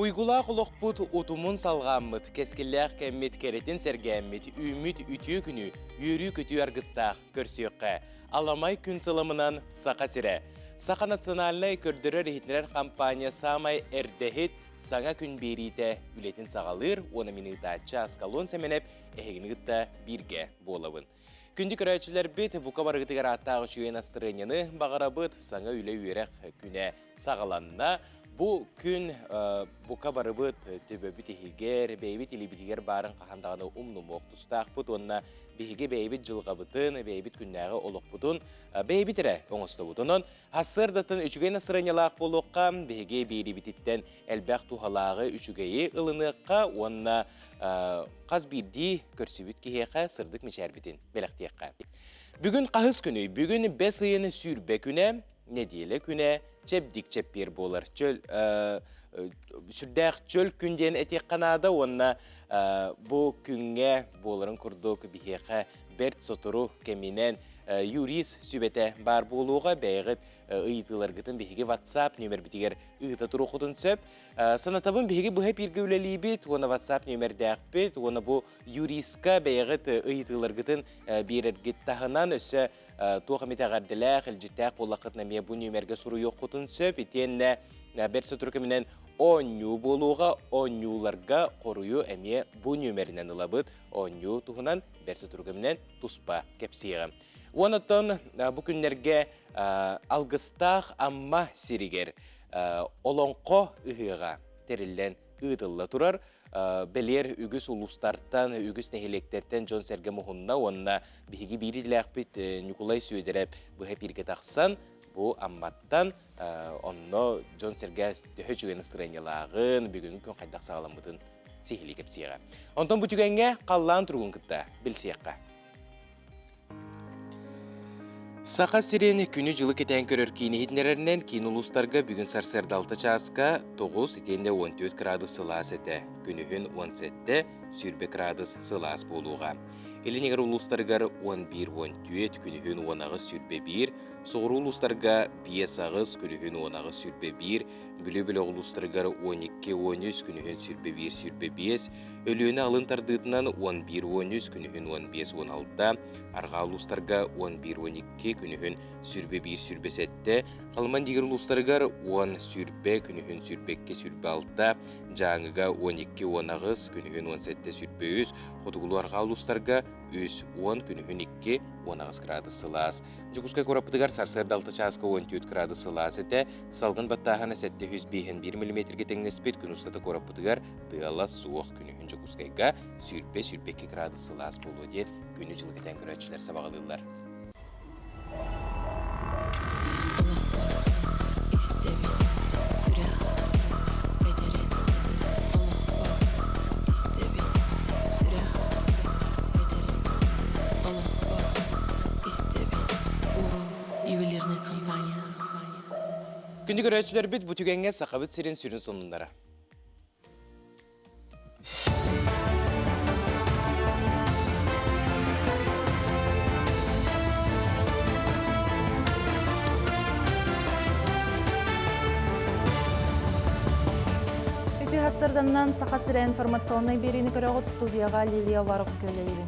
Уйгулаах олохпут утумун салҕааммыт, кэскиллээх кэммит кэрэтин сэргээммит, үүммүт үтүө күнү үөрүү-көтүү аргыстаах көрсүөххэ. Аламай күн сыламынан Саха сирэ. Саха национальнай көрдөрөр-иһитиннэрэр компания саамай эрдэһит саҥа күн биэриитэ үлэтин саҕалыыр уонна мин ыытааччы Аскалон Сэмэнэп эһигини кытта бииргэ буолабын. Күндү көрөөччүлэрбит, бука барыгытыгар ааттаах үчүгэй настырыанньаны баҕарабыт. Саҥа үлэ-үөрэх күнэ саҕаланна. Бу күн бука барыбыт төбөбүт иһигэр, бэйэбит илиибитигэр баарын хаһан даҕаны умнумуох тустаахпыт уонна биһиги бэйэбит дьылҕабытын, бэйэбит күннээҕи олохпутун бэйэбит эрэ оҥостобут. Онон сарсыардатын үчүгэй настырыанньалаах буолуохха, биһиги биэриибититтэн элбэх туһалааҕы, үчүгэйи ылыныахха уонна хас биирдии көрсүбүт киһиэхэ сырдык мичээрбитин бэлэхтиэххэ. Бүгүн хаһыс күнүй? Бүгүн бэс ыйын 20 күнэ, нэдиэлэ күнэ, чэбдик чэппиэр буолар. Чөл, сүрдээх чөл күн диэн этиэххэ наада уонна бу күҥҥэ буоларын курдук биһиэхэ бэрт сотору кэминэн юрист сүбэтэ баар буолуоҕа. Бэйэҕит ыйытыыларгытын биһиги WhatsApp нүөмэрбитигэр ыыта туруоххутун сөп. Санатабын биһиги быһа эпииргэ үлэлиибит уонна WhatsApp нүөмэрдээхпит уонна бу юристка бэйэҕит ыйытыыларгытын биэрэргит таһынан өссө туох эмит эҕэрдэлээх, илдьиттээх буоллаххытына эмиэ бу нүөмэргэ суруйуоххутун сөп. Итиэннэ бэрт сотору кэминэн оонньуу буолуоҕа. Оонньууларга хоруйу эмиэ бу нүөмэринэн ылабыт. Оонньуу туһунан бэрт сотору кэминэн туспа кэпсиэҕим. Уон оттон бу күннэргэ Алгыстаах Амма сиригэр Олоҥхо ыһыаҕа тэриллэн ыытылла турар. Бэлиэр үгүс улуустартан, үгүс нэһилиэктэртэн дьон-сэргэ муһунна уонна биһиги биир идэлээхпит Ньукулай Сүөдэрэп быһа эпииргэ тахсан, бу Амматтан онно дьон-сэргэ төһө үчүгэй настырыанньалааҕын, бүгүҥҥү күн хайдах саҕаламмытын сиһилии кэпсиэҕэ. Онтон бу түгэҥҥэ халлаан туругун кытта билсиэххэ. Саха сирин күнү-дьылы кэтээн көрөр киин иһитиннэрэринэн киин улуустарга бүгүн сарсыарда 6 чааска 9 итиэннэ 14 кыраадыс сылаас этэ. Күнүһүн 17, 20 кыраадыс сылаас буолуоҕа. Илин эҥэр улуустарыгар 11-14, күнүһүн 18-21, соҕуруу улуустарга 5-8, күнүһүн 18-21, Бүлүү бөлөх улуустарыгар 12-13, күнүһүн 21-25, Өлүөнэ алын тардыытынан 11-13, күнүһүн 15-16, арҕаа улуустарга 11-12, күнүһүн 21-27, Халыман дигэр улуустарыгар 10-20, күнүһүн 22-26, Дьааҥыга 12-18, күнүһүн 17-23, хотугулуу-арҕаа улуустарга 3-10, күнүһүн 2-18 градус сылаас. Дьокуускай куораппытыгар сарсыарда 6 чааска 14 градус сылаас этэ, салгын баттааһына 751 миллиметргэ тэҥнэспит, күн устата куораппытыгар тыала суох күнүһүн Дьокуускайга 120-122 градус сылаас буолуо диэн күнү-дьылы кэтээн көрөөччүлэр сабаҕалыыллар. Истэбин сүрэх этэрин олохпор истэбин сүрэх этэрин олохпор истэбин уруу ювелирная компания. Күндү көрөөччүлэрбит бу түгэҥҥэ Сахабыт сирин сүрүн сонуннара. Үтүө сарданнан Саха сирэ информационнай биэриини көрөҕүт студияҕа Лилия Уваровская үлэлиибин.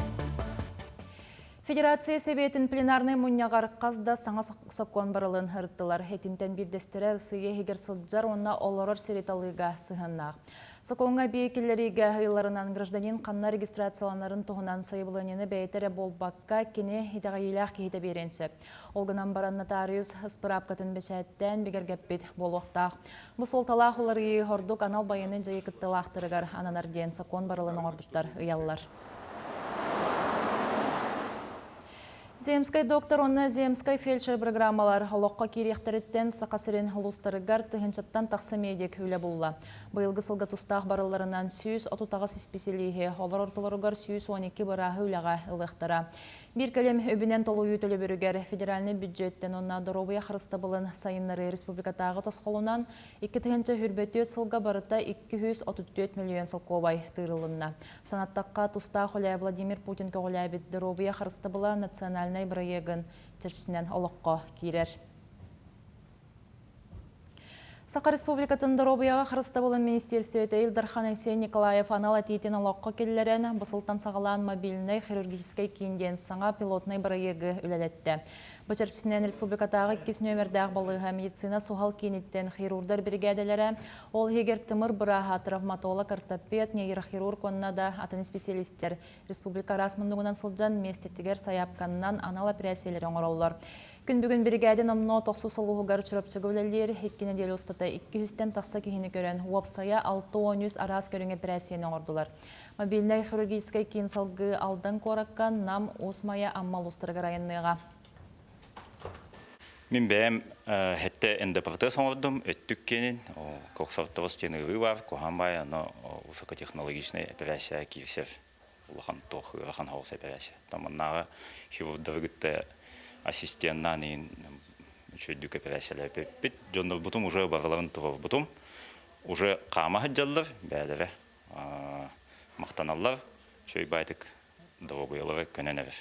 Федерация Сэбиэтин пленарнай мунньаҕар хас да саҥа сокуон барылын ырыттылар. Итинтэн биирдэстэрэ Россия иһигэр сылдьар уонна олорор сири талыыга сыһыаннаах. Сокуоҥҥа эбии киллэриигэ ыйылларынан гражданин ханна регистрацияланарын туһунан сайабылыанньаны бэйэтэ эрэ буолбакка, кини итэҕэйиилээх киһитэ биэриэн сөп. Ол гынан баран нотариус ыспыраапкатын бэчээттээн бигэргэппит буолуохтаах. Бу суолталаах уларыйыы ордук анал байыаннай дьайыы кыттыылаахтарыгар ананар диэн сокуон барылын оҥорбуттар ыйаллар. Земскэй доктор уонна Земскэй фельдшер программалар олоххо киириэхтэриттэн Саха сирин улуустарыгар тыһыынчаттан тахса медик үлэ булла. Быйылгы сылга тустаах барылларынан 138 исписэлииһи, олор ортолоругар 112 бырааһы үлэҕэ ылыахтара. Биир кэлим үбүнэн толуйуу төлөбүрүгэр федеральнай бюджеттэн уонна доруобуйа харыстабылын сайыннарыы республикатааҕы тосхолунан 2024 сылга барыта 234 миллион солкуобай тыырылынна. Санаттахха, тустаах үлэ Владимир Путин көҕүлээбит Доруобуйа харыстабыла национальнай бырайыагын чэрчитинэн олоххо киирэр. Саха Республикатын доруобуйаҕа харыстабылын министиэристибэтэ Ил Дархан Айсен Николаев анал этиитин олоххо киллэрэн, бу сылтан саҕалаан мобильнай хирургическай киин диэн саҥа пилотнай бырайыагы үлэлэттэ. Бу чэрчитинэн республикатааҕы иккис нүөмэрдээх балыыһа медицина суһал кииниттэн хирурдар биригээдэлэрэ, ол иһигэр тымыр бырааһа, травматолог, ортопед, нейрохирург уонна да атын исписэлиистэр республика араас муннугунан сылдьан миэстэтигэр сайаапканнан анал эпэрээссийэлэри оҥороллор. Күн бүгүн биригээдэ номнуо тохсус улууһугар Чурапчыга үлэлиир, икки нэдиэлэ устата 200-тэн тахса киһини көрөн, уопсайа 63 араас көрүҥ эпэрээссийэни оҥордулар. Мобильнай хирургическай киин салгыы Алдан куоракка Нам, Уус Майа, Амма улуустарыгар айанныаҕа. Мин бэйэм хэттэ НДПТ оҥордум, өттүк киэнин, коксартоҕус диэн ыарыы баар, куһаҕан баай, ону высокотехнологичнай эпэрээссийэ киирсэр улахан туох ыарахан соҕус эпэрээссийэ. Маннааҕы хирурдары кытта ассистеннаан иһин үчүгэйдик эпэрээссийэлээбиппит. Дьоннорбутум уже барыларын туруорбутум. Уже хаама сылдьаллар, бэйэлэрэ махтаналлар, үчүгэй баайтык доруобуйалара көнөн эрэр.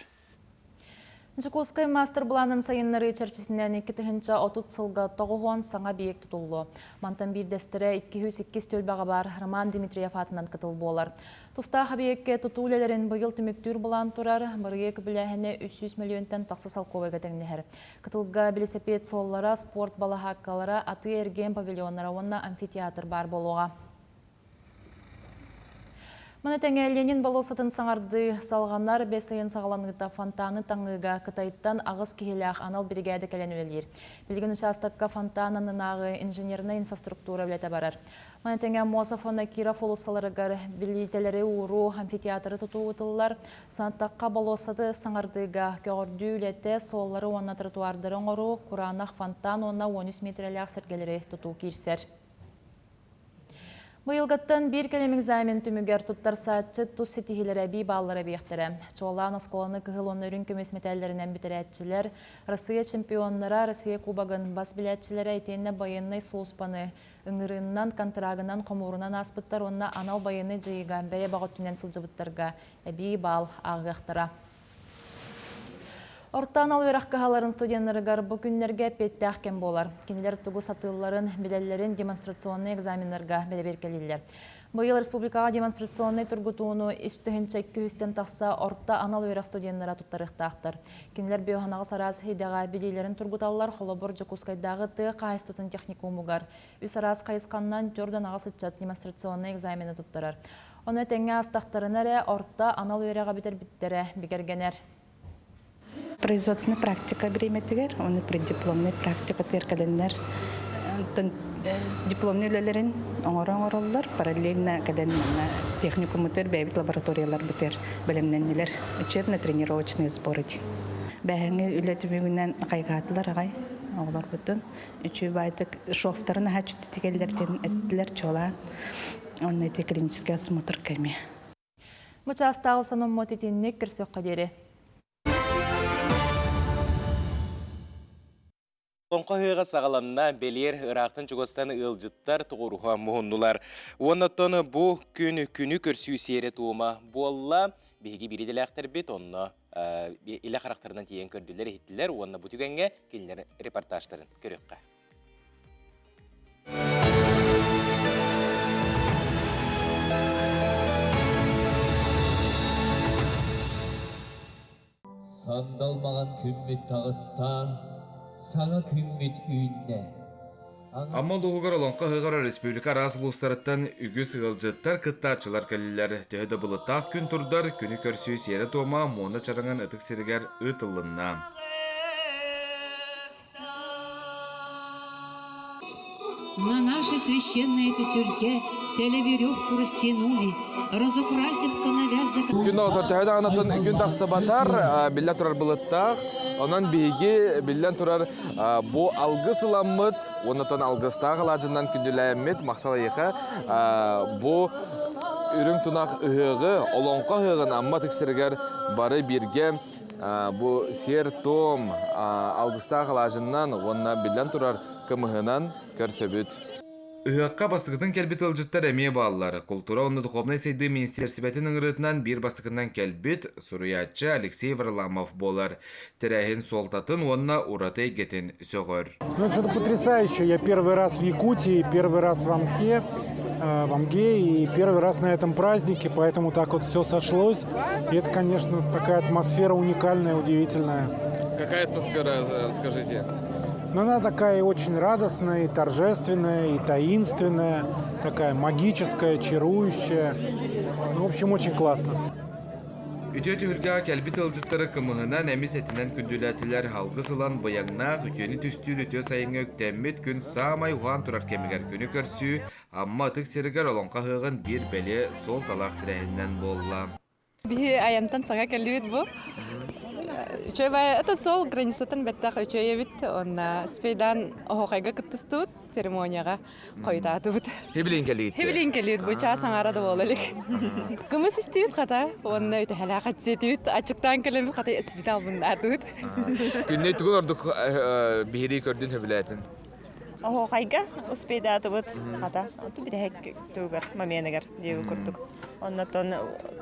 Дьокуускай мастер-былаанын сайыннарыы чэрчитинэн 2030 сылга 90 саҥа объект тутуллуо. Мантан биирдэстэрэ 202 түөлбэҕэ баар Роман Дмитриев аатынан кытыл буолар. Тустаах объеккэ тутуу үлэлэрин быйыл түмүктүүр былаан турар, бырайыак үбүлээһинэ 300 мөлүйүөнтэн тахса солкуобайга тэҥнэһэр. Кытылга билисэпиэт суоллара, спорт балаһааккалара, атыы-эргиэн павильоннара уонна амфитеатр баар буолуоҕа. Маны тэҥэ Ленин болуоссатын саҥардыы салҕанар бэс ыйын саҕаланыыта фонтаны таҥыыга Кытайтан аҕыс киһилээх анал биригээдэ кэлэн үлэлиир. Билигин учаастакка фонтан аннынааҕы инженернэй инфраструктура үлэтэ барар. Маны тэҥэ Мосов уонна Киров уулуссаларыгар билиитэлэри ууруу, амфитеатры тутуу ыытыллар. Санаттахха болуоссаты саҥардыыга көҕөрдүү үлэтэ, суоллары уонна тротуардары оҥоруу, кураанах фонтан уонна 13 миэтэрэлээх сэргэлэри тутуу киирсэр. Быйылгыттан биир кэлим экзамен түмүгэр туттарсааччы тус ситиһиилэрэ эбии бааллара эбиэхтэрэ. Чуолаан оскуоланы кыһыл уонна үрүҥ көмүс мэтээллэринэн бүтэрээччилэр, Россия чемпионнара, Россия кубогын бас билээччилэрэ итиэннэ байыаннай сулууспаны ыҥырыыннан, контрагынан, хомуурунан ааспыттар уонна анал байыаннай дьайыыга бэйэ баҕа өттүнэн сылдьыбыттарга эбии баал ааҕыахтара. Орто анал үөрэх кыһаларын студеннарыгар бу күннэргэ эппиэттээх кэм буолар. Кинилэр тугу сатыылларын, билэллэрин демонстрационнай экзаменнарга бэрэбиэркэлииллэр. Быйыл республикаҕа демонстрационнай тургутууну үс тыһыынча икки тахса орто анал үөрэх студеннара туттарыахтаахтар. Кинилэр биоханаҕас араас идэҕэ билиилэрин тургуталлар, холобур, Дьокуускайдааҕы тыа хаһаайыстыбатын техникумугар үс араас хайысханнан төрдөн аҕыс ыччат демонстрационнай экзамены туттарар. Ону этэҥҥэ аастахтарына эрэ орто анал үөрэҕи бүтэрбиттэрэ бигэргэнэр. Производственная практика бириэмэтигэр уонна преддипломнай практика кэлэннэр дипломнай үлэлэрин оҥоро оҥороллор. Параллельно кэлэн техникуммутугар бэйэбит лабораторияларбытыгар бэлэмнэннилэр. Учебно-тренировочные сборы диэн. Бэһэҥҥи үлэ түмүгүнэн хайҕаатылар аҕай оҕолорбутун. Үчүгэй баайдык шовтарын аһа чүттүтүгэллэр диэн эттилэр чуолаан. Онно ити клинический осмотр кэми. Бу чаастааҕы сонуммут итинник көрсүөххэ диэри. Олоҥхо ыһыаҕа саҕаланна, бэлиэр ыраахтан чугастан ыалдьыттар тоҕуоруһа муһуннулар. Уоннаттан бу күн күнү көрсүү сиэрэ-туома буолла. Биһиги биир идэлээхтэрбит онно илэ харахтарынан тиийэн көрдүлэр, иһиттилэр уонна бу түгэҥҥэ кинилэр репортажтарын көрүөххэ. Сандал маҕан күммүт таҕыста, саҥа күммүт үүннэ. Амма улууһугар Олоҥхо ыһыаҕар республика араас улуустарыттан үгүс ыалдьыттар, кыттааччылар кэллилэр. Төһө да былыттаах күн турдар, күнү көрсүү сиэрэ-туома Муона Чараҥын ытык сиригэр ыытыллынна. На нашей священной түсүлгэ сэлэ веревку растянули, разукрасив коновяз за... Күн оҕото төһө даҕанатын күн тахсыбатар, биллэн турар былыттаах. Онон биһиги биллэн турар бу алгыс ыламмыт, уоннатан алгыстаах алаадьынан күндүлээммит махтал эйиэхэ бу үрүҥ тунах ыһыаҕы, олоҥхо ыһыаҕын Амма ытык сиригэр бары бииргэ Бу сиэр-туом алгыстаах алаадьыннан уонна биллэн турар кымыһынан көрсөбүт. Ыһыахха бастакытын кэлбит ыалдьыттар эмиэ бааллар. Култуура уонна духовнай сайдыы министиэристибэтин ыҥырыытынан биир бастакынан кэлбит суруйааччы Алексей Варламов буолар. Тэрээһин суолтатын уонна ураты эйгэтин сөҕөр. Ну, это что-то потрясающее. Я первый раз в Якутии, первый раз в Амхе, в Амге и первый раз на этом празднике, поэтому так вот все сошлось. И это, конечно, такая атмосфера уникальная, удивительная. Какая атмосфера, расскажите? Но она такая очень радостная, и торжественная, и таинственная, такая магическая, чарующая. Ну, в общем, очень классно. Үтүө түһүлгэҕэ кэлбит ыалдьыттары кымыһынан, эмис этинэн күндүлээтилэр, алгыс ылан быйаҥнаах, үтүөнү түстүүр үтүө сайыҥҥа үктэммит күн саамай уһаан турар кэмигэр күнү көрсүү Амма ытык сиригэр Олоҥхо ыһыаҕын биир бэлиэ суолталаах тэрээһининэн буолла. Биһи айантан саҥа кэллибит бу. Үчүгэй баайы это сол границатын бэттэх үчүгэй эбит. Онна спейдан оһоохайга кыттыстыбыт церемонияҕа хойутаатыбыт. Хибилин кэлиит. Хибилин кэлиит бу чаас аҥаара да буола илик. Кымыс истибит хата уонна үтэһэлээх аччыытыбыт аччыктаан кэлэммит хата эсбит албыннаатыбыт. Күннэй тугун ордук биһирии көрдүн сөбүлээтин? Оһуохайга успейдаатыбыт хата оту бүтэһик тугар моменыгар диэби курдук. Оннотон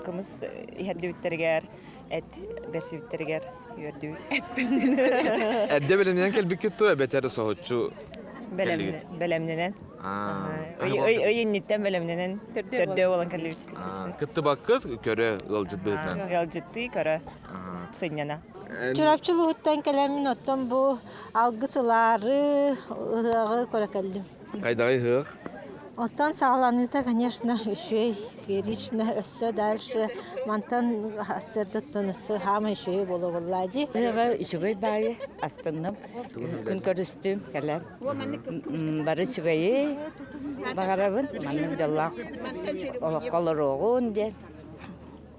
кымыс иһэрдибиттэригэр эт бэрсибиттэригэр үөрдүбүт. Эрдэ бэлэмнэнэн кэлбиккит дуо эбэтэр соһуччу Бэлэмнэнэн. Ый инниттэн бэлэмнэнэн төрдөө буолан кэллибит. Кыттыбаккыт көрө ыалдьыт быһыытынан. Ыалдьыттыы көрө сынньана. Чурапчы улууһуттан кэлэммин оттон бу алгыс ылаары ыһыаҕы көрө кэллим. Хайдаҕый ыһыах? Оттон саҕаланыыта, конечно, үчүгэй, феерично, өссө дальше мантан сырдыттан өссө хаамай үчүгэй буолуо буоллаа дии. Ыһыаҕа үчүгэй баайы астынным, күн көрүстүм кэлэн. Бары үчүгэйи баҕарабын, маннык дьоллоох олоххо олоруоҕун диэн.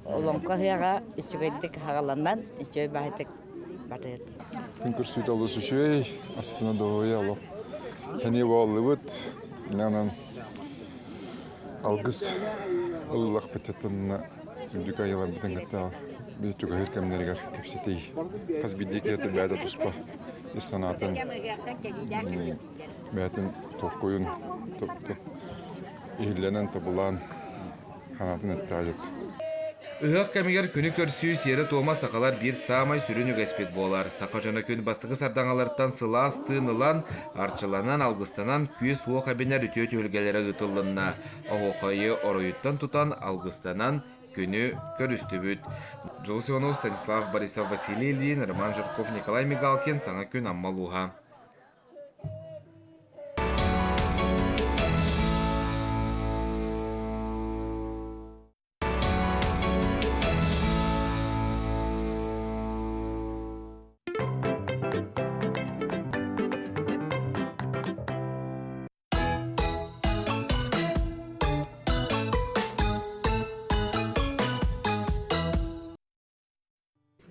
Олоҥхо ыһыаҕа үчүгэйдик хаҕаланан, үчүгэй баайдык барыа. Күн көрсүүтэ олус үчүгэй, астына дуоһуйа олох. Эниэ буоллубут, онон алгыс ыллахпытыттан үрдүк айыларбытын кытта биир чугаһыыр кэмнэригэр кэпсэтии. Хас биирдии киһи бэйэтэ туспа ис санаатын, бэйэтин толкуйун иһиллэнэн тобулаан ханаатын эттэҕит. Ыһыах кэмигэр күнү көрсүү сиэрэ-туома сахалар биир саамай сүрүн үгэспит буолар. Саха дьоно күн бастакы сардаҥаларыттан сылаас тыын ылан, арчыланан, алгыстанан күүс-уох эбинэр үтүө түһүлгэлэрэ ыытыллынна. Оһуохайы оройуттан тутан, алгыстанан күнү көрүстүбүт. Дьулус Иванов, Станислав Борисов, Василий Ильин, Роман Жирков, Николай Мигалкин, Саҥа күн Амма улууһа.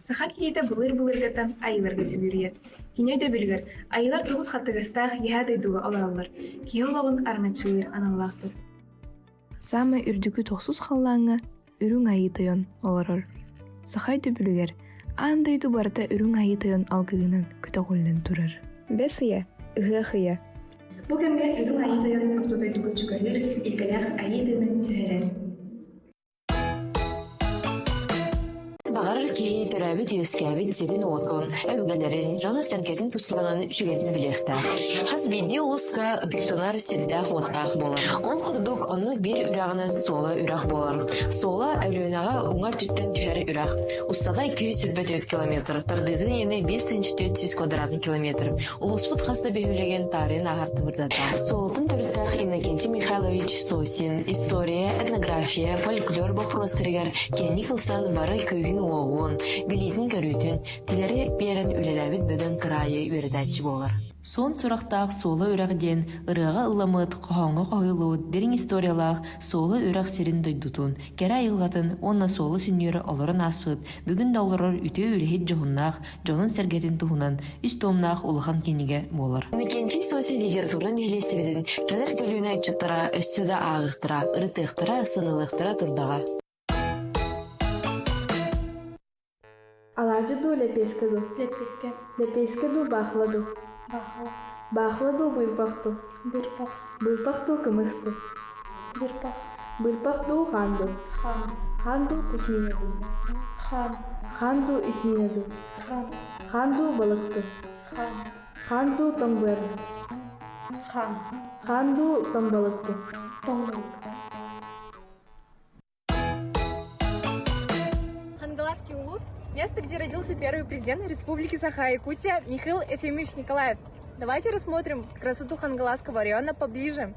Саха киһитэ былыр-былыргыттан айыыларга сүгүрүйэр. Кини өйдөбүлүгэр айыылар тоҕус хаттыгастаах иһээ дойдуга олороллор, киһи олоҕун араҥаччылыыр аналлаахтар. Саамай үрдүкү тохсус халлааҥҥа Үрүҥ Айыы Тойон олорор. Саха өйдөбүлүгэр аан дойду барыта Үрүҥ Айыы Тойон алгыһынан көтөҕүллэн турар. Бэс ыйа, ыһыах ыйа. Бу кэмҥэ Үрүҥ Айыы Тойон орто дойдуга чугаһыыр, илгэлээх айыы тыынын түһэрэр. Баҕарар киһи төрөөбүт-үөскээбит сирин-уотун, өбүгэлэрин, дьону-сэргэтин тустарынан үчүгэйдик билиэхтээх. Хас биирдии улууска ытыктанар сирдээх-уоттаах буолар. Ол курдук, оннук биир үрэҕинэн Суола үрэх буолар. Суола Өлүөнэҕэ уҥа өттүттэн түһэр үрэх. Устата 224 километр, тардыытын иэнэ 5400 квадратный километр. Улууспут хас да бөһүөлэгин таарыйан ааһар тымырдата. Суолтан төрүттээх Иннокентий Михайлович Сосин история, этнография, фольклор боппуруостарыгар киэҥник ылсан бары күүһүн-уоҕун, билиитин-көрүүтүн тилэри биэрэн үлэлээбит бөдөҥ кыраайы үөрэтээччи буолар. Суон сурахтаах Суола үрэх диэн ырыаҕа ылламмыт, хоһооҥҥо хоһуйуллубут дириҥ историялаах Суола үрэх сирин-дойдутун, кэрэ айылҕатын уонна суола сүнньүөрэ олорон ааспыт, бүгүн да олорор үтүө үлэһит дьоһуннаах дьонун-сэргэтин туһунан үс туомнаах улахан кинигэ буолар. Иннокентий Сосин литература нэһилиэстибэтин кэлэр көлүөнэ ыччаттара өссө да ааҕыахтара, ырытыахтара, сыаналыахтара турдаҕа. Алаадьы дуу, лэппиэскэ дуу? Лэппиэскэ. Лэппиэскэ дуу, баахыла дуу? Баахыла. Баахыла дуу, быырпах дуу? Быырпах. Быырпах дуу, кымыс дуу? Быырпах. Быырпах дуу, хаан дуу? Хаан. Хаан дуу, кус миинэ дуу? Хаан. Хаан дуу, ис миинэ дуу? Хаан. Хаан дуу, балык дуу? Хаан. Хаан дуу, тоҥ быар дуу? Хаан. Хаан дуу, тоҥ балык дуу? Тоҥ балык. Хангаласский улус – место, где родился первый президент Республики Саха-Якутия Михаил Ефимович Николаев. Давайте рассмотрим красоту Хангаласского района поближе.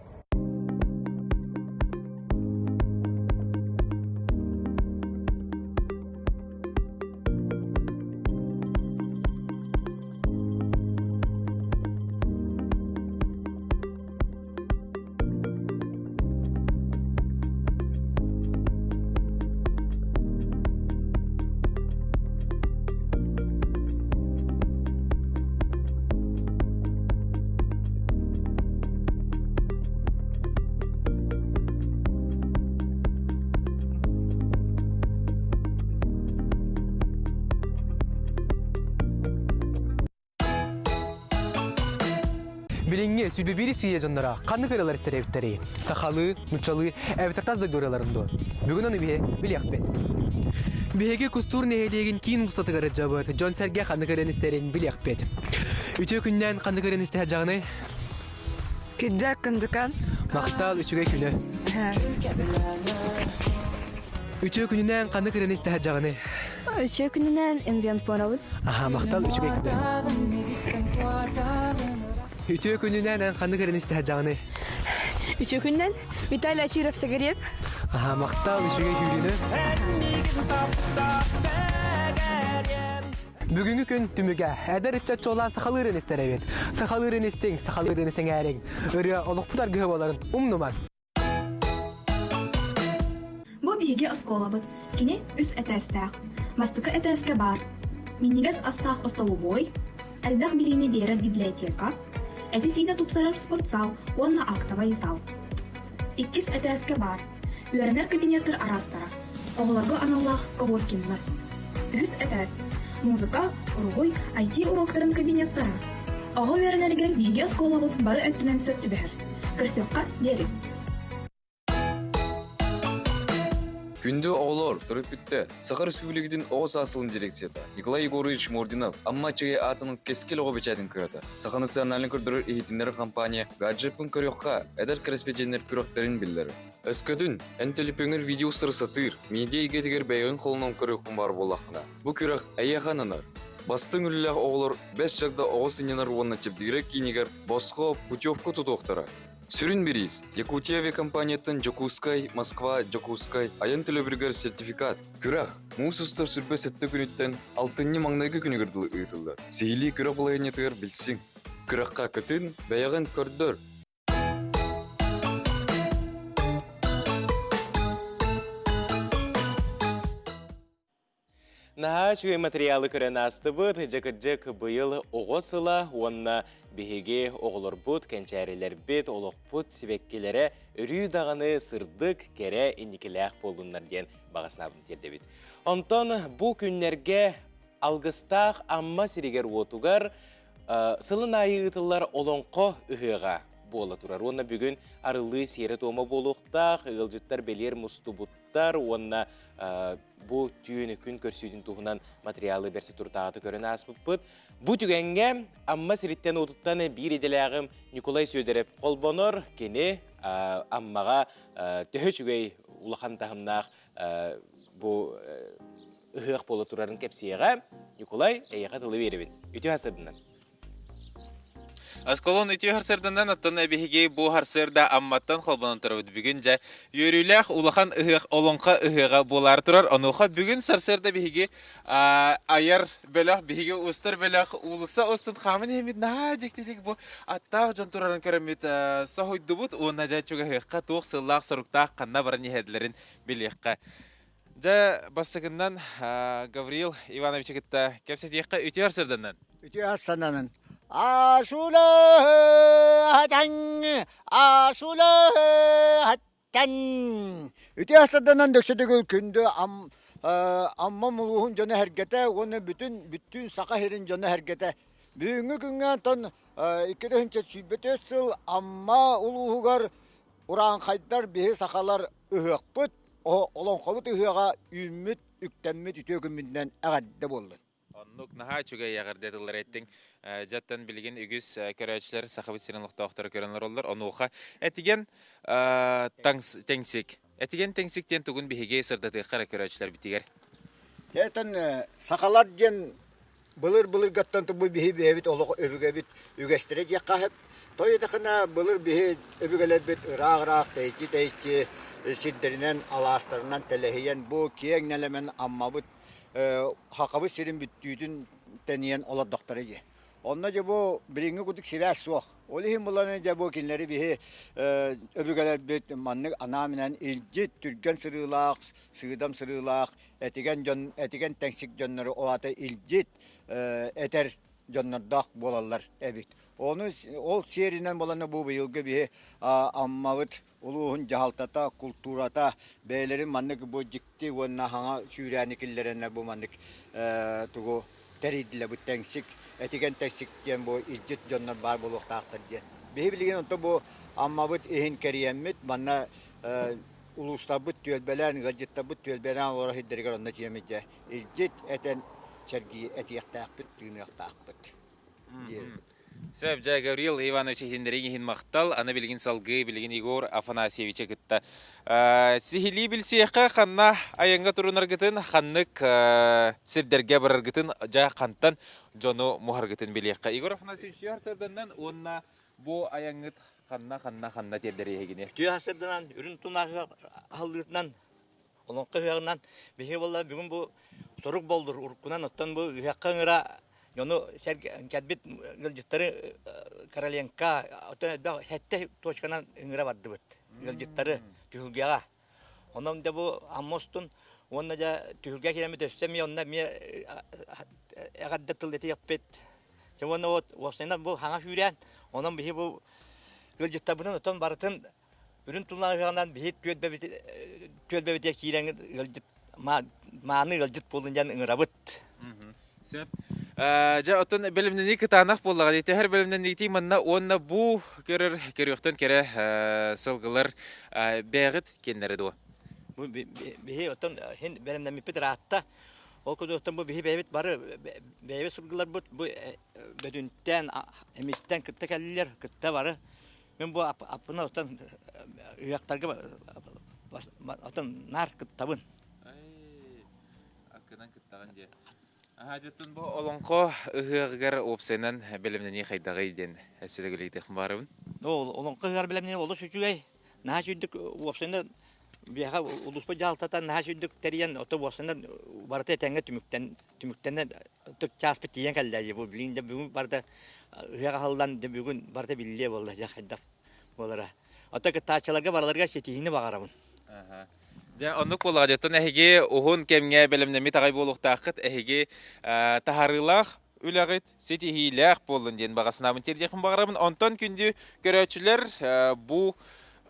Билиҥҥи сүбэбири сүүйэ дьонноро ханнык ырыалар истэрэбиттэрий? Сахалыы, нуччалыы, эбэтэр тас дойду ырыаларын дуо? Бүгүн ону биһи билиэхпит. Биһиги Кустуур нэһилиэгин киин уулуссатыгар ыдьабыт, дьон-сэргэ ханнык ырыаны истэрин билиэхпит. Үтүө күннээн ханнык ырыаны истэһэ дьаҕыный? Күндэ күндүкан. Махтал үчүгэй күнү. Үтүө күнүнээн ханнык ырыаны истэһэ дьаҕыный? Үчүгэй күнүнэн инвент буолабыт. Аха, махтал үчүгэй күнү. Үтүө күнүнэн эн ханнык ырыаны истэһэ дьаҕыный? Үтүө күнүнэн Виталий Ачиров Сагариев. Аха, махтал үчүгэй күүрүүнү. Бүгүҥҥү күн түмүгэ эдэр ыччат чуолаан сахалыы ырыаны истэр эбит. Сахалыы ырыаны истиҥ, сахалыы ырыаны сэҥээриҥ. Ырыа олохпут аргыһа буоларын умнумаҥ. Бу биһиги оскуолабыт. Кини үс этээстээх. Бастакы этээскэ баар минньигэс астаах остолобуой, элбэх билиини биэрэр библиотека, эти-сиини тупсарар спортзал уонна актовай зал. Иккис этээскэ баар үөрэнэр кабинеттар араастара, оҕолорго аналлаах коворкиннар. Үһүс этээс музыка, уруһуй, IT уруоктарын кабинеттара. Оҕо үөрэнэригэр биһиги оскуолабыт бары өттүнэн сөп түбэһэр. Көрсүөххэ диэри. Күндү оҕолор, төрөппүттэр, Саха Республикатын оҕо саас сылын дирекцията Николай Егорович Мординов Амма Аччыгый аатынан Кэскил оҕо бэчээтин кыһата, Саха национальнай көрдөрөр иһитиннэрэр компания гаджеппын көрүөххэ эдэр кэрэспэдьиэннэр күрэхтэрин биллэрэр. Өскөтүн, эн төлөпүөҥҥэр видео устары сатыыр, медиа эйгэтигэр бэйэҕин холонон көрүөххүн баар буоллаххына, бу күрэх эйиэхэ ананар. Бастыҥ үлэлээх оҕолор Бэс чагда оҕо сынньанар уонна чэбдигирэр киинигэр босхо путевка тутуохтара. Сүрүн бириис Якутия авиакомпанияттан Дьокуускай, Москва, Дьокуускай айан төлөбүрүгэр сертификат. Күрэх муус устар сүрбэ сэттэ күнүттэн алтынньы маҥнайгы күнүгэр дылы ыытыллар. Сиһилии күрэх балаһыанньатыгар билсиҥ. Күрэххэ кытын, бэйэҕин көрдөр! Наһаа үчүгэй материалы көрөн аастыбыт. Дьэ кырдьык быйыл оҕо сыла уонна биһиги оҕолорбут, кэнчээрилэрбит, олохпут сибэккилэрэ өрүү даҕаны сырдык, кэрэ инникилээх буоллуннар диэн баҕа санаабын тиэрдэбит. Онтон бу күннэргэ Алгыстаах Амма сиригэр-уотугар сылын аайы ыытыллар Олоҥхо ыһыаҕа буола турар. Уонна бүгүн арыллыы сиэрэ-туома буолуохтаах, ыалдьыттар бэлиэр мустубуттар уонна бу түүн күн көрсүүтүн туһунан материалы бэрси туртаҕаты көрөн ааспыппыт. Бу түгэҥҥэ Амма сириттэн-уотуттан биир идэлээҕим Ньукулай Сүөдэрэп холбонор. Кини Аммаҕа төһө үчүгэй улахан таһымнаах бу ыһыах буола турарын кэпсиэҕэ. Ньукулай, эйиэхэ тылы биэрэбин. Үтүө сырдынан. Осколон үтүө харсырданан оттон биһиги бу харсыарда Амматтан холбонон турабыт. Бүгүн дьэ үөрүүлээх улахан ыһыах олоҥхо ыһыаҕа буолаары турар. Онуоха бүгүн сарсыарда биһиги айар бөлөх, биһиги устар бөлөх уулусса устун хааман иһэммит наһаа дьиктитик бу аттаах дьон турарын көрөммүт соһуйдубут уонна дьэ чугаһыахха туох сыллаах-соруктаах ханна баран иһэллэрин билиэххэ. Дьэ, бастакыннан Гаврил Ивановичы кытта кэпсэтиэххэ үтүө арсырданнан. Үтүө арсананын. Ашула хатан, ашула хаттан. Үтүө арсырданан дөксөтүгүл күндү Амма мулуһун дьоно эргэтэ уонна бүтүн бүттүүн Саха сирин дьоно эргэтэ. Бүгүҥҥү күҥҥэ онтон 2024 сыл Амма улууһугар урааҥхайдар биһи сахалар ыһыахпыт, олоҥхобут ыһыаҕа үүммүт, үктэммит үтүө күммүтүнэн эҕэрдэ буоллун. Оннук наһаа үчүгэй эҕэрдэ тыллар эттиҥ. Дьэттэн билигин үгүс көрөөччүлэр Сахабыт сирин олохтоохторо көрөн олороллор. Онуоха этигэн тэҥсик. Этигэн тэҥсик диэн тугун биһиги сырдатыахха эрэ көрөөччүлэрбитигэр. Дьэттэн сахалар диэн былыр-былыргаттан бу биһи бэйэбит олох өбүгэбит үгэстэрэ диэххэ сөп. Той этэхинэ былыр биһи өбүгэлэрбит ыраах-ыраах тэйиччи-тэйиччи сирдэринэн, алаастарынан тэлэһийэн бу киэҥ нэлэмэн Аммабыт Хахабыт сирин бүттүүтүн тэнийэн олордохторо дии. Онно дьэ бу билиҥҥи курдук сибээс суох. Ол иһин булан дьэ бу кинилэри биһи өбүгэлэрбит маннык анаан-минээн илдьит, түргэн сырыылаах, сыыдам сырыылаах, этигэн дьон, этигэн тэҥсик дьоннору ол аата илдьит этэр дьоннордоох буолаллар эбит. Ону ол сиэринэн буолан бу быйылгы биһи Аммабыт улууһун дьаһалтата, култуурата бэйэлэрин маннык бу дьикти уонна хаҥа сүүрээни киллэрэннэр бу маннык тугу тэрийдилэр бу тэҥсик, этигэн тэҥсик диэн бу илдьит дьоннор баар буолуохтаахтар диэн. Биһи билигин онто бу Аммабыт иһин кэрийэммит манна улуустарбыт түөлбэлээн, ыалдьыттарбыт түөлбэлээн олорор сирдэригэр онно тиэмит дьэ илдьит этэн сэргии этиэхтээхпит, тыыныахтаахпыт диэбит. Сөп, дьэ, Гаврил Иванович иһиннэриҥ иһин махтал. Аны билигин салгыы, билигин Егор Афанасьевичы кытта сиһилии билсиэххэ, ханна айаҥҥа турунаргытын, ханнык сирдэргэ бараргытын, дьэ, хантан дьону муһаргытын билиэххэ. Егор Афанасьевич сарданан уонна бу айаҥҥыт ханна, ханна, ханна тиэрдэр эһигини? Үтүө сарданан, үрүн тунааһы аһыллыытынан, олоҥхо ыһыаҕынан биһиги буолла бүгүн бу сорук боллур уруккунан оттон бу ыһыахха ыҥыра дьону кэлбит ыалдьыттары Короленко оттон элбэх сэттэ точканан ыҥыра бардыбыт ыалдьыттары түһүлгэҕэ онон дьэ бу Амма устун уонна дьэ түһүлгэ киирэммит өссө эмиэ онно эмиэ эҕэрдэ тыл этиэхпит дьэ уонна вот уопсайынан бу хаҥа сүүрээн онон биһи бу ыалдьыттарбытын оттон барытын Үрүн тулааһыанан биһи түөлбэбитигэр киирэн ыалдьыт мааны ыалдьыт буолун диэн ыҥырабыт. Сөп. Дьэ, оттон бэлэмнэнии кытаанах буоллаҕа дии. Төһөр бэлэмнэниитий манна уонна бу көрөр көрүөхтэн кэрэ сылгылар бэйэҕит киэннэрэ дуо? Бу биһи оттон хин бэлэмнэммиппит ыраатта. Ол курдук бу биһи бэйэбит бары бэйэбит сылгыларбыт бу бөтүнтэн эмистэн кытта кэллилэр, кытта бары Мин бу аппына оттон ыһыахтарга оттон наар кыттабын. Аккынан кыттаҕын диye. Аха дьоттун бу олоҥхо ыһыаҕыгар уопсайынан бэлэмнэнии хайдаҕый диэн эсселегилиитэх баарыбын. Ол олоҥхо ыһыаҕар бэлэмнэнии олус үчүгэй. Наһаа сүүрдүк уопсайынан биһиэхэ улууспут дьаһалтата наһаа сүүрдүк тэрийэн, ото уопсайынан барыта этэҥҥэ түмүктэн түмүктэнэн ытык чааспыт тиийэн кэллэ дии бу билигин дьэ бүгүн барыта ыһыах аһыллан дьэ бүгүн барыта биллиэ буолла дьэ хайдах буолара. Оттон кыттааччыларга барыларыгар ситиһиини баҕарабын. Дьэ, оннук буоллаҕа дии. Оттон эһиги уһун кэмҥэ бэлэмнэммит аҕай буолуохтааххыт. Эһиги таһаарыылаах үлэҕит ситиһиилээх буоллун диэн баҕа санаабын тиэрдиэхпин баҕарабын. Онтон күндү көрөөччүлэр бу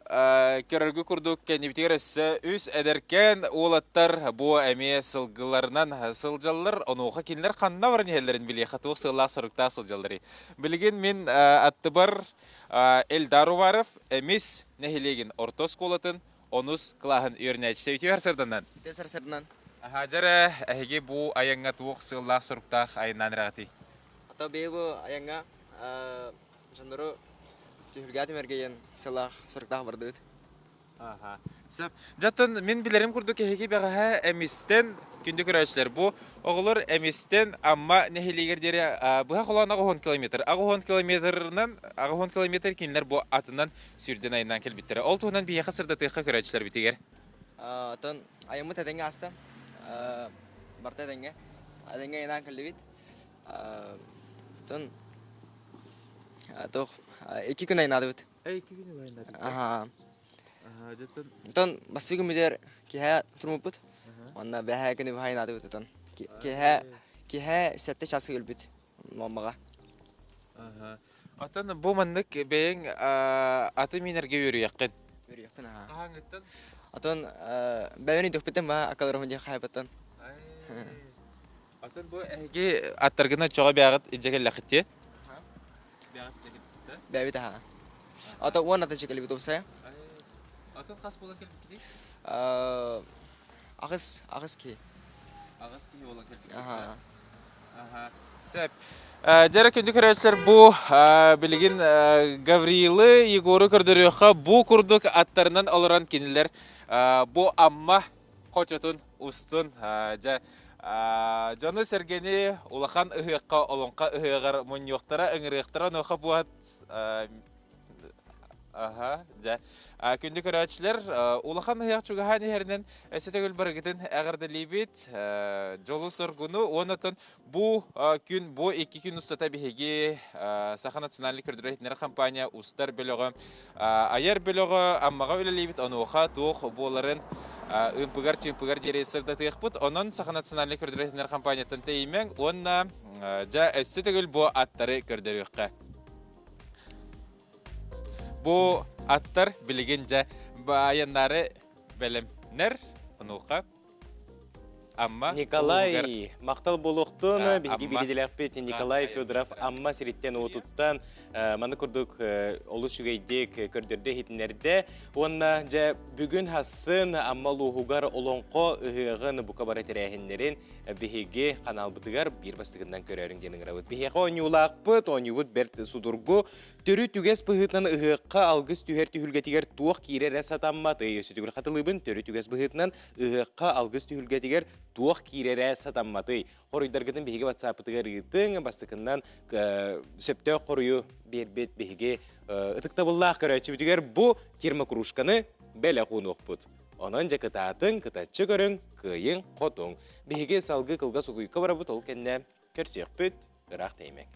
көрөргө курдук кэннибитигэр өссө үс эдэркээн уолаттар бу эмиэ сылгыларынан сылдьаллар. Онуоха кинилэр ханна баран иһэллэрин билиэххэ туох сыаллаах-соруктаах сылдьалларый. Билигин мин аттыбар Эльдар Уваров Эмис нэһилиэгин орто оскуолатын онус кылааһын үөрэнээччитэ үтүө сарсыарданан. Үтүө сарсыарданан. Аһаа, дьэ эһиги бу айаҥҥа туох сыаллаах-соруктаах айаннаан эрэҕитий? Ата бэйэ бу айаҥҥа дьоннору түһүлгэ түмэргэ сыалаах соруктаах бардыбыт. Аха. Сөп. Дьэ, мин билэрим курдук эһиги бэҕэһээ Эмистэн күндү көрөөччүлэр бу оҕолор Эмистэн Амма нэһилиэгэр диэри быһа холоон 80 километр. 80 километрынан 80 километр кинилэр бу атынан сүүрдэн айаннаан кэлбиттэрэ. Ол туһунан биһиэхэ сырдатыахха көрөөччүлэрбитигэр. Оттон айаммыт этэҥҥэ ааста. Барыта этэҥҥэ. Этэҥҥэ айаннаан кэллибит. Оттон туох икки күн айаннаатыбыт. Икки күн айаннаатыбыт. Аха. Оттон бастакы күммүтүгэр киэһэ туруммуппут. Уонна бэһээ күнү быһа айаннаатыбыт оттон. Киэһэ киэһэ сэттэ чааска өлбүт Муомаҕа. Оттон бу маннык бэйэҥ аты миинэргэ үөрүйэххин. Үөрүйэхпин аха. Хаһааҥҥыттан? Оттон бэйэбин өйдөхпүттэн баа акаларым диэн хаайбаттан. Атын бу эһиги аттаргына чоҕо бэҕит илдьэ кэллэххит Бэбит аха. Ата уон ата чекелибит упсая. Атын хас буолан кэлбиккитий? Аҕыс, аҕыс киһи. Аҕыс киһи буолан кэлбиккит. Аха. Аха. Сөп. Дьэрэ күндү көрөөччүлэр бу билигин Гаврилы, Егору көрдөрүөххэ бу курдук аттарынан олорон кинилэр бу Амма хочотун устун дьэ дьону-сэргэни улахан ыһыахха олоҥхо ыһыаҕар мунньуохтара ыҥырыахтара онуоха буот Аха, дьэ. Күндү көрөөччүлэр, улахан ыһыах чугаһаан иһэринэн өссө төгүл барыгытын эҕэрдэлиибит. Дьолу-соргуну уонна оттон бу күн, бу икки күн устата биһиги Саха национальнай көрдөрөр-иһитиннэрэр компания устар бөлөҕө, айар бөлөҕө Аммаҕа үлэлиибит. Онуоха туох буоларын ымпыгар-чымпыгар диэри сырдатыахпыт. Онон Саха национальнай көрдөрөр-иһитиннэрэр компанияттан тэйимэҥ уонна дьэ өссө төгүл бу аттары көрдөрүөххэ. Бу аттар билигин дьэ айаннаары бэлэмнэр. Онуоха Амма Николай, махтал буолуохтун, биһиги бириделэхпит Николай Федоров Амма сириттэн уотуттан маны курдук олус үчүгэйдик көрдөрдө иһитиннэрдэ. Уонна дьэ бүгүн хассын Амма улууһугар олоҥхо ыһыаҕын бука бары тэрээһиннэрин биһиги ханаалбытыгар биир бастыгынан көрөөрүҥ диэн ыҥырабыт. Биһиэхэ оонньуулаахпыт, оонньуубут бэрт судургу. Төрүт үгэс быһыытынан ыһыахха алгыс түһэр түһүлгэтигэр туох киирэрэ сатамматый? Өссө хатылыыбын төрүт үгэс быһыытынан ыһыахха алгыс түһүлгэтигэр туох киирэрэ сатамматый? Хоруйдаргытын биһиги ватсаппытыгар ыытыҥ, бастакыннан сөптөөх хоруйу биэрбит биһиги ытыктабыллаах көрөөччүбүтүгэр бу термокружканы бэлэх уунуохпут. Онон дьэ кытаатыҥ, кытаччы көрүҥ, кыайыҥ, хотуҥ. Биһиги салгыы кылгас угуйка барабыт, ол кэннэ көрсүөхпүт, ыраах тэйимэҥ.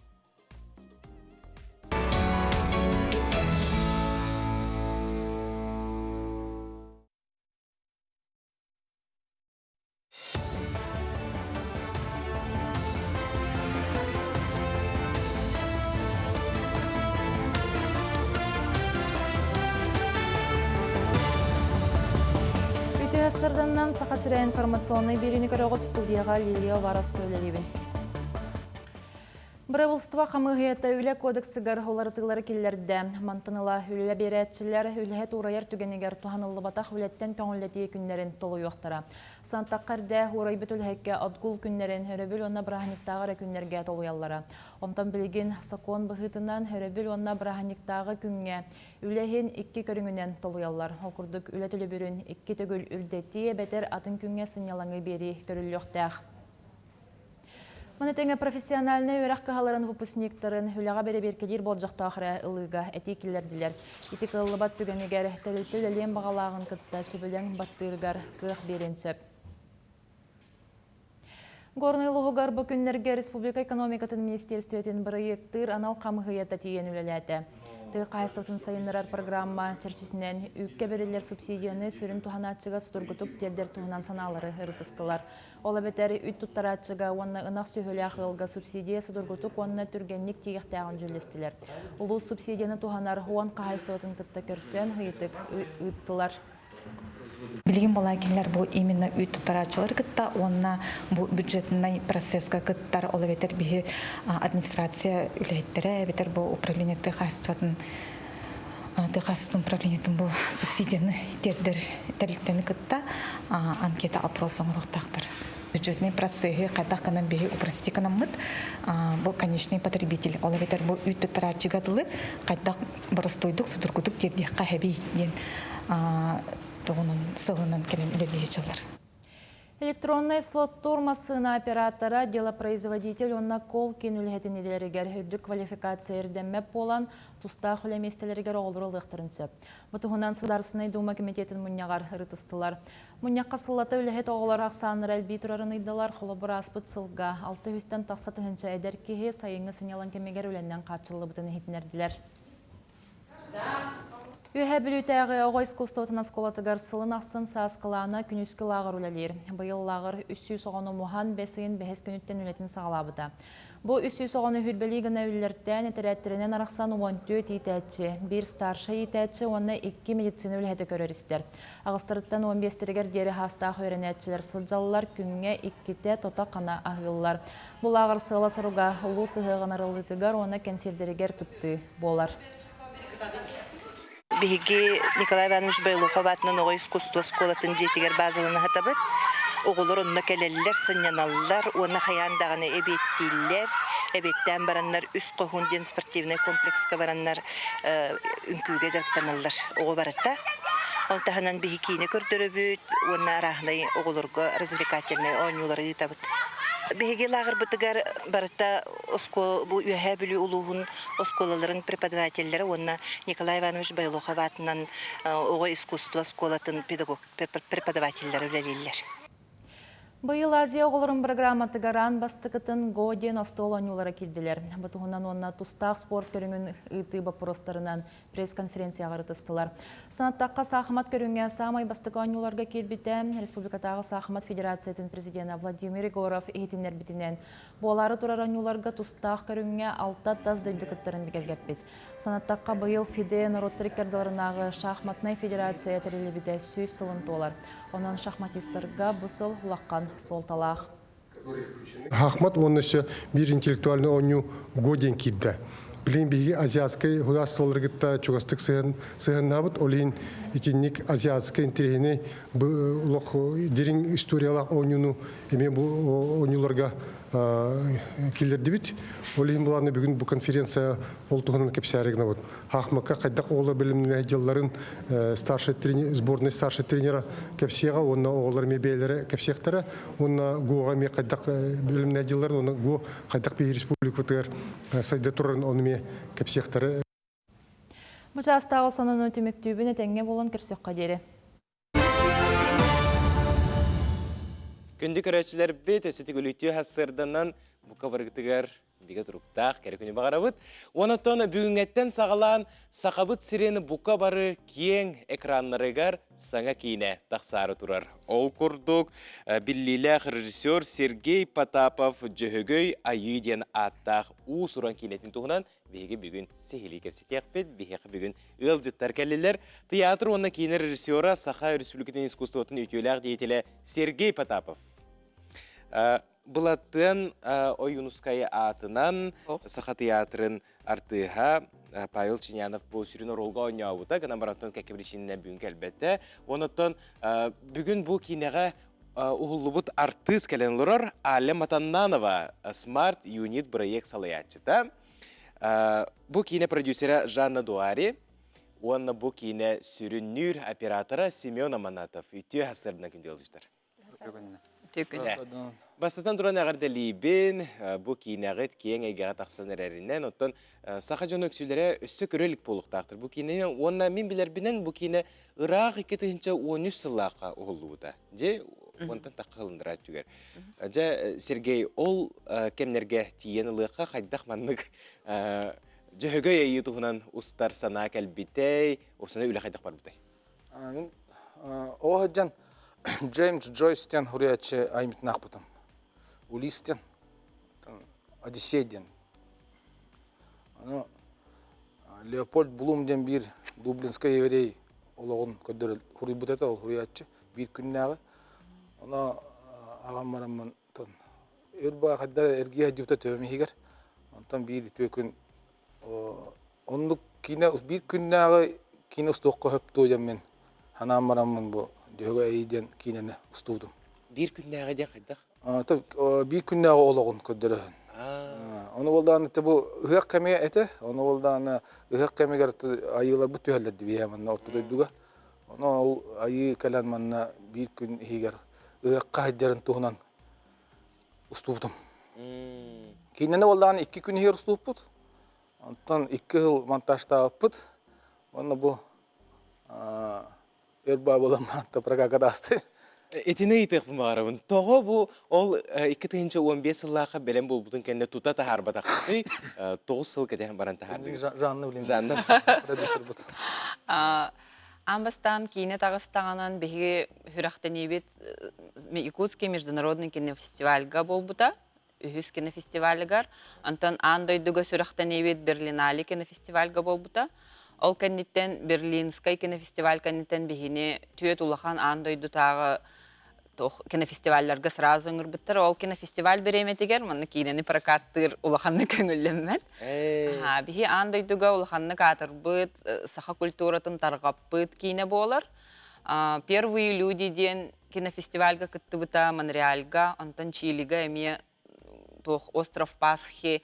Үтүө сарданнан Саха сирэ информационнай биэриини көрөҕүт студияҕа Лилия Уваровская үлэлиибин. Бырабылство хамыыһыйата үлэ кодексыгар уларытыылары киллэрдэ. Мантан ыла үлэ биэрээччилэр үлэһит уурайар түгэнигэр туһаныллыбатах үлэттэн көҥүллэтии күннэрин толуйуохтара. Сантахха эрдэ уурайбыт үлэһиккэ отгул күннэрин өрөбүл уонна бырааһынньыктааҕы эрэ күннэргэ толуйаллара. Онтон билигин сокуон быһыытынан өрөбүл уонна бырааһынньыктааҕы күҥҥэ үлэ иһин икки көрүҥүнэн толуйаллар. Ол курдук үлэ төлөбүрүн икки төгүл үрдэтии эбэтэр атын күҥҥэ сынньалаҥы биэрии көрүллүөхтээх. Маны тэҥэ профессиональнай үөрэх кыһаларын выпускниктарын үлэҕэ бэрэбиэркэлиир болдьохтоох эрэ ылыыга этии киллэрдилэр. Ити кыаллыбат түгэнигэр тэрилтэ үлэлиэн баҕалааҕын кытта сөбүлэҥ баттыырыгар кыах биэриэн сөп. Горнай улууһугар бу күннэргэ республика экономикатын министиэристибэтин бырайыактыыр анал хамыыһыйата тиийэн үлэлээтэ. Тыа хаһаайыстыбатын сайыннарар программа чэрчитинэн үүккэ бэриллэр субсидияны сүрүн туһанааччыга судургутук тиэрдэр туһунан санаалары ырытыстылар. Ол эбэтэр үт туттарааччыга уонна ынах сүөһүлээх ыалга субсидия судургутук уонна түргэнник тиийиэхтээҕин дьүүллэстилэр. Улуус субсидияны туһанар уон хаһаайыстыбатын кытта көрсөн ыйытык ыыттылар. Билигин балаакиннар бу именно үүт туттарааччылары кытта уонна бу бюджетнай процесска кыттар, ол эбэтэр биһи администрация үлэһиттэрэ эбэтэр бу управление тыа хаһаайыстыбатын тыа хаһаайыстыбатын управлениетын бу субсидияны тиэрдэр тэрилтэни кытта анкета опрос оҥоруохтаахтар. Бюджетный процеһы хайдах гынан биһи упростить гынаммыт бу конечный потребитель ол эбэтэр бу үүт туттарааччыга дылы хайдах боростуойдук судургутук тиэрдиэххэ хэбий диэн тугунан сылынан кэлэн үлэлии сылдьаллар. Электроннай слоттуур массыына оператора, делопроизводитель уонна кол-киин үлэһитин идэлэригэр үрдүк квалификация ирдэммэт буолан, тустаах үлэ миэстэлэригэр оҕолору ылыахтарын сөп. Бу туһунан Судаарыстыбаннай Дума кэмитиэтин мунньаҕар ырытыстылар. Мунньахха сыллата үлэһит оҕолор ахсааннара элбии турарын ыйдылар. Холобур, ааспыт сылга 600-тэн тахса тыһыынча эдэр киһи сайыҥҥы сынньалаҥ кэмигэр үлэннэн хааччыллыбытын иһитиннэрдилэр. Үөһээ Бүлүүтээҕи оҕо искусствотын оскуолатыгар сылын ахсын сааскылаана күнүскү лааҕыр үлэлиир. Быйыл лааҕыр 300 оҕону муһан бэс ыйын бэһис күнүттэн үлэтин саҕалаабыта. Бу 300 оҕону үһүрбэлии гына үллэртээн, этэрээттэринэн арахсан 14 иитээччи, биир старшай иитээччи уонна икки медицина үлэһитэ көрөр-истэр. Аҕыстарыттан 15-тэригэр диэри хаастаах үөрэнээччилэр сылдьаллар, күҥҥэ иккитэ тото-хана аһыыллар. Бу лааҕыр сыала-соруга улуус ыһыаҕын арыллыытыгар уонна кэнсиэрдэригэр кыттыы буолар. Биһиги Николай Иванович Бойлохов аатынан оҕо искусство оскуолатын дьиэтигэр базалана сатабыт. Оҕолор онно кэлэллэр, сынньаналлар уонна хайаан даҕаны эбиэттииллэр. Эбиэттээн бараннар Үс хоһуун диэн спортивнай комплекска бараннар үҥкүүгэ дьарыктаналлар оҕо барыта. Ол таһынан биһи киинэ көрдөрөбүт уонна арааһынай оҕолорго развлекательнай оонньуулары ыытабыт. Биһиги лааҕырбытыгар барыта оскуола бу Үөһээ Бүлүү улууһун оскуолаларын преподавателлэрэ уонна Николай Иванович Бойлохов аатынан оҕо искусство оскуолатын педагог преподавателлэрэ үлэлииллэр. Быйыл Азия оҕолорун программатыгар аан бастакытын Го диэн остуол оонньуулара киирдилэр. Бу туһунан уонна тустаах спорт көрүҥүн ыытыы боппуруостарынан пресс-конференцияҕа ырытыстылар. Санаттахха, саахымат көрүҥэ саамай бастакы оонньууларга киирбитэ. Республикатааҕы саахымат федерациятын президенэ Владимир Егоров иһитиннэрбитинэн, буолаары турар оонньууларга тустаах көрүҥҥэ алта тас дойду кыттарын бигэргэппит. Санаттахха, быйыл ФИДЕ норуоттар иккардыларынааҕы шахматнай федерация тэриллибитэ 100 сылын туолар. Онон шахматистарга бу сыл улахан суолталаах. Шахмат уонна өссө биир интеллектуальный оонньуу Го диэн киирдэ. Билигин биһиги азиатскай художестволары кытта чугастык сыһыаннаабыт, ол иһин итинник азиатскай интэриэһинэй олох дириҥ историялаах оонньууну эмиэ бу оонньууларга киллэрдибит. Ол иһин булааны бүгүн бу конференция ол туһунан кэпсээри гынабыт. Хаахмакка хайдах оҕолор бэлэмнэнэ дьылларын старший тренер, сборной старший тренера кэпсиэҕэ уонна оҕолор эмиэ бэйэлэрэ кэпсиэхтэрэ уонна ГО-ҕа эмиэ хайдах бэлэмнэнэ дьылларын уонна ГО хайдах биһиги республикабытыгар сайда турарын ону эмиэ кэпсиэхтэрэ. Бу чаастааҕы сонуну түмүктүүбүн этэҥҥэ буолан көрсүөххэ диэри. Күндү көрөөччүлэрбит, өссө төгүл сарсыарданан бука барыгытыгар бигэ туруктаах кэрэ күнү баҕарабыт. Онтон бүгүҥҥэттэн саҕалаан Сахабыт сирин бука бары киэҥ экраннарыгар саҥа киинэ тахсаары турар. Ол курдук, биллиилээх режиссер Сергей Потапов Дьөһөгөй Айыы диэн ааттаах уус-уран киинэтин туһунан Биһиги бүгүн сиһилии кэпсэтиэхпит. Биһиэхэ бүгүн ыалдьыттар кэллилэр. Театр уонна киинэ режиссера, Саха Республикатын искусствотын үтүөлээх деятелэ Сергей Потапов. Былатыан Ойуунускай аатынан Саха театрын артыыһа Павел Чинянов бу сүрүн оруолга оонньообута, гынан баран кэккэ причининэн бүгүн кэлбэтэ. Онон бүгүн бу киинэҕэ уһуллубут артыыс кэлэн олорор Аля Матаннанова, Smart Unit бырайыак салайааччыта. Бу киинэ продюсера Жанна Дуари уонна бу киинэ сүрүннүүр оператора Семен Аманатов үтүө сарсыарданан күндү ыалдьыттар. Бастатан туран эҕэрдэлиибин, бу киинэҕит киэҥ эйгэҕэ тахсан эрэринэн, оттон саха дьоно үксүлэрэ өссө көрө илик буолуохтаахтар бу киинэни уонна мин билэрбинэн бу киинэ ыраах 2013 сыллаахха уһуллубута. Дьэ, онтон тахха ылыннара өттүгэр. Дьэ, Сергей, ол кэмнэргэ тиийэн ылыахха хайдах маннык дьөһөгөй айыы туһунан устар санаа кэлбитэй, уопсайынан үлэ хайдах барбытай? Мин оҕо сылдьан Джеймс Джойс диэн суруйааччы айымньытын аахпытым. Улисс диэн, Одиссей диэн. Аны Леопольд Блум диэн биир дублинскай еврей олоҕун көрдөрөр суруйбут этэ ол суруйааччы биир күннээҕи. Ону аҕам бараммын өр баҕа хайдах эргийэ сылдьыбыта төбөм иһигэр. Онтон биир үтүө күн оннук киинэ биир күннээҕи киинэ устуохха сөп дуо диэммин санаан бараммын бу Дьөһөгөй Айыы диэн киинэни устубутум. Биир күннээҕи диэн хайдах? Биир күннээҕи олоҕун көрдөрөһүн. Ону буолдаҕына бу ыһыах кэмигэр этэ. Ону буолдаҕына ыһыах кэмигэр айыыларбыт түһэллэр дии манна орто дойдуга. Ону ол айыы кэлэн манна биир күн иһигэр ыһыахха сылдьарын туһунан устубутум. Киинэни буоллаҕына икки күн иһигэр устубуппут. Онтон икки сыл монтажтаабыппыт. Уонна бу өр баа буолан баран прокакка таасты. Итини ыйытыахпын баҕарабын. Тоҕо бу ол 2015 сыллаахха бэлэм буолбутун кэннэ тута таһаарбатаххытый? 9 сыл кэтэһэн баран таһаардыгыт. Жанна билин. Жанна. Продюсербут. Аан бастаан киинэ таҕыстаҕынан биһиги сүрэхтэниибит Якутский международный кинофестивальга буолбута. Үһүс кинофестивалыгар. Онтон аан дойдуга сүрэхтэниибит Берлинале кинофестивальга буолбута. Ол кэнниттэн Берлинскай кинофестиваль кэнниттэн биһини түөрт улахан аан дойдутааҕы туох кинофестивалларга сразу ыҥырбыттар. Ол кинофестиваль бириэмэтигэр манна киинэни прокаттыыр улаханнык көҥүллэммэт. Биһи аан дойдуга улаханнык аатырбыт, саха культуратын тарҕаппыт киинэ буолар. Первые люди диэн кинофестивальга кыттыбыта Монреальга, онтон Чилига эмиэ туох Остров Пасхи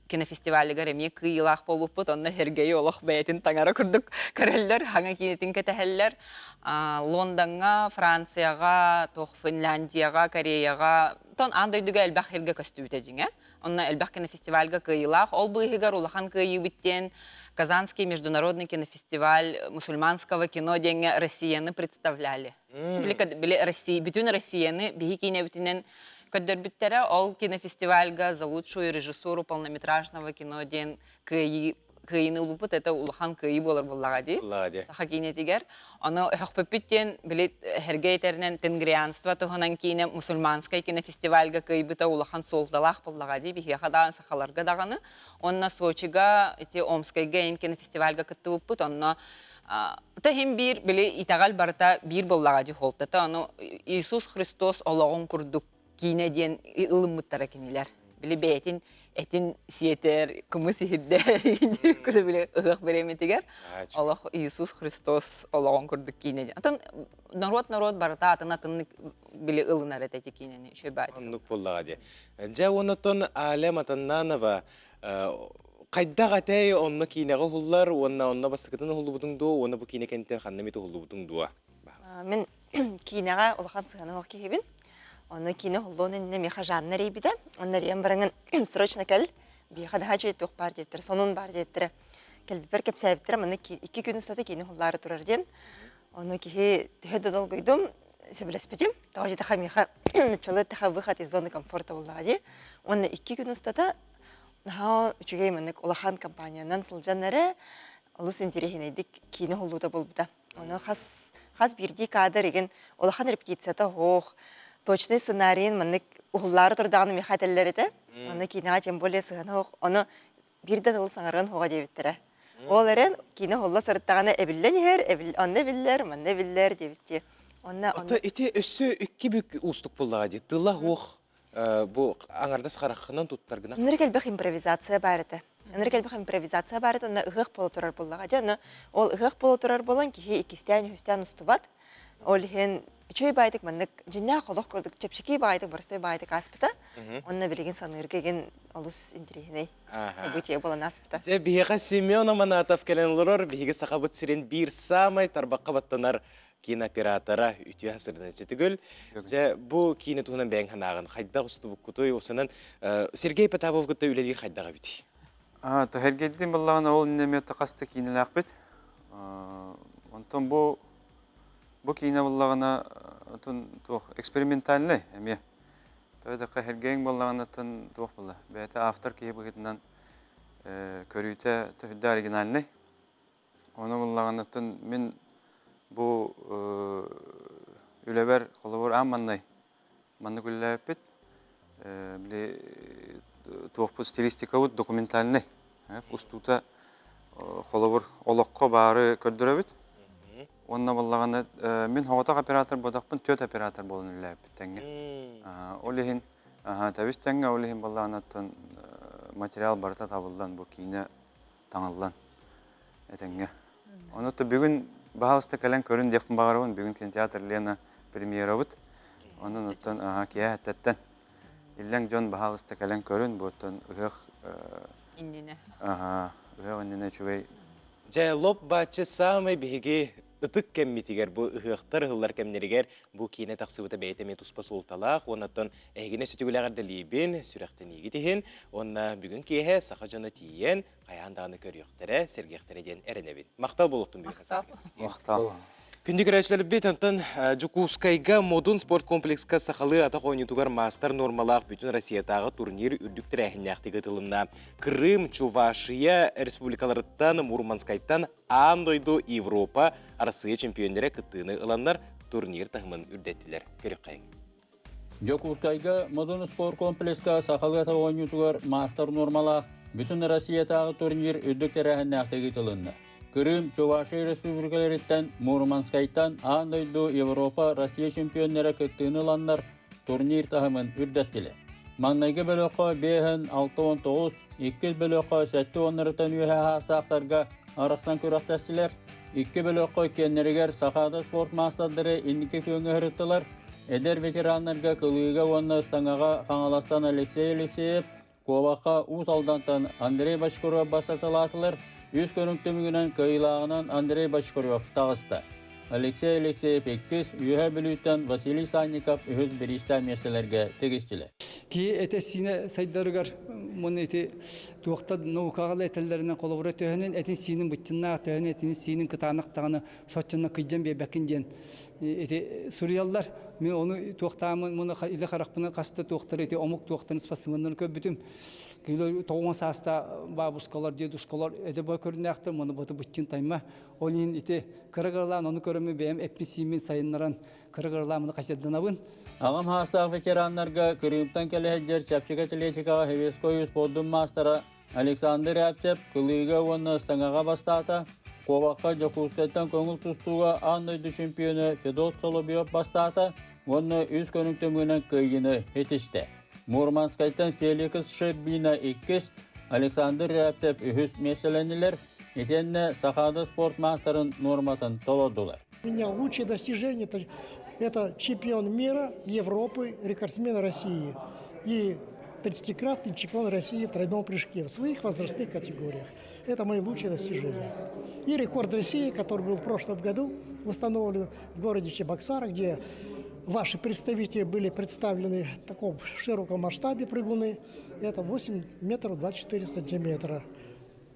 кинофестивалыгар эмиэ кыайыылаах буолбуппут. Онно Сергей олох бэйэтин таҥара курдук көрөллөр, хаҥа киинэтин кэтэһэллэр. Лондоҥҥа, Францияҕа, туох Финляндияҕа, Кореяҕа, тон аан дойдуга элбэх сиргэ көстүбүтэ дьиҥэ. Онно элбэх кинофестивальга кыайыылаах. Ол быыһыгар улахан кыайыыбыт диэн Казанский международный кинофестиваль мусульманского кино диэҥҥэ Россияны представляли. Били Россия, бүтүн Россияны биһи киинэбитинэн көрдөрбүттэрэ. Ол кинофестивальга за лучшую режиссуру полнометражного кино диэн кыайыы кыайыыны ылбыппыт это улахан кыайыы буолар буоллаҕа дии. Саха киинэтигэр. Ону өһөхпүппүт диэн били Сергей этэринэн тенгрианство туһунан киинэ мусульманскай кинофестивальга кыайбыта улахан суолталаах буоллаҕа дии биһиэхэ даҕаны сахаларга даҕаны. Онно Сочига ити Омскайга эн кинофестивальга кыттыбыппыт. Онно Та иһин биир били итэҕэл барыта биир буоллаҕа дии суолтата. Ону Иисус Христос олоҕун курдук киинэ диэн ылыммыттара кинилэр. Били бэйэтин этин сиэтэр, кымыс иһирдэр били ыһыах бириэмэтигэр олох Иисус Христос олоҕун курдук киинэ диэн. Атын норуот-норуот барыта атын атыннык били ылынар этэ ити киинэни үчүгэй баай. Оннук буоллаҕа дии. Дьэ уоннаттан Аля Матаннанова хайдах этэй онно киинэҕэ уһуллар уонна онно бастакытын уһуллубутуҥ дуо уонна бу киинэ кэнниттэн ханна эмит уһуллубутуҥ дуо? Мин киинэҕэ улахан сыһыана суох киһибин. Онно киинэ уһуллуон иннинэ миэхэ Жанна эрийбитэ. Онно эрийэн бараҥын срочно кэл, биһиэхэ наһаа үчүгэй туох баар диэбиттэрэ, сонун баар диэбиттэрэ. Кэлбиппэр кэпсээбиттэрэ, манна икки күн устата киинэ уһуллаары турар диэн. Ону киһи төһө да долгуйдум, сөбүлэспитим. Тоҕо диэтэххэ миэхэ нуччалыы эттэххэ выход из зоны комфорта буоллаҕа дии. Уонна икки күн устата наһаа үчүгэй маннык улахан компаниянан сылдьан эрэ олус интэриэһинэйдик киинэ уһуллуута буолбута. Ону хас хас биирдии кадр игин улахан репетицията суох, точный сценарийын маннык уһуллаары турдаҕына миэхэ этэллэр этэ. Аны киинэҕэ тем более сыһыана суох. Ону биир да тылы саҥарыан суоҕа диэбиттэрэ. Ол эрэн киинэ уһулла сырыттаҕына эбиллэн иһэр, онно эбиллэр, манна эбиллэр диэбиттии. Онно Ото ити өссө икки бүк уустук буоллаҕа дии. Тыла суох бу аҥардас хараххынан туттаргына. Ынырык элбэх импровизация баар этэ. Ынырык элбэх импровизация баар этэ, онно ыһыах буола турар буоллаҕа. Дьэ, онно ол ыһыах буола турар буолан киһи иккистээн, үһүстээн устубат. Ол иһин үчүгэй баайдык маннык дьиннээх олох курдук чэпчэки баайдык, боростуой баайдык ааспыта. Онно билигин саныырга игин олус интэриэһинэй событие буолан ааспыта. Дьэ, биһиэхэ Семен Аманатов кэлэн олорор. Биһиги Сахабыт сирин биир саамай тарбахха баттанар кинооператора үтүө сырдана Түгүл. Дьэ, бу киинэ туһунан бэйэҥ санааҕын хайдах устубуккутуй? Осанан Сергей Потапов кытта үлэлиир хайдах эбитий? Сергейдин баллаҕына ол иннэ хас да киинэлээхпит. Онтон бу бу киинэ буллаҕына отун туох экспериментальный эмиэ. Тоҕо Сергейиҥ буоллаҕына туох буолла бэйэтэ автор киһи быһыытынан көрүүтэ төһүдэ оригинальный. Ону буллаҕына мин бу үлэбэр холобур аан маннай маннык үлэлээбиппит. Били туохпут стилистикабыт документальный. Устуута холобур олоххо баары көрдөрөбүт. Уонна буоллаҕына мин соҕотох оператор буолбатахпын, түөрт оператор буолан үлэлээбиппит тэҥҥэ. Ол иһин тэбис тэҥҥэ, ол иһин буоллаҕына материал барыта табыллан бу киинэ таҥыллан этэҥҥэ. Ону то бүгүн баһаалыста кэлэн көрүн диэхпин баҕарабын. Бүгүн кинотеатр Лена премьерабыт. Онон оттон киэһэ эттэн иллэҥ дьон баһаалыста кэлэн көрүн. Бу оттон ыһыах иннинэ. Ыһыах иннинэ үчүгэй. Дьэ, лоп бааччы саамай биһиги ытык кэммитигэр, бу ыһыахтар ыһыллар кэмнэригэр бу киинэ тахсыбыта бэйэтэ эмиэ туспа суолталаах уоннаттан эһигини сүтүгүлээх эрдэлиибин, сүрэхтэниигит иһин уонна бүгүн киэһэ саха дьоно тиийэн хайаан даҕаны көрүөхтэрэ, сэргиэхтэрэ диэн эрэнэбин. Махтал буолуохтун бүгүн Махтал. Күндү көрөөччүлэрбит, онтон Дьокуускайга Модун спорткомплекска сахалыы атах оонньуутугар маастар нуормалаах бүтүн Россиятааҕы турнир үрдүк тэрээһиннээхтик ыытылынна. Крым, Чувашия республикаларыттан, Мурманскайтан аан дойду, Европа, Арассыыйа чемпионнара кыттыыны ыланнар турнир таһымын үрдэттилэр. Көрүөххэйиҥ. Дьокуускайга Модун спорткомплекска сахалыы атах оонньуутугар маастар нуормалаах бүтүн Россиятааҕы турнир үрдүк тэрээһиннээхтик ыытылынна. Крым, Чувашия республикаларыттан, Мурманскайтан аан дойду, Европа, Россия чемпионнара кыттыыны ыланнар турнир таһымын үрдэттилэр. Маҥнайгы бөлөххө биэһин 69, иккис бөлөххө сэттэ уоннарыттан үөһэ аастаахтарга арахсан күрэхтэстилэр. Икки бөлөххө иккиэннэригэр Сахаада спорт маастардары инники күөҥҥэ ыһырыттылар. Эдэр ветераннарга кылыыга уонна ыстаҥаҕа Хаҥаластан Алексей Алексеев, Куобахха Уус Алдантан Андрей Бочкарев бастаталаатылар, үс көрүҥ түмүгүнэн кыайыылааҕынан Андрей Бочкарев таҕыста. Алексей Алексеев иккис, Үөһээ Бүлүүттэн Василий Санников үһүс бириистээх миэстэлэргэ тигистилэр. Киһи этэ-сиинэ сайдарыгар муну ити туохта наукаҕа этэллэринэн холобура төһөнөн этин-сиинин быччыннаах, төһөнөн этин-сиинин кытаанах даҕаны соччонно кыйдьан биэрбэккин диэн ити суруйаллар. Мен ону туохтаамын муну илэ харахпынан хаста туохтары ити омук туохтарын спортсменнарын көрбүтүм. Кило тоҕуон сааста бабушкалар, дедушкалар өдө бой көрүнээхтэр, муну баты быччын тайма. Ол иһин ити кыра-кыралаан ону көрөммүн бэйэм эппин-сииммин сайыннаран кыра-кыралаан муну хачырданабын. Аҕам хаастаах ветераннарга Крымтан кэлэ сылдьар чэпчэки атлетикаҕа Хевеской спордун маастара Александр Рябцев кылыыга уонна ыстаҥаҕа бастаата, куобахха Дьокуускайтан көҥүл тустууга аан дойду чемпиона Федот Соловьев бастаата уонна үс көрүҥ түмүгүнэн кыайыыны ситистэ. Мурманскайтан Феликс Шербина иккис, Александр Рябцев үһүс миэстэлэннилэр, итиэннэ Сахаада спорт маастарын нуорматын толордулар. У меня лучшее достижение это, это чемпион мира, Европы, рекордсмен России. И 30-кратный чемпион России в тройном прыжке в своих возрастных категориях. Это мои лучшие достижения. И рекорд России, который был в прошлом году установлен в городе Чебоксары, где ваши представители были представлены в таком широком масштабе прыгуны, это 8 метров 24 сантиметра.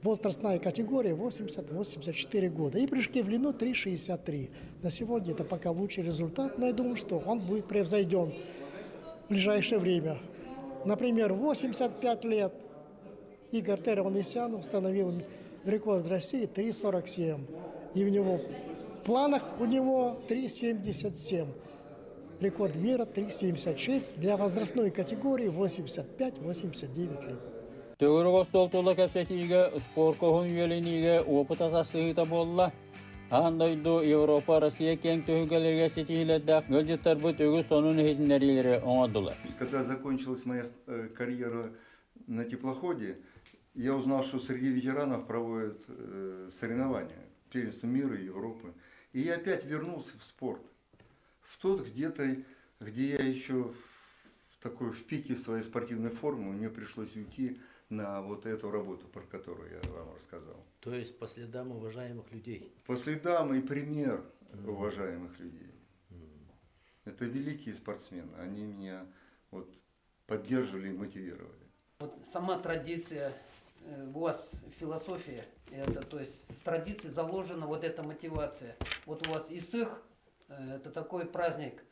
Возрастная категория 80-84 года. И прыжки в длину 3,63. На сегодня это пока лучший результат, но я думаю, что он будет превзойден в ближайшее время. Например, 85 лет Игорь Терванесян установил рекорд России 3,47. И в него в планах у него 3,77. Рекорд мира 3,76 для возрастной категории 85-89 лет. Төгүрүк остуол тула кэпсэтиигэ спорка уһун үөлэниигэ опыт атастаһыыта буолла. Аан дойду, Европа, Россия киэҥ түһүлгэлэригэр ситиһиилэрдээх ыалдьыттарбыт үгүс сонун иһитиннэриилэри оҥордулар. Когда закончилась моя карьера на теплоходе, я узнал, что среди ветеранов проводят соревнования, первенство мира и Европы. И я опять вернулся в спорт. В тот где-то, где я еще в такой в пике своей спортивной формы, мне пришлось уйти на вот эту работу, про которую я вам рассказал. То есть по следам уважаемых людей? По следам и пример уважаемых людей. Это великие спортсмены, они меня вот поддерживали и мотивировали. Вот сама традиция, э, у вас философия, это, то есть в традиции заложена вот эта мотивация. Вот у вас Исых, э, это такой праздник,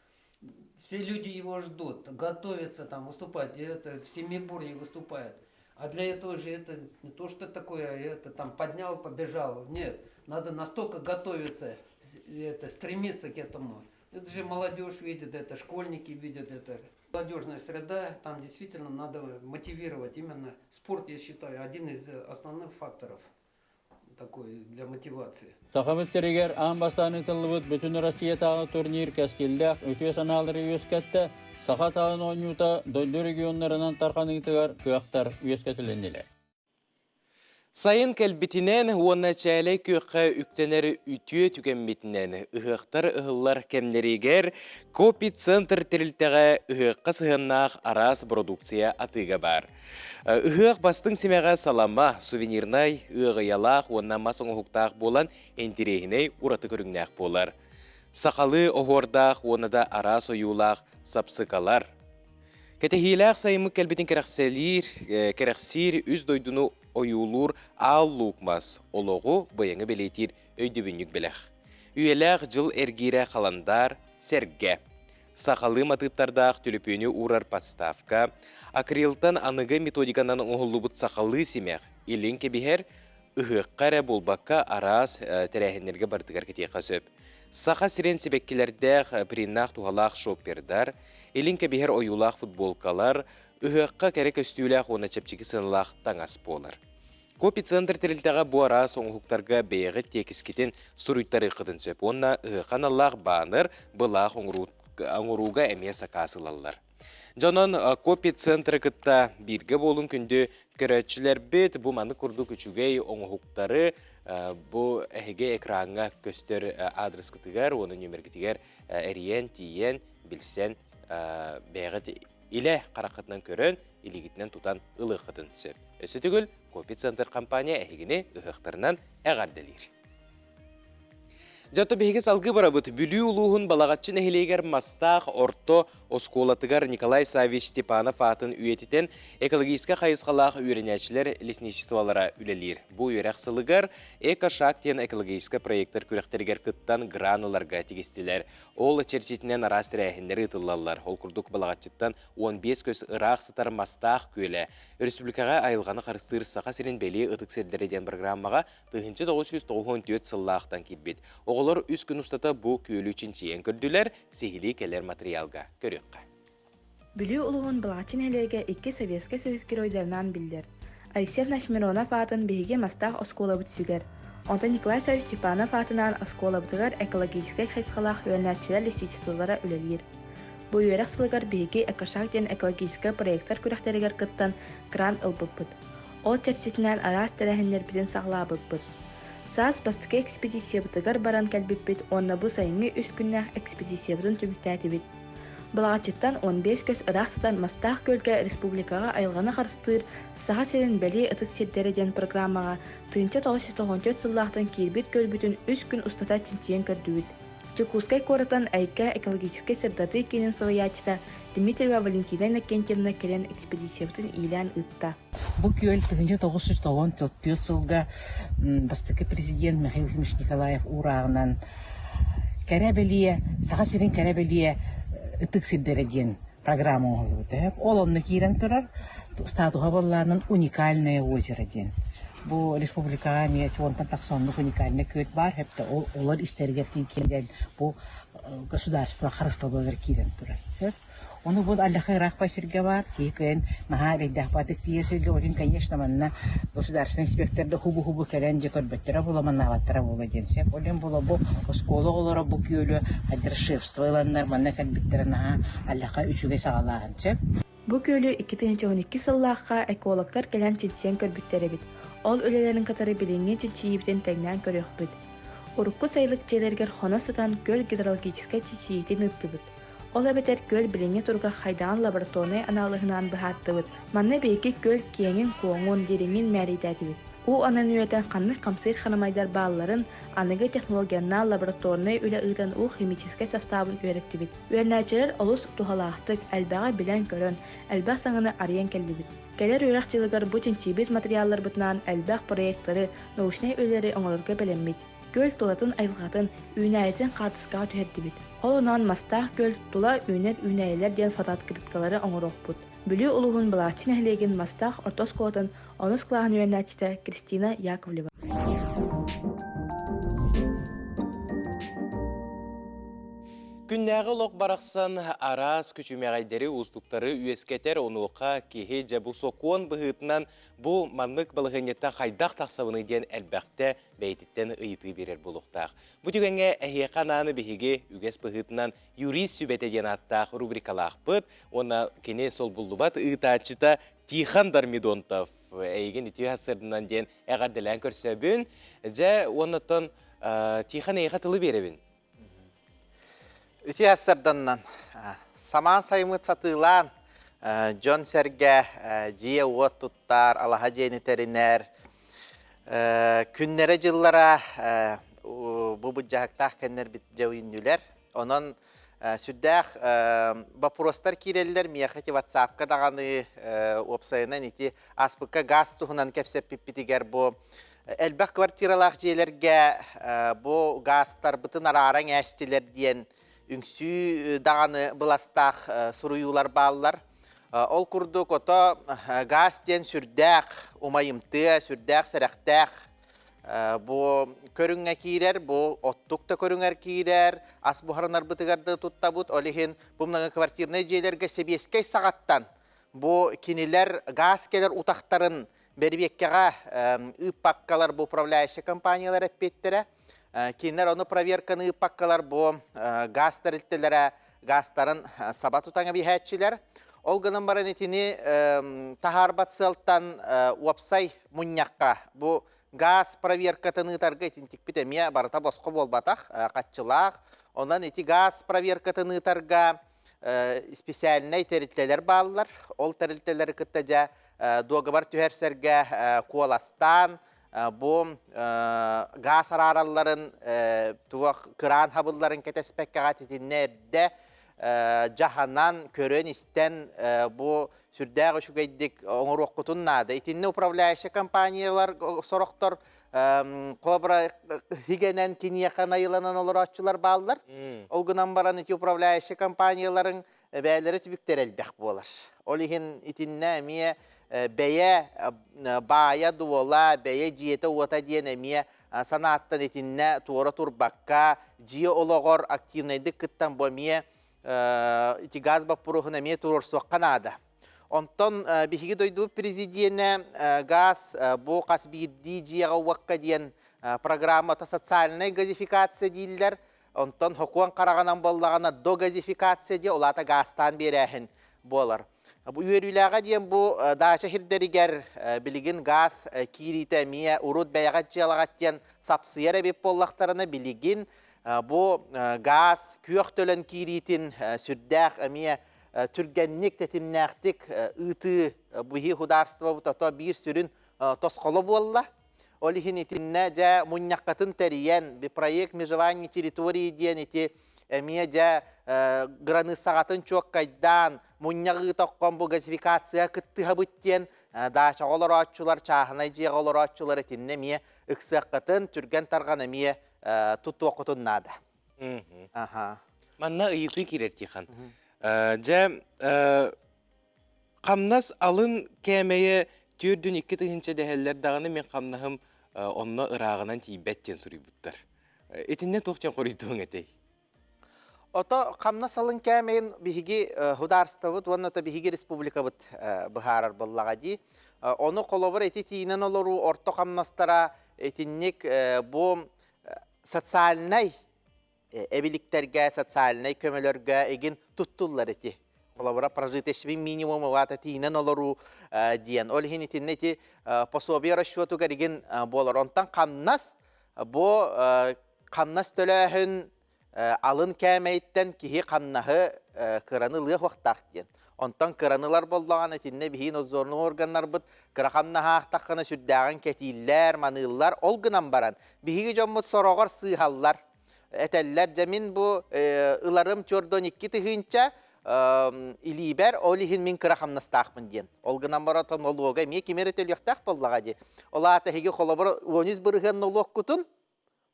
все люди его ждут, готовятся там выступать, это в Семиборье выступают. А для этого же это не то, что такое, это там поднял, побежал. Нет, надо настолько готовиться, это, стремиться к этому. Это же молодежь видит это, школьники видят это. Молодежная среда, там действительно надо мотивировать. Именно спорт, я считаю, один из основных факторов такой для мотивации. Сахабыт сиригэр аан бастаан ыытыллыбыт Бүтүн Россиятааҕы турнир кэскиллээх үтүө санаалары үөскэттэ, саха таһын оонньуута дойду регионнарынан тарҕаныытыгар кыахтар үөскэтилиннилэр. Сайын кэлбитинэн уонна чээлэй күөххэ үктэнэр үтүө түгэммитинэн ыһыахтар ыһыллар кэмнэригэр Копи-центр тэрилтэҕэ ыһыахха сыһыаннаах араас бородууксуйа атыыга баар. Ыһыах бастыҥ симэҕэ салама, сувенирнай, ыаҕыйалаах уонна мас оҥоһуктаах буолан интириэһинэй ураты көрүҥнээх буолар. Сахалыы оһуордаах уонна да араас ойуулаах сапсыкалар, Кэтэһиилээх сайыммыт кэлбитин кэрэхсэлиир, кэрэхсиир үс дойдуну ойуулуур аал луук мас, олоҕу, быйаҥы бэлиэтиир өйдөбүнньүк бэлэх. Үйэлээх дьыл эргиирэ халандаар, сэргэ. Сахалыы матыыптардаах түлүпүөнү уурар подставка, акрилтан аныгы методиканан оҥоһуллубут сахалыы симэх, илин кэбиһэр, ыһыахха эрэ буолбакка араас тэрээһиннэргэ барытыгар кэтиэххэ сөп. Саха сирин сибэккилэрдээх приннаах туһалаах шоппердар, илин кэбиһэр ойуулаах футболкалар, ыһыахха кэрэ көстүүлээх уонна чэпчэки сыаналаах таҥас буолар. Копи-центр тэрилтэҕэ бу араас оҥоһуктарга бэйэҕит тиэкискитин суруйтарыаххытын сөп уонна ыһыахха аналлаах баннер, былаах оҥорууга эмиэ сакаас ылаллар. Дьонон копи-центры кытта бииргэ буолун күндү көрөөччүлэрбит бу маннык курдук үчүгэй оҥоһуктары бу эһиги экраҥҥа көстөр аадырыскытыгар уонна нүөмэргитигэр эрийэн, тиийэн, билсэн бэйэҕит илэ хараххытынан көрөн, илиигитинэн тутан ылыаххытын сөп. Өссө төгүл Копи-центр компания эһигини ыһыахтарынан эҕэрдэлиир. Дьэ, биһиги салгыы барабыт. Бүлүү улууһун Балаҕаччы нэһилиэгэр Мастаах орто оскуолатыгар Николай Саввич Степанов аатын үйэтитэн экологическай хайысхалаах үөрэнээччилэр лесничестволара үлэлиир. Бу үөрэх сылыгар «Эко-шаг» диэн экологическай проектар күрэхтэригэр кыттан гран ыларга тигистилэр. Ол чэрчитинэн араас тэрээһиннэр ыытыллаллар. Ол курдук Балаҕаччыттан 15 көс ыраах сытар Мастаах күөлэ республикаҕа айылҕаны харыстыыр Саха сирин бэлиэ ытык сирдэрэ диэн программаҕа 1994 сыллаахтан киирбит. Оҕолор үс күн устата бу күөлү чинчийэн көрдүлэр, сиһилии кэлэр материалга көрүөххэ. Бүлүү улууһун Балаҕаччы нэһилиэгэ икки Советскай Союз геройдарынан биллэр. Алексей Миронов аатын биһиги Мастаах оскуолабыт сүгэр. Онтон Николай Саввич Степанов аатынаан оскуолабытыгар экологическай хайысхалаах үөрэнээччилэр лесничестволара үлэлиир. Бу үөрэх сылыгар биһиги «Экошаг» диэн экологическай проектар күрэхтэригэр кыттан грант ылбыппыт. Ол чэрчитинэн араас тэрээһиннэрбитин саҕалаабыппыт. Саас бастакы экспедициябытыгар баран кэлбиппит уонна бу сайыҥҥы үс күннээх экспедициябытын түмүктээтибит. Балаҕаччыттан 15 көс ыраах сытар Мастаах күөлгэ республикаҕа айылҕаны харыстыыр Саха сирин бэлиэ ытык сирдэрэ диэн программаҕа 1994 сыллаахтан киирбит күөлбүтүн үс күн устата чинчийэн көрдүбүт. Дьокуускай куораттан Айка экологическай сырдатыы киинин салайааччыта Дмитриева Валентина Иннокентьевна кэлэн экспедициябытын иилээн ыытта. Бу күөл 1994 сылга бастакы президент Михаил Ефимович Николаев уурааҕынан кэрэ бэлиэ, Саха сирин кэрэ бэлиэ ытык сирдэрэ диэн программа оҥоһуллубута. Ол онно киирэн турар статуһа буоллаанын уникальное озеро диэн. Бу республикаҕа эмиэ уонтан тахса оннук уникальный күөл баар, хэптэ ол олор истэригэр киирэн бу государство харыстабылыгар киирэн турар. Ону бу аллаха ыраах сиргэ баар, киһи кыайан наһаа эрэйдээх баатык тиийэр сиргэ, олин, конечно, манна государственный инспектор да хубу-хубу кэлэн дьэ көрбөттөрө буола, манаабаттара буола диэн сөп. Олин була бу оскуола оҕолоро бу күөлү хайдыршевство ыланнар манна кэлбиттэрэ наһаа аллаха үчүгэй саҕалааһын сөп. Бу күөлү 2012 сыллаахха экологтар кэлэн чинчийэн көрбүттэр эбит. Ол үлэлэрин кытары билиҥҥи чинчийиибитин тэҥнээн көрүөхпүт. Урукку сайылык дьиэлэригэр хоно сытан күөл гидрологическай чинчийиитин ыыттыбыт. Ол эбэтэр күөл билиҥҥи туруга хайдаҕын лабораторнай анаалыһынаан быһаартыбыт. Манна биһиги күөл киэҥин-куоҥун, дириҥин мээрэйдээтибит. Уу анын үөтэн ханнык хамсыыр харамайдар баалларын, аныгы технологияннаан лабораторнай үлэ ыытан уу химическэй састаабын үөрэттибит. Үөрэнээччилэр олус туһалаахтык, элбэҕи билэн-көрөн, элбэх саҥаны арыйан кэллибит. Кэлэр үөрэх дьылыгар бу чинчийбит матырыйаалларбытынаан элбэх проектары, научнай үлэлэри оҥорорго бэлэммит. Күөл тулатын айылҕатын, үүнээйитин хаартыскаҕа түһэрдибит. Ол онон Мастаах күөл тула үүнэр үүнээйилэр диэн фотооткрыткалары оҥоруохпут. Бүлүү улууһун Былааччы нэһилиэгин Мастаах орто оскуолатын онус кылааһын үөрэнээччитэ Кристина Яковлева. Күннээҕи олох барахсан араас күчүмэҕэйдэри, уустуктары үөскэтэр, онуоха киһи дьэ бу сокуон быһыытынан бу маннык балаһыанньаттан хайдах тахсабыный диэн элбэхтэ бэйэтиттэн ыйытыы биэрэр буолуохтаах. Бу түгэҥҥэ эһиэхэ анааны биһиги үгэс быһыытынан юрист сүбэтэ диэн ааттаах рубрикалаахпыт уонна кини солбуллубат ыытааччыта Тихон Дармидонтов эйигин үтүө сарсыарданан диэн эҕэрдэлээн көрсөбүн. Дьэ, уоннаттан Тихон эйиэхэ тылы биэрэбин. Үтүө сарданнан самаан сайымыт сатыылаан дьон-сэргэ дьиэ-уот туттар, алаһа дьиэни тэринэр, күннэрэ-дьыллара бу быдьаһыктаах кэннэрбит дьэ үүннүлэр. Онон сүрдээх боппуруостар киирэллэр. Миэхэ ити ватсапка даҕаны уопсайынан ити ааспыкка газ туһунан кэпсэппиппитигэр бу. Элбэх квартиралаах дьиэлэргэ бу гаастарбытын арааран ээстилэр диэн үҥсүү даҕаны быластаах суруйуулар бааллар. Ол курдук ото гаас диэн сүрдээх умайымтыа, сүрдээх сэрэхтээх бу көрүҥҥэ киирэр, бу оттук да көрүҥэр киирэр, ас буһарынарбытыгар да туттабыт. Ол иһин бу многоквартирнай дьиэлэргэ сэбиэскэй саҕаттан бу кинилэр гаас кэлэр утахтарын бэрибиэккэҕэ ыыппаккалар бу управляющай компаниялар эппиэттэрэ. Кинилэр ону проверканы ыыппаккалар бу газ тэрилтэлэрэ газтарын саба тутан эбиһээччилэр. Ол гынан баран итини таһаарбат сыалтан уопсай мунньахха бу газ проверкатын ыытарга итинтикпит эмиэ барыта босхо буолбатах, хаччылаах. Онон ити газ проверкатын ыытарга специальнай тэрилтэлэр бааллар. Ол тэрилтэлэри кытта дьэ дуогабар түһэрсэргэ куоластаан бу гаас арааралларын туох кыраан хабылларын кэтэспэккэҕэ итиннэ эрдэ дьаһанан көрөн-истэн бу сүрдээх үчүгэйдик оҥоруоххутун наада. Итиннэ управляющай компаниялар сорохтор кобра хигэнэн киниэхэ найыланан олорооччулар бааллар. Ол гынан баран ити управляющай компанияларыҥ бэйэлэрэ түбүктэрэ элбэх буолар. Ол иһин итиннэ эмиэ бэйэ баайа-дуола, бэйэ дьиэтэ-уота диэн эмиэ санааттан итиннэ туора турбакка, дьиэ олоҕор активнайдык кыттан бу эмиэ ити газ боппуруоһун эмиэ туруорсуохха наада. Онтон биһиги дойдубут президенэ газ бу хас биирдии дьиэҕэ-уокка диэн программата социальнай газификация дииллэр. Онтон хокуон хараҕынан буоллаҕына догазификация диэ улаата гаастаан биэрээһин буолар. Бу үөрүүлээҕэ диэн бу даача сирдэригэр билигин гаас киириитэ эмиэ урут бэйэҕэ дьыалаҕат диэн сапсыйар эбит буоллахтарына билигин бу гаас күөх төлөн киириитин сүрдээх эмиэ түргэнник тэтимнээхтик ыытыы биһи худаарство тото биир сүрүн тосхоло буолла. Ол иһин итиннэ дьэ мунньаххытын тэрийэн, проект межевания территории диэн ити эмиэ дьэ граныссаҕатын чуоккайдаан, мунньах ыытоххон бу газификация кыттыһабыт диэн даачаҕа олорооччулар, чааһынай дьиэҕэ олорооччулар итиннэ эмиэ ыксыаххытын, түргэн-тарҕан эмиэ тутуоххутун наада. Аха. Манна ыйытыы киирэр Тихон. Дьэ, Хамнас алын кээмэйэ 42 000 дэһэллэр даҕаны мин хамнаһым онно ырааҕынан тиийбэт диэн суруйбуттар. Итиннэ туох диэн хоруйдуоҥ этэй? Ото хамнас алын кээмэйин биһиги судаарыстыбабыт уонна то биһиги республикабыт быһаарар буоллаҕа дии. Ону холобур ити тиийинэн олоруу орто хамнастара итинник бу социальнай эбиликтэргэ, социальнай көмөлөргө игин туттуллар ити. Холобура, прожиточный минимум ылаата тиинэн олоруу диэн. Ол иһин итиннэ ити пособие расчетугар игин буолар. Онтон хамнас бу хамнас төлөөһүн алын кээмэйиттэн киһи хамнаһы кыраны ылыах уохтаах диэн. Онтон кыраны ылар боллоҕун итиннэ биһиги надзорный органнарбыт кыра хамнаһаахтаххына сүрдээҕин кэтииллэр, маныыллар. Ол гынан баран биһиги дьоммут сороҕор сыыһаллар. Этэллэр, дьэ мин бу ыларым чордон 2 тыһыынча илиибэр, ол иһин мин кыра хамнастаахпын диэн. Ол гынан баран нолуога эмиэ ким эрэ төлүөхтээх буоллаҕа дии. Ол аата эһиги холобур 13% нолуоккутун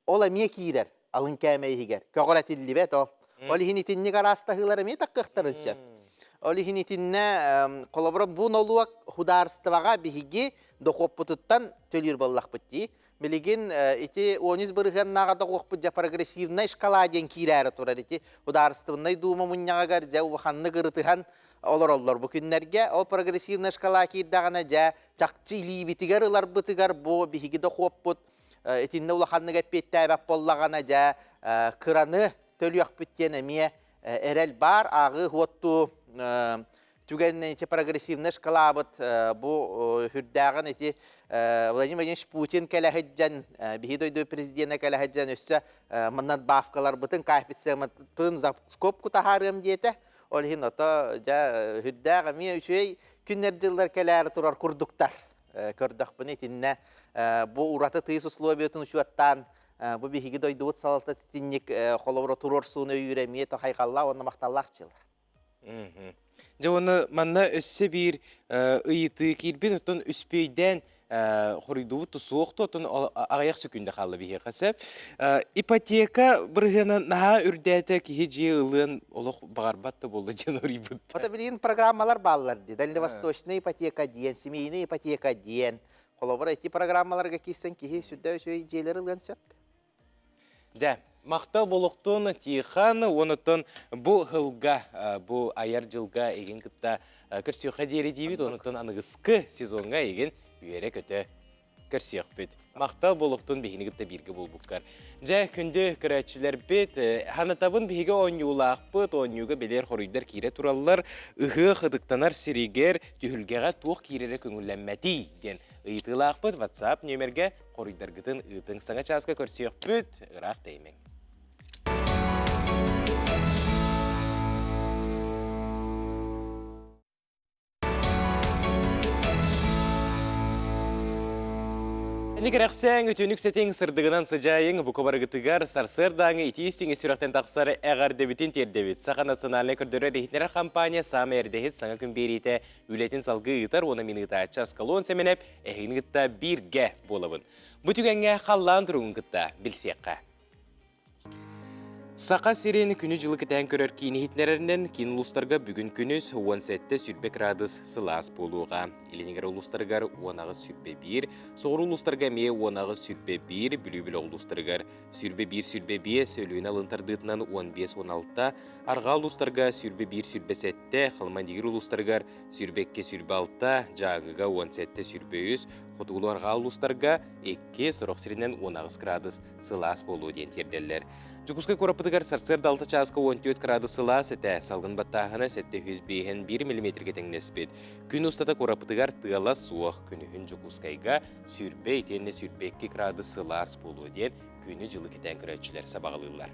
ол эмиэ киирэр алын кээмэй иһигэр. Көҕүрэтиллибэт ол. Ол иһин итинник араастаһыылар эмиэ таккыахтарын сөп. Ол иһин итиннэ холобура бу нолуок судаарыстыбаҕа биһиги дохуоппутуттан төлүүр буоллахпыт дии. Билигин ити 13 бырыһыаннааҕа доҕуохпут дьэ прогрессивнай шкала диэн киирээри турар ити Судаарыстыбаннай Дуума мунньаҕыгар дьэ улаханнык ырытыһан олороллор бу күннэргэ. Ол прогрессивнай шкала киирдэҕинэ дьэ чахчы илиибитигэр ыларбытыгар бу биһиги дохуоппут итиннэ улаханнык эппиэттээбэт буоллаҕына дьэ кыраны төлүөхпүт диэн эмиэ эрэл баар ааҕыы уоттуу түгэн ити прогрессивный шкалабыт бу үрдээҕин ити Владимир Владимирович Путин кэлэһиддьэн биһи дойду президенэ кэлэһиддьэн өссө манна бавкаларбытын коэффициентын за скобку таһаарыам диэтэ ол иһин ото дьэ үрдээх эмиэ үчүгэй күннэр дьыллар кэлээри турар курдуктар көрдөхпүнэ итиннэ бу ураты тыйыс условиятын учуоттаан бу биһиги дойдубут салалта итинник холобура туруорсууну өйүүр эмиэ хайҕаллаах уонна махталлаах дьыала. Дьэ уонна манна өссө биир ыйытыы киирбит, оттон үспүөйдээн Хоруйдуубут суох туотун аҕыйах сөкүүндэ хаалла биһиэхэ сөп. Ипотека бырыһыана наһаа үрдээтэ киһи дьиэ ылыан олох баҕарбат да буолла диэн оруйбут. Ото билигин программалар бааллар дии. Дальневосточная ипотека диэн, семейная ипотека диэн. Холобура ити программаларга киирсэн киһи сүрдээх үчүгэй дьиэлэри ылыан сөп. Дьэ, махтал болохтун Тихон, онуттан бу һылга, бу айар дьылга игин кытта көрсүөххэ диэри диибит, онуттан аныгыскы сезоҥҥа игин үөрэ-көтө көрсүөхпүт. Махтал болохтун биһини кытта бииргэ буолбуккар. Дьэ, күндү көрөөччүлэрбит, ханатабын биһиги оонньуулаахпыт, оонньууга билэр хоруйдар киирэ тураллар, ыһыах ытыктанар сиригэр түһүлгэҕэ туох киирэрэ көҥүллэммэтий диэн ыйытыылаахпыт WhatsApp нүөмэргэ Хоруйдаргытын ыытыҥ. Саҥа чааска көрсүөхпүт. Ыраах тэйимэҥ. Ини кэрэхсээҥ, үтүөнүк сэтиҥ, сырдыгынан сыдьаайыҥ, бука барыгытыгар сарсыардааҥы итии истиҥ сүрэхтэн тахсар эҕэрдэбитин тиэрдэбит. Саха национальнай көрдөрөр-иһитиннэрэр компания саамай эрдэһит саҥа күн биэриитэ үлэтин салгыы ыытар уонна мин ыытааччы Аскалон Сэмэнэп эһигини кытта бииргэ буолабын. Бу түгэҥҥэ халлаан туругун кытта билсиэххэ. Саха сирин күнү-дьылы кэтээн көрөр киин иһитиннэрэринэн киин улуустарга бүгүн күнүс 17-сүүрбэ градус сылаас буолуоҕа. Илинингэр улуустарыгар 18-сүүрбэ соҕуруу улуустарга эмиэ 18-сүүрбэ Бүлүү бөлөх улуустарыгар 21-сүүрбэ Өлүөнэ алын тардыытынан 15-16, арҕаа улуустарга 21-сүүрбэ Халыма-Индигир улуустарыгар 22-26, Дьааҥыга 17-23, хотугулуу-арҕаа улуустарга 2, сорох сиринэн 18 градус сылаас буолуо диэн тиэрдэллэр. Дьокуускай куораппытыгар сарсыарда 6 чааска 14 градус сылаас этэ, салгын баттааһына 705 1 миллиметргэ тэҥнэспит. Күн устата куораппытыгар тыала суох, күнүһүн Дьокуускайга 20 итиэннэ 22 градус сылаас буолуо диэн күнү-дьылы кэтээн көрөөччүлэр сабаҕалыыллар.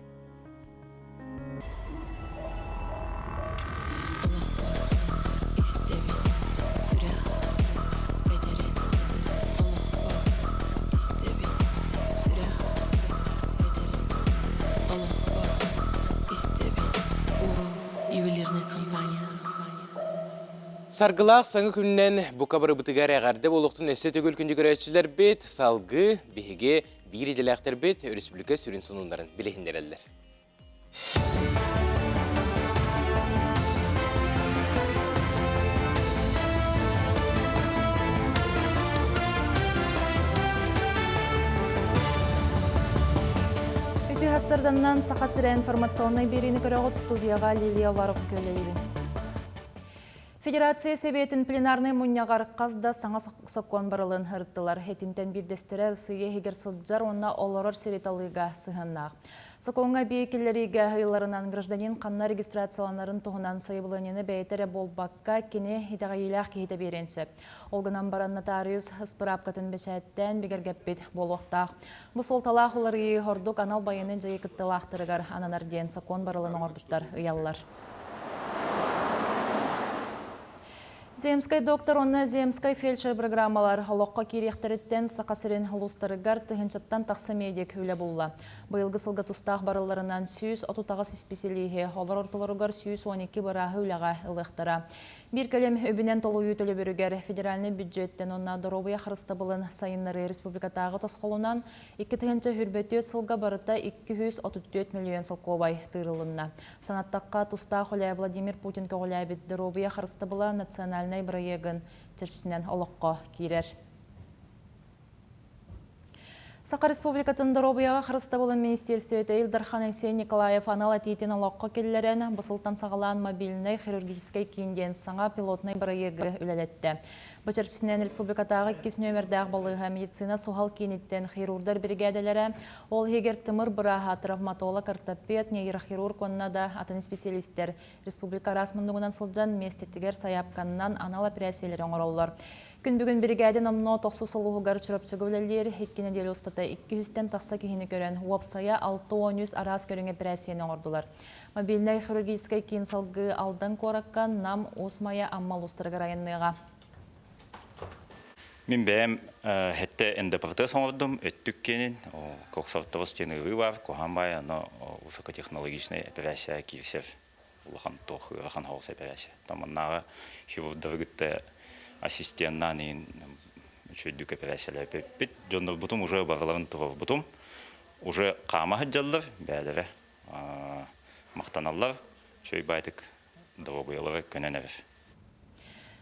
Истэбин сүрэх этэрин олохпор истэбин сүрэх этэрин олохпор истэбин Урум ювелирная компания. Саргылаах саҥа күнүнэн бука барыбытыгар эҕэрдэ буолуохтун өссө төгүл күндү көрөөччүлэрбит, салгыы биһиги биир идэлээхтэрбит өрөспүүбүлүкэ сүрүн сонуннарын билиһиннэрэллэр. Үтүө хастарданнан Саха сирэ информационнай биэриини көрөҕүт студияға Лилия Уваровская үлэлиибин. Федерация Сэбиэтин пленарнай мунньаҕар хас да саҥа сокуон барылын ырыттылар. Итинтэн биирдэстэрэ сыыйа иһигэр сылдьар уонна олорор сири талыыга сыһыаннаах. Сокуоҥҥа эбии киллэриигэ ыйылларынан гражданин ханна регистрацияланарын туһунан сайабылыанньаны бэйэтэ эрэ буолбакка, кини итэҕэйиилээх киһитэ биэриэн сөп. Ол гынан баран нотариус ыспыраапкатын бэчээттээн бигэргэппит буолуохтаах. Бу суолталаах уларыйыы ордук анал байыаннай дьайыы кыттыылаахтарыгар ананар диэн сокуон барылын оҥорбуттар ыйаллар. Земскэй доктор уонна Земскэй фельдшер программалар олоххо киириэхтэриттэн Саха сирин улуустарыгар тыһыынчаттан тахса медик үлэ булла. Быйылгы сылга тустаах барылларынан 138 исписэлииһи, олор ортолоругар 112 бырааһы үлэҕэ ылыахтара. Биир кэлим үбүнэн толуйуу төлөбүрүгэр федеральнай бюджеттэн уонна доруобуйа харыстабылын сайыннарыы республикатааҕы тосхолунан 2024 сылга барыта 234 миллион солкуобай тыырылынна. Санаттахха, тустаах үлэ Владимир Путин көҕүлээбит Доруобуйа харыстабыла национальнай бырайыагын чэрчитинэн олоххо киирэр. Саха Республикатын доруобуйаҕа харыстабылын министиэристибэтэ Ил Дархан Айсен Николаев анал этиитин олоххо киллэрэн, бу сылтан саҕалаан мобильнай хирургическай киин диэн саҥа пилотнай бырайыагы үлэлэттэ. Бу чэрчитинэн республикатааҕы иккис нүөмэрдээх балыыһа медицина суһал кииниттэн хирурдар биригээдэлэрэ, ол иһигэр тымыр бырааһа, травматолог, ортопед, нейрохирург уонна да атын исписэлиистэр республика араас муннугунан сылдьан миэстэтигэр сайаапканнан анал эпэрээссийэлэри оҥороллор. Күн бүгүн биригээдэ номнуо тохсус улууһугар Чурапчыга үлэлиир, икки нэдиэлэ устата 200-тэн тахса киһини көрөн, уопсайа 63 араас көрүҥ эпэрээссийэни оҥордулар. Мобильнай хирургическай киин салгыы Алдан куоракка Нам, Уус Майа, Амма улуустарыгар айанныаҕа. Мин бэйэм хэттэ НДПТ оҥордум, өттүк киэнин, коксортоҕус диэн ыарыы баар, куһаҕан баай, ону высокотехнологичнай эпэрээссийэ киирсэр улахан туох ыарахан соҕус эпэрээссийэ. Маннааҕы хирурдары кытта ассистеннаан иһин Үчүгэйдик эпэрээссийэлээбиппит. Дьоннорбутум уже барыларын туруорбутум. Уже хаама сылдьаллар, бээлэрэ махтаналлар. Үчүгэй баайтык доруобуйалара көнөн эрэр.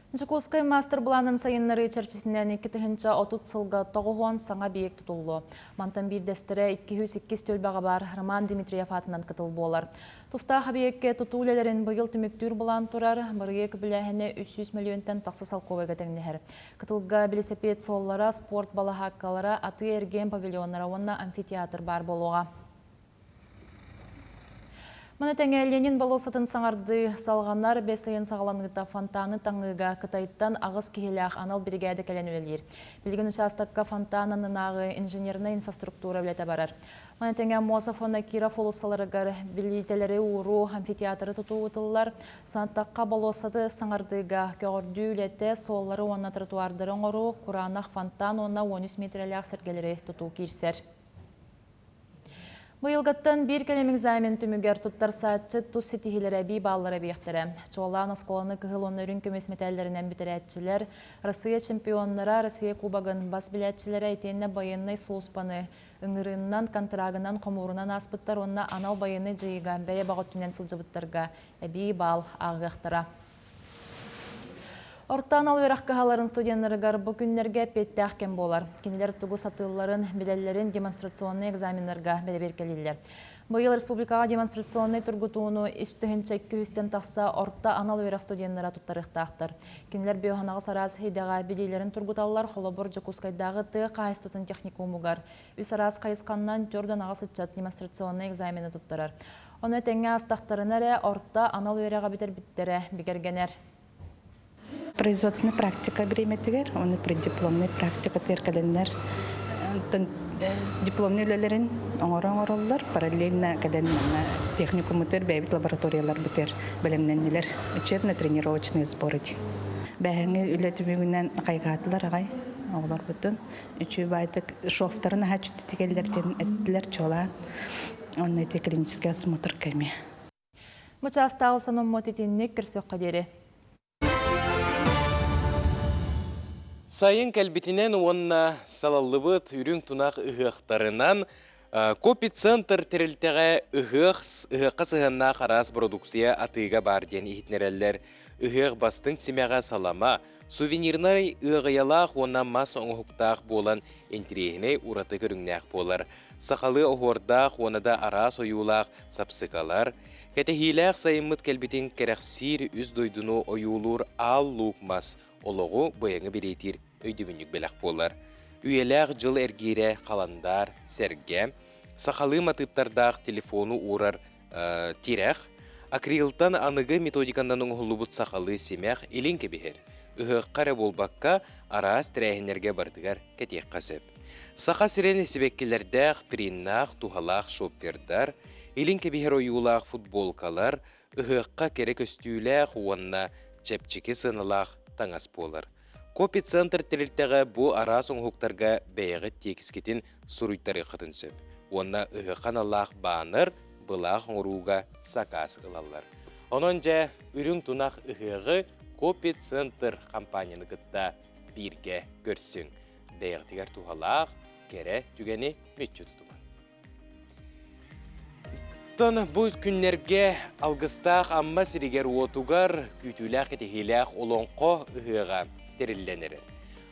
Дьокуускай мастер-былаанын сайыннарыы чэрчитинэн 2030 сылга 90 саҥа объект тутуллуо. Мантан биирдэстэрэ 202 түөлбэҕэ баар Роман Дмитриев аатынан кытыл буолар. Тустаах объеккэ тутуу үлэлэрин быйыл түмүктүүр былаан турар, бырайыак үбүлээһинэ 300 мөлүйүөнтэн тахса солкуобайга тэҥнэһэр. Кытылга билисэпиэт суоллара, спорт балаһааккалара, атыы-эргиэн павильоннара уонна амфитеатр баар буолуоҕа. Маны тэҥэ Ленин болуоссатын саҥардыы салҕанар бэс ыйын саҕаланыыта фонтаны таҥыыга Кытайтан аҕыс киһилээх анал биригээдэ кэлэн үлэлиир. Билигин учаастакка фонтан аннынааҕы инженернэй инфраструктура үлэтэ барар. Маны тэҥэ Мосов уонна Киров уулуссаларыгар билиитэлэри ууруу, амфитеатры тутуу ыытыллар. Санаттахха болуоссаты саҥардыыга көҕөрдүү үлэтэ, суоллары уонна тротуардары оҥоруу, кураанах фонтан уонна 13 миэтэрэлээх сэргэлэри тутуу киирсэр. Быйылгыттан биир кэлим экзамен түмүгэр туттарсааччы тус ситиһиилэрэ эбии бааллара эбиэхтэрэ. Чуолаан оскуоланы кыһыл уонна үрүҥ көмүс мэтээллэринэн бүтэрээччилэр, Россия чемпионнара, Россия кубогын бас билээччилэрэ итиэннэ байыаннай сулууспаны ыҥырыыннан, контрагынан, хомуурунан ааспыттар уонна анал байыаннай дьайыыга бэйэ баҕа өттүнэн сылдьыбыттарга эбии баал ааҕыахтара. Орто анал үөрэх кыһаларын студеннарыгар бу күннэргэ эппиэттээх кэм буолар. Кинилэр тугу сатыылларын, билэллэрин демонстрационнай экзаменнарга бэрэбиэркэлииллэр. Быйыл республикаҕа демонстрационнай тургутууну үс тыһыынча икки тахса орто анал үөрэх студеннара туттарыахтаахтар. Кинилэр биоханаҕас араас идэҕэ билиилэрин тургуталлар, холобур, Дьокуускайдааҕы тыа хаһаайыстыбатын техникумугар үс араас хайысханнан төрдөн аҕыс ыччат демонстрационнай экзамены туттарар. Ону тэҥҥэ аастахтарына эрэ орто анал үөрэҕи бүтэрбиттэрэ бигэргэнэр. Производственная практика бириэмэтигэр уонна преддипломнай практика кэлэннэр дипломнай үлэлэрин оҥоро оҥороллор. Параллельно кэлэн манна техникуммутугар бэйэбит лабораторияларбытыгар бэлэмнэннилэр. Учебно-тренировочные сборы Бэһэҥи үлэ түмүгүнэн хайҕаатылар аҕай оҕолорбутун. Үчүгэй баайдык шовтарын аһа чүттүтүгэллэр диэн эттилэр чуолаан. Онно ити клинический осмотр кэми. Бу чаастааҕы сонуммут итинник көрсүөххэ диэри. Сайын кэлбитинэн уонна салаллыбыт үрүҥ тунах ыһыахтарынан Копи-центр тэрилтэҕэ ыһыах ыһыахха сыһыаннаах араас продукция атыыга баар диэн иһитиннэрэллэр. Ыһыах бастыҥ симэҕэ салама, сувенирнай ыаҕыйалаах уонна мас оҥоһуктаах буолан интириэһинэй ураты көрүҥнээх буолар. Сахалыы оһуордаах уонна да араас ойуулаах сапсыкалар, кэтэһиилээх сайыммыт кэлбитин кэрэхсиир үс дойдуну ойуулуур аал луук мас олоҕу быйаҥы бэлиэтиир өйдөбүнньүк бэлэх буолар. Үйэлээх дьыл эргиирэ халандаар, сэргэ, сахалыы матыыптардаах телефону уурар тирэх, акрилтан аныгы методиканан оҥоһуллубут сахалыы симэх илин кэбиһэр. Ыһыахха эрэ буолбакка, араас тэрээһиннэргэ барытыгар кэтиэххэ сөп. Саха сирин сибэккилэрдээх, приннаах, туһалаах шоппердар, илин кэбиһэр ойуулаах футболкалар, ыһыахха кэрэ көстүүлээх уонна чэпчэки сыаналаах таҥас буолар. Копи-центр тэрилтэҕэ бу араас оҥоһуктарга бэйэҕит тиэкискитин суруйтарыаххытын сөп уонна ыһыахха аналлаах бааннар былаах оҥорууга сакаас ылаллар. Онон дьэ, үрүҥ тунах ыһыаҕы Копи-центр компанияны кытта бииргэ көрсүҥ. Бэйэҕитигэр туһалаах, кэрэ түгэни мүччү тутумаҥ. Оттон бу күннэргэ алгыстаах Амма сиригэр-уотугар күүтүүлээх-кэтэһиилээх Олоҥхо ыһыаҕа тэриллэн эрэр.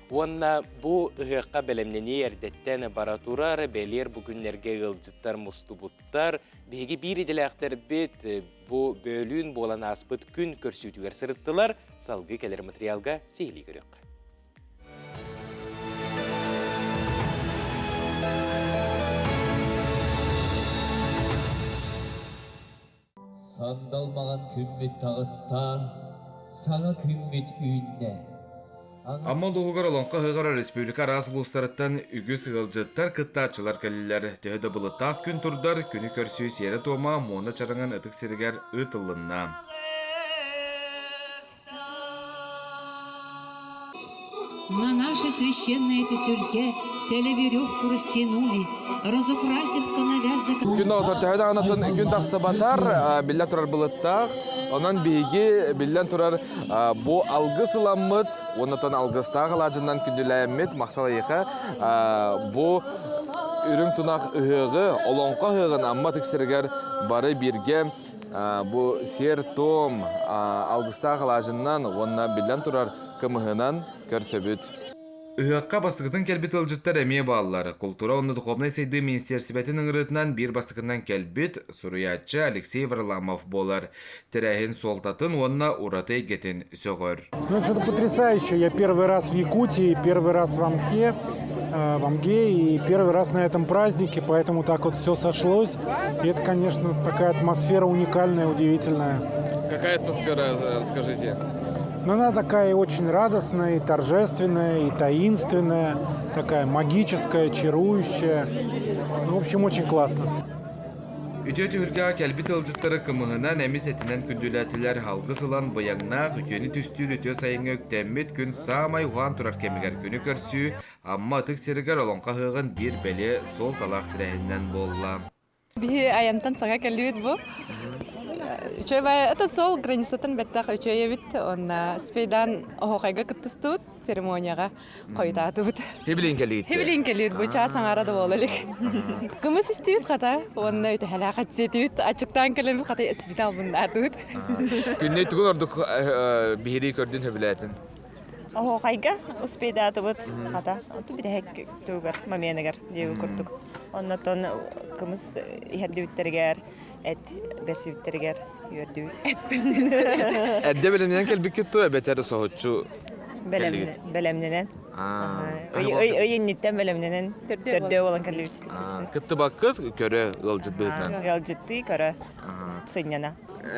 Уонна бу ыһыахха бэлэмнэнии эрдэттэн бара турар, бэлиэр бу күннэргэ ыалдьыттар мустубуттар. Биһиги биир идэлээхтэрбит бу бөөлүүн буолан ааспыт күн көрсүүтүгэр сырыттылар. Салгыы кэлэр материалга сиһилии көрүөххэ. Сандал маҕан күммүт таҕыста, саҥа күммүт үүннэ. Амма улууһугар Олоҥхо ыһыаҕар республика араас улуустарыттан үгүс ыалдьыттар, кыттааччылар кэллилэр. Төһө да былыттаах күн турдар, күнү көрсүү сиэрэ-туома Муона Чараҥын ытык сиригэр ыытыллынна. На нашей священной түһүлгэ сэлэ веревку растянули, разукрасив коновяз Күн оҕотор төһө даҕаны күн тахсыбатар, биллэн турар былыттаах. Онон биһиги биллэн турар бу алгыс ыламмыт, уоннатан алгыстаах алаадьынан күндүлээммит махтал эйиэхэ бу үрүҥ тунах ыһыаҕы, олоҥхо ыһыаҕын Амма тиксэригэр бары бииргэ бу сиэр-туом алгыстаах алаадьынан уонна биллэн турар кымыһынан көрсөбүт. Ыһыахха бастакытын кэлбит ыалдьыттар эмиэ бааллар. Култуура уонна духовнай сайдыы министиэристибэтин ыҥырыытынан биир бастакынан кэлбит суруйааччы Алексей Варламов буолар. Тэрээһин суолтатын уонна ураты эйгэтин сөҕөр. Ну, что-то потрясающее. Я первый раз в Якутии, первый раз в Амхе, в Амге и первый раз на этом празднике, поэтому так вот все сошлось. И это, конечно, такая атмосфера уникальная, удивительная. Какая атмосфера, расскажите? Но она такая очень радостная, и торжественная, и таинственная, такая магическая, чарующая. Ну, в общем, очень классно. Үтүө түһүлгэҕэ кэлбит ыалдьыттары кымыһынан эмис этинэн күндүлээтилэр, алгыс ылан быйаҥнаах үтүөнү түстүүр үтүө сайыҥҥа үктэммит күн саамай уһаан турар кэмигэр күнү көрсүү Амма ытык сиригэр Олоҥхо ыһыаҕын биир бэлиэ суолталаах тэрээһининэн буолла. Биһи айантан саҥа кэллибит бу. Үчүгэй это сол границатын бэттэх үчүгэйэбит уонна спейдан оһуохайга кыттыстыбыт церемонияҕа хойутаатыбыт. Хибилин кэлиит. Хибилин кэлиит бу чаас аҥаара да буола илик. Кымыс истибит хата уонна үтэһэлээх аччыытыбыт аччыктаан кэлэммит хата эсбит албыннаатыбыт. Күннэй тугун ордук биһирии көрдүн сөбүлээтин? Оһуохайга успейдаатыбыт хата оту бүтэһик тугар моменыгар диэби курдук. Оннотон кымыс иһэрдибиттэригэр эт бэрсибиттэригэр үөрдүбүт. Эрдэ бэлэмнэнэн кэлбиккит дуо эбэтэр соһуччу Бэлэмнэнэн. Ый инниттэн бэлэмнэнэн төрдөө буолан кэллибит. Кыттыбаккыт көрө ыалдьыт быһыытынан. Ыалдьыттыы көрө сынньана.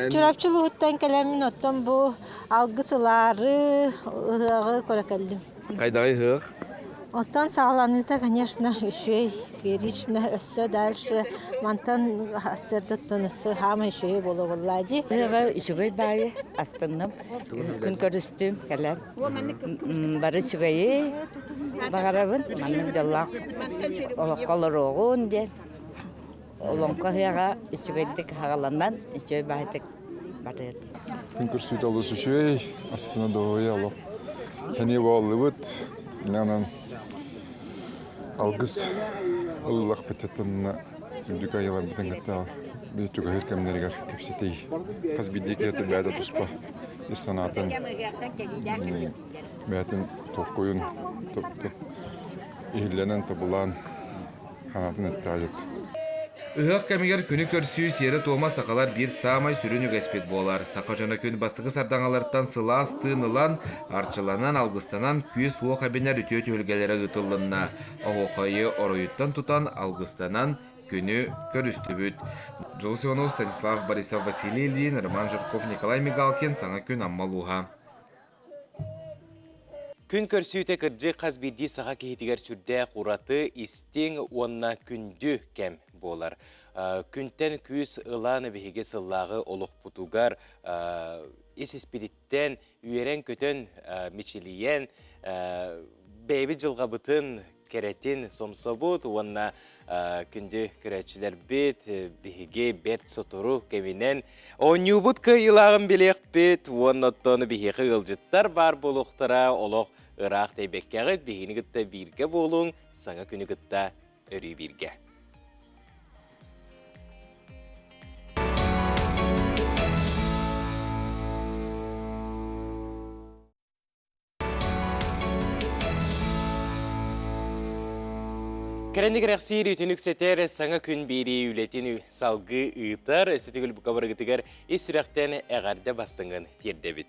Чурапчы улууһуттан кэлэммин оттон бу алгыс ылаары ыһыаҕы көрө кэллим. Хайдаҕый ыһыах? Оттон саҕаланыыта, конечно, үчүгэй, феерично, өссө дальше мантан сырдыттан өссө хаамай үчүгэй буолуо дии. Ыһыаҕа үчүгэй баайы астынным, күн көрүстүм кэлэн. Бары үчүгэйи баҕарабын, маннык дьоллоох олоххо олоруоҕун диэн. Олоҥхо ыһыаҕа үчүгэйдик хаҕаланан, үчүгэй баайдык барыа Күн көрсүүтэ олус үчүгэй, астына дуоһуйа олох. Эниэ буоллубут, онон алгыс ыллахпытыттан үрдүк айыларбытын кытта биир чугаһыыр кэмнэригэр кэпсэтий. Хас биирдии киһи бэйэтэ туспа ис санаатын, бэйэтин толкуйун иһиллэнэн, тобулаан ханаатын эттэҕэ Ыһыах кэмигэр күнү көрсүү сиэрэ-туома сахалар биир саамай сүрүн үгэспит буолар. Саха дьоно күн бастакы сардаҥалартан сылаас тыын ылан, арчыланан, алгыстанан күүс-уох эбинэр үтүө түһүлгэлэрэ ыытыллынна. Оһуохайы оройуттан тутан, алгыстанан күнү көрүстүбүт. Дьулус Иванов, Станислав Борисов, Василий Ильин, Роман Жирков, Николай Мигалкин, Саҥа күн Амма улууһа. Күн көрсүүтэ кырдьык хас биирдии саха киһитигэр сүрдээх ураты, истиҥ уонна күндү кэм буолар. Күнтэн күүс ылан биһиги сыллааҕы олохпутугар ис-испититтэн үөрэн-көтөн, мичилийэн, бэйэбит дьылҕабытын кэрэтин сомсобут уонна күндү көрөөччүлэрбит биһиги бэрт сотору кэминэн оонньуубут кыайыылааҕын билиэхпит уонна оттон биһиэхэ ыалдьыттар баар буолуохтара олох ыраах тэйбэккэҕит биһигини кытта бииргэ буолуҥ саҥа күнү кытта өрүү бииргэ. Кэрэни кэрэхсиир үтүн үксэтэр саҥа күн биэрии үлэтин салгыы ыытар өссө бука барыгытыгар ис сүрэхтэн эҕэрдэ бастыҥын тиэрдэбит.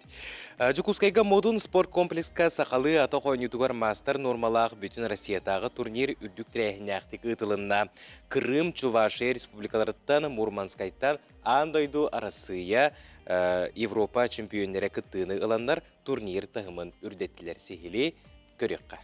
Дьокуускайга Модун спорт комплекска сахалыы атах оонньуутугар маастар нуормалаах бүтүн Россиятааҕы турнир үрдүк тэрээһиннээхтик ыытылынна. Крым, Чувашия республикаларыттан, Мурманскайтан аан дойду, Арассыыйа, Европа чемпионнара кыттыыны ыланнар турнир таһымын үрдэттилэр сиһилии көрүөххэ.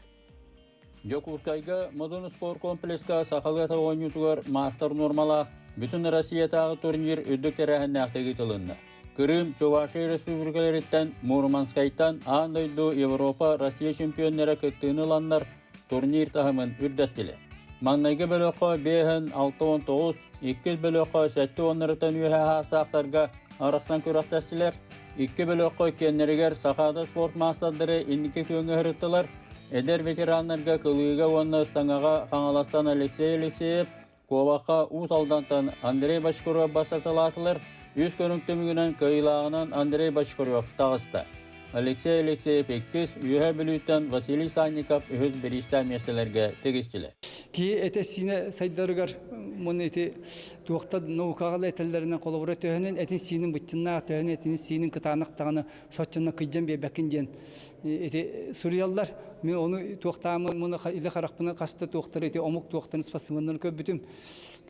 Дьокуускайга Модун спорт комплекска сахалыы оонньуутугар маастар нуормалаах бүтүн Россиятааҕы турнир үрдүк тэрээһиннээхтик ыытылынна. Крым, Чувашия республикаларыттан, Мурманскайтан аан дойду, Европа, Россия чемпионнара кыттыыны ыланнар турнир таһымын үрдэттилэр. Маҥнайгы бөлөххө биэһин 69, иккис бөлөххө сэттэ уоннарыттан үөһэ хаастаахтарга арахсан күрэхтэстилэр. Икки бөлөххө иккиэннэригэр Сахаада спорт маастардары инники күөҥҥэ ыһырыттылар. Эдэр ветераннарга кылыыга уонна ыстаҥаҕа Хаҥаластан Алексей Алексеев, Куобахха Уус Алдантан Андрей Бочкарев бастаталаатылар. Үс көрүҥ түмүгүнэн кыайыылааҕынан Андрей Бочкарев таҕыста. Алексей Алексеев иккис, Үөһээ Бүлүүттэн Василий Санников үһүс бириистээх миэстэлэргэ тигистилэр. Киһи этэ-сиинэ сайдарыгар муну ити туохта наукаҕа этэллэринэн холобура төһөнөн этин-сиинин быччыннаах, төһөнөн этин-сиинин кытаанах даҕаны соччонно кыйдьан биэрбэккин диэн ити суруйаллар. Мен ону туохтаамын муну илэ харахпынан хаста туохтары ити омук туохтарын спортсменнарын көрбүтүм.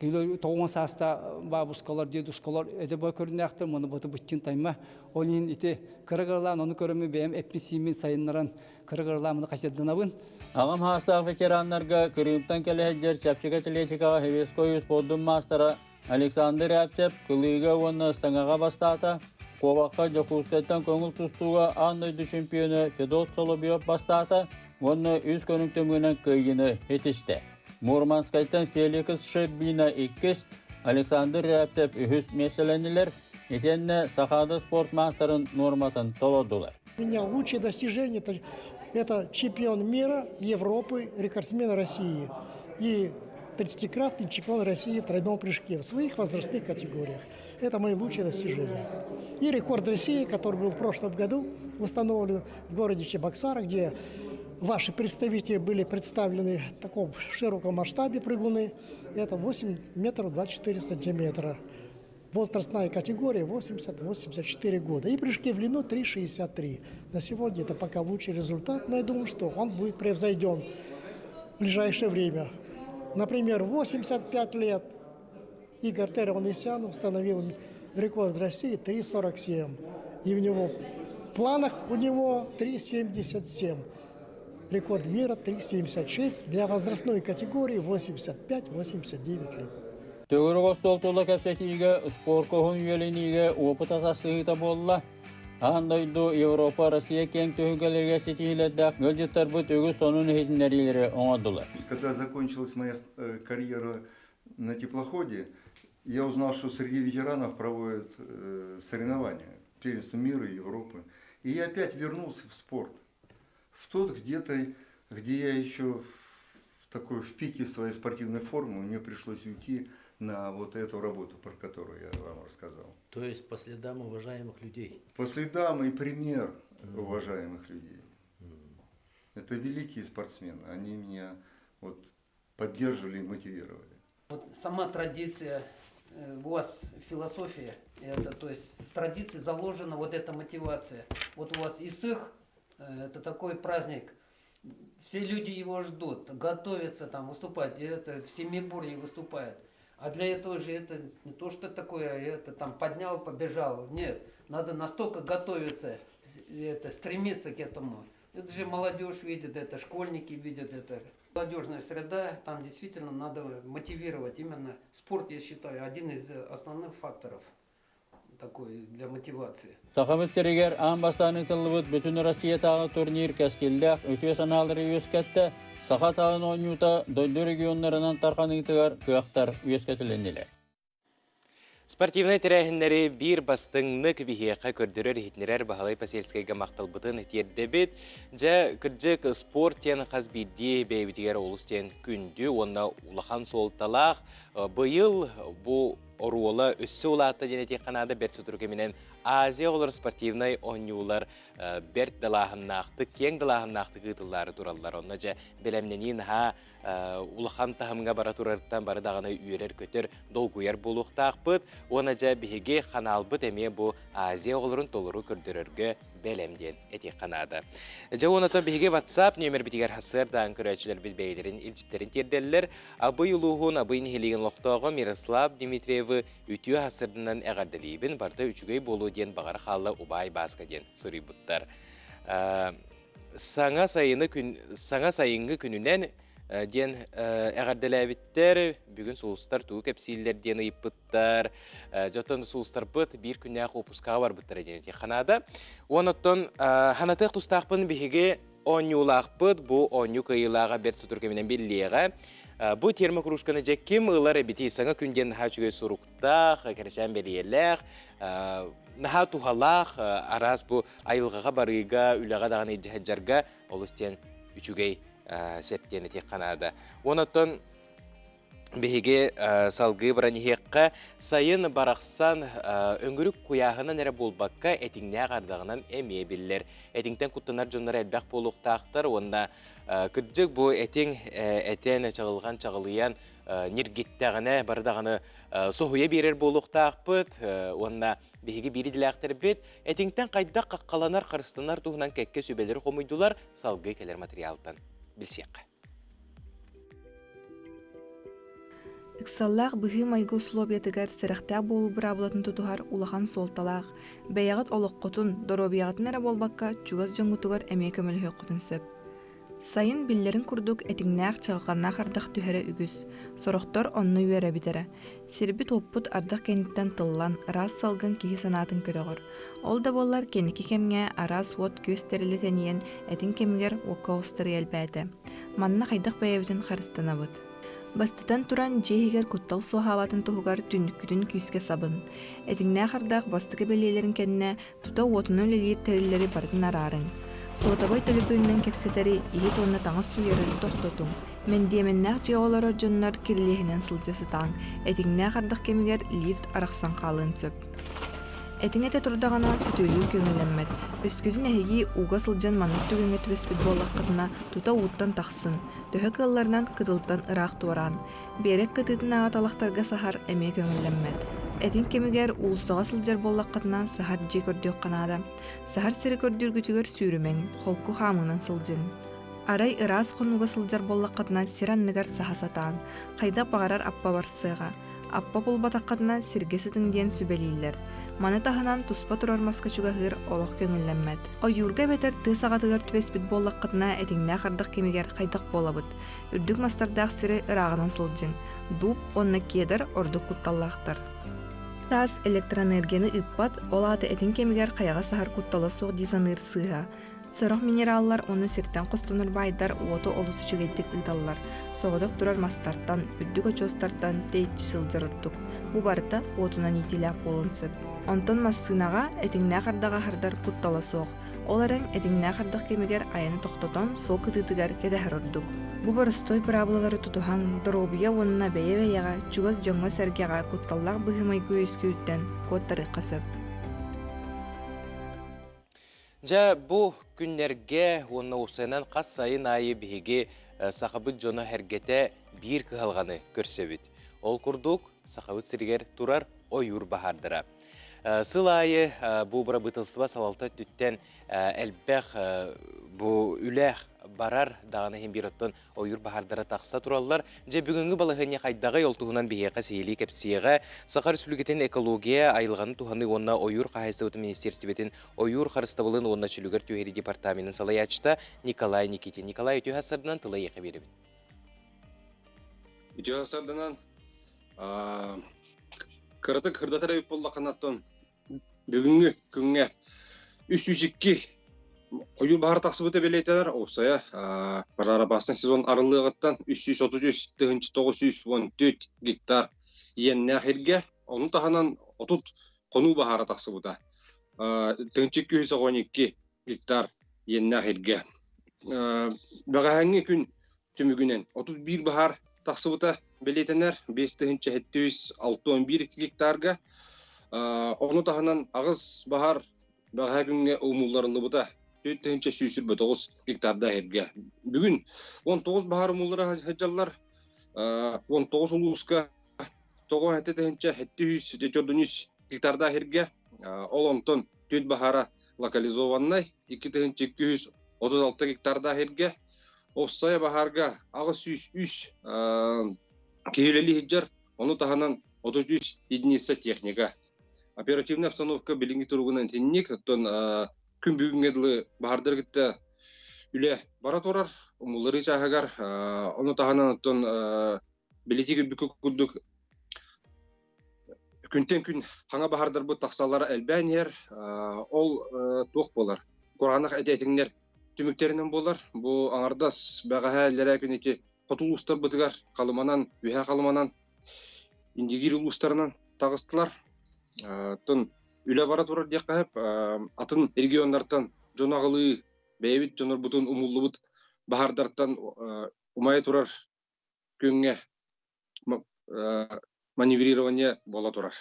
Кинилэр тоҕуон сааста бабушкалар, дедушкалар өтө бой көрүнээхтэр, муну боту быччын тайма. Ол иһин ити кыра-кыралаан ону көрөммүн бэйэм эппин-сииммин сайыннаран кыра-кыралаан муну хачырданабын. Аҕам саастаах ветераннарга Крымтан кэлэ сылдьар чэпчэки атлетикаҕа Хевеской спордун маастара Александр Рябцев кылыыга уонна ыстаҥаҕа бастаата. Куобахха Дьокуускайтан көҥүл тустууга аан дойду чемпиона Федот Соловьев бастаата уонна үс көрүҥ түмүгүнэн кыайыыны ситистэ. Мурманскайтан Феликс Шербина иккис, Александр Рябцев үһүс миэстэлэннилэр. Итиэннэ Сахаада спорт маастарын нуорматын толордулар. У меня лучшее достижение это, это чемпион мира, Европы, рекордсмен России. И 30-кратный чемпион России в тройном прыжке в своих возрастных категориях. Это мои лучшие достижения. И рекорд России, который был в прошлом году установлен в городе Чебоксары, где ваши представители были представлены в таком широком масштабе прыгуны, это 8 метров 24 сантиметра. Возрастная категория 80-84 года. И прыжки в длину 3,63. На сегодня это пока лучший результат, но я думаю, что он будет превзойден в ближайшее время. Например, 85 лет Игорь Терванесян установил рекорд России 3,47. И в него в планах у него 3,77. Рекорд мира 3,76 для возрастной категории 85-89 лет. Төгүрүк остуол тула кэпсэтиигэ спорка уһун үөлэниигэ опыт атастаһыыта буолла. Аан дойду, Европа, Россия киэҥ түһүлгэлэригэр ситиһиилэрдээх ыалдьыттарбыт үгүс сонун иһитиннэриилэри оҥордулар. Когда закончилась моя карьера на теплоходе, я узнал, что среди ветеранов проводят соревнования, первенство мира и Европы. И я опять вернулся в спорт. В тот где-то, где я еще в такой в пике своей спортивной формы, мне пришлось уйти на вот эту работу, про которую я вам рассказал. То есть по следам уважаемых людей? По следам и пример уважаемых людей. Это великие спортсмены, они меня вот поддерживали и мотивировали. Вот сама традиция, у вас философия, это, то есть в традиции заложена вот эта мотивация. Вот у вас Исых, это такой праздник, все люди его ждут, готовятся там выступать, это в Семиборье выступает. А для этого же это не то, что такое, это там поднял, побежал. Нет, надо настолько готовиться, это, стремиться к этому. Это же молодежь видит это, школьники видят это. Молодежная среда, там действительно надо мотивировать. Именно спорт, я считаю, один из основных факторов такой для мотивации. Сахабыт сиригэр аан бастаан ыытыллыбыт Бүтүн Россиятааҕы турнир кэскиллээх үтүө санаалары үөскэттэ, саха таһын оонньуута дойду регионнарынан тарҕаныытыгар кыахтар үөскэтилиннилэр. Спортивнай тэрээһиннэри биир бастыҥнык биһиэхэ көрдөрөр-иһитиннэрэр Баһылай Посельскайга махталбытын тиэрдэбит. Дьэ, кырдьык, спорт диэн хас биирдии бэйэбитигэр олус диэн күндү уонна улахан суолталаах. Быйыл бу оруола өссө улаатта диэн этиэххэ наада бэрт сотору кэминэн Азия оҕолор спортивнай оонньуулар бэрт далааһыннаахтык, киэҥ далааһыннаахтык ыытыллаары тураллар. Онно дьэ бэлэмнэнии наһаа улахан таһымҥа бара турарыттан бары даҕаны үөрэр-көтөр, долгуйар буолуохтаахпыт. Уонна дьэ биһиги ханаалбыт эмиэ бу Азия оҕолорун толору көрдөрөргө бэлэм диэн этиэххэ наада. Дьэ уонна биһиги WhatsApp нүөмэрбитигэр сарсыардаан көрөөччүлэрбит бэйэлэрин илдьиттэрин тиэрдэллэр. Абый улууһун Абый нэһилиэгин олохтооҕо Мирослав Дмитриевы үтүө сарсыарданан эҕэрдэлиибин, барыта үчүгэй буолуо диэн баҕара хаалла убаай Бааска диэн суруйбуттар. Саҥа сайыны күн, саҥа сайыҥҥы күнүнэн Диэн эҕэрдэлээбиттэр. Бүгүн сулустар тугу кэпсииллэр диэн ыйыппыттар. Дьоттон сулустарбыт биир күннээх уоппускаҕа барбыттара диэн этиэххэ наада. Уон оттон ханатыах тустаахпын биһиги оонньуулаахпыт. Бу оонньуу кыайыылааҕа бэрт сотору кэминэн биллиэҕэ. Бу термокружканы дьэ ким ылар эбитий? Саҥа күн диэн наһаа үчүгэй суруктаах, кэрэчээн бэлиэлээх, наһаа туһалаах, араас бу айылҕаҕа барыыга, үлэҕэ даҕаны илдьэ сылдьарга олус диэн үчүгэй сеп диэн этиэххэ наада. Онон биһиги салгыы баран иһиэххэ, сайын барахсан өҥүрүк куйааһынан эрэ буолбакка, этиҥнээх ардаҕынан эмиэ биллэр. Этиҥтэн куттанар дьоннор элбэх буолуохтаахтар уонна кырдьык бу этиҥ этэн чаҕылҕан чаҕылыйан ньиргиттэҕинэ бары даҕаны соһуйа биэрэр буолуохтаахпыт уонна биһиги биир идэлээхтэрбит этиҥтэн хайдах хаххаланар, харыстанар туһунан кэккэ сүбэлэри хомуйдулар, салгыы кэлэр материалтан билсиэххэ. Ыксаллаах быһыы-майгы условиятыгар сэрэхтээх буолуу быраабылатын тутуһар улахан суолталаах. Бэйэҕит олоххутун, доруобуйаҕытын эрэ буолбакка, чугас дьоҥҥутугар эмиэ көмөлөһүөххүтүн сөп. Сайын биллэрин курдук этиҥнээх чаҕылҕаннаах ардах түһэрэ үгүс, сорохтор онно үөрэбит эрэ. Сирбит-уоппут ардах кэнниттэн тыллан, ыраас салгын киһи санаатын көтөҕөр. Ол да буоллар кэнники кэмҥэ араас уот-күөс тэрилэ тэнийэн, этиҥ кэмигэр уокка оҕустарыы элбээтэ. Манна хайдах бэйэбитин харыстанабыт? Бастатан туран, дьиэ иһигэр куттал суоһаабатын туһугар түннүккүтүн күүскэ сабын. Этиҥнээх ардах бастакы бэлиэлэрин кэннэ Тута уотунан үлэлиир тэриллэри барытын араарыҥ. Суотабай төлөпүөнүнэн кэпсэтэри, иһит уонна таҥас сууйары тохтотуҥ. Мэндиэмэннээх дьиэҕэ олорор дьоннор кирилиэһинэн сылдьа сытааҥ, этиҥнээх ардах кэмигэр лифт арахсан хаалыан сөп. Этиҥ этэ турдаҕына, сөтүөлүүр көҥүллэммэт. Өскөтүн эһиги ууга сылдьан маннык түгэҥҥэ түбэспит буоллаххытына, тута ууттан тахсын, төһө кыалларынан кытылтан ыраах туораан. Биэрэк кытыытынааҕы талахтарга саһар эмиэ көҥүллэммэт. Этиҥ кэмигэр уулуссаҕа сылдьар буоллаххытына, саһар дьиэ көрдүөххэ наада. Саһар сири көрдүүргүтүгэр сүүрүмэҥ, холку хаамыынан сылдьыҥ. Арай ыраас хонууга сылдьар буоллаххытына, сир анныгар саһа сатааҥ. Хайдах баҕарар аппа барсыаҕа. Аппа булбатаххытына, сиргэ сытыҥ диэн сүбэлииллэр. Маны таһынан туспа турар маска чугаһыыр олох көҥүллэммэт. Ойуурга эбэтэр тыа саҕатыгар түбэспит буоллаххытына, этиҥнээх ардах кэмигэр хайдах буолабыт? Үрдүк мастардаах сири ырааҕынан сылдьыҥ. Дуб уонна кедр ордук кутталлаахтар. Таас электроэнергияны ыыппат, ол аата этиҥ кэмигэр хайаҕа саһар куттала суох дии саныыр сыыһа. Сорох минераллар уонна сиртэн хостонор баайдар уоту олус үчүгэйдик ыыталлар. Соҕотох турар мастартан, үрдүк очуостартан тэйиччи сылдьар ордук. Бу барыта уотунан иитиилээх буолуон сөп. Онтон массыынаҕа этиҥнээх ардаҕы аһардар куттала суох. Ол эрэн этиҥнээх ардах кэмигэр айаны тохтотон, суол кытыытыгар кэтэһэр ордук. Бу боростуой быраабылалары тутуһан, доруобуйа уонна бэйэ-бэйэҕэ, чугас дьоҥҥо-сэргэҕэ кутталлаах быһыы-майгы үөскүүрүттэн куоттарыахха сөп. Дьэ, бу күннэргэ уонна уопсайынан хас сайын аайы биһиги сахабыт дьоно эргэтэ биир кыһалҕаны көрсөбүт. Ол курдук, Сахабыт сиригэр турар ойуур баһаардара. Сыл аайы бу бырабыыталыстыба салалта өттүттэн элбэх бу үлэ барар даҕаны иһин биир оттон ойуур баһаардара тахса тураллар. Дьэ бүгүҥҥү балаһыанньа хайдаҕый ол туһунан биһиэхэ сиһилии кэпсиэҕэ Саха Республикатын экология, айылҕаны туһаныы уонна ойуур хаһаайыстыбатын министиэристибэтин ойуур харыстабылын уонна чөлүгэр түһэрии департаменын салайааччыта Николай Никитин. Николай, үтүө сарданан тыла эйиэхэ биэрэбин. Үтүө сарданан Кыратык кырдатар эбит буоллаххына, оттон бүгүҥҥү күҥҥэ 302 ойуур баһаара тахсыбыта бэлиэтэнэр. Уопсайа пожароопасный сезон арыллыаҕыттан 333 914 гектар иэннээх сиргэ, ону таһынан 30 хонуу баһаара тахсыбыта. 1212 гектар иэннээх сиргэ. Бэҕэһээҥҥи күн түмүгүнэн 31 баһаар тахсыбыта бэлиэтэнэр 5761 гектарга. Ону таһынан аҕыс баһаар бэҕэһээ күҥҥэ умулларыллыбыта 4129 гектардаах сиргэ. Бүгүн 19 баһаар умуллара сылдьаллар. 19 улууска 9743 гектардаах сиргэ. Ол онтон түөрт баһаара локализованнай, 2236 гектардаах сиргэ. Офсайа баһаарга 803 киһи үлэлии сылдьар, ону таһынан 33 единица техника. Оперативная обстановка билиҥҥи туругунан итинник, оттон күн бүгүҥҥэ дылы баһаардар кытта үлэ бара турар. Умулларыы чааһыгар ону таһынан оттон билити күбүкү курдук күнтэн күн хаҥа баһардарбыт тахсаллара элбээн иһэр. Ол туох буолар? Кураанах этиҥнэр түмүктэринэн буолар. Бу аҥардас бэҕэһээ иллэрээ күн ити хоту улуустарбытыгар Халыманан, Үһээ Халыманан, Индигиир улуустарынан таҕыстылар. Оттон үлэ бара турар диэххэ сөп. Атын регионнартан дьон аҕылыы бэйэбит дьоннорбутун умуллубут баһаардартан умайа турар күҥҥэ маневрирование буола турар.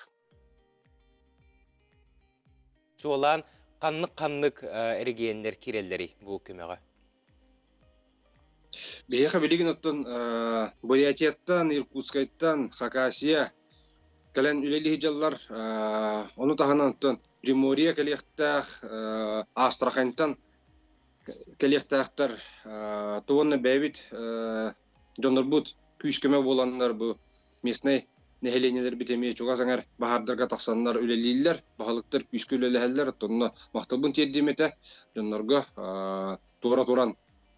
Чуолаан ханнык-ханнык эрэгийиэннэр киирэллэрий бу көмөҕө? Биһиэхэ билигин оттон Бурятияттан, Иркутскайтан, Хакасия кэлэн үлэлии сылдьаллар. Ону таһынан оттон Приморье кэлиэхтээх, Астраханьтан кэлиэхтээхтэр. Туонна бэйэбит дьоннорбут күүс-көмө буоланнар бу местнай нэһилиэнньэлэрбит эмиэ чугас эҥэр баһаардарга тахсаннар үлэлииллэр, баһылыктар күүскэ үлэлэһэллэр, онно махталбын тиэрдиэм этэ дьоннорго туора туран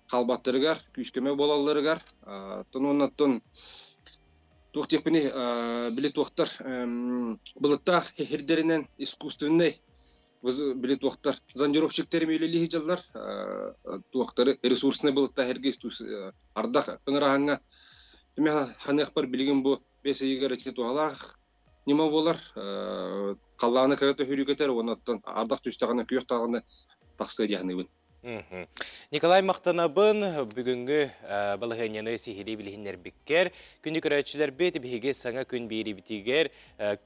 хаалбаттарыгар, күүс-көмө буолалларыгар. Оттон уоннаттан туох диэхпиний, били туохтар былыттаах сирдэринэн искусственнай били туохтар зондировщиктар үлэлии сылдьаллар туохтары ресурсный былыттаах эргэ ардах ыҥыраһаҥҥа түмэ ханыахпар билигин бу бэс ыйыгар ити туһалаах ньыма буолар халлааны кыра төһүрүкэтэр уонна оттон ардах түстэҕинэ күөх даҕаны тахсыа дии саныыбын. Николай махтанабын бүгүҥҥү балаһыанньаны сиһилии билиһиннэрбиккэр. Күндү көрөөччүлэрбит биһиги саҥа күн биэрибитигэр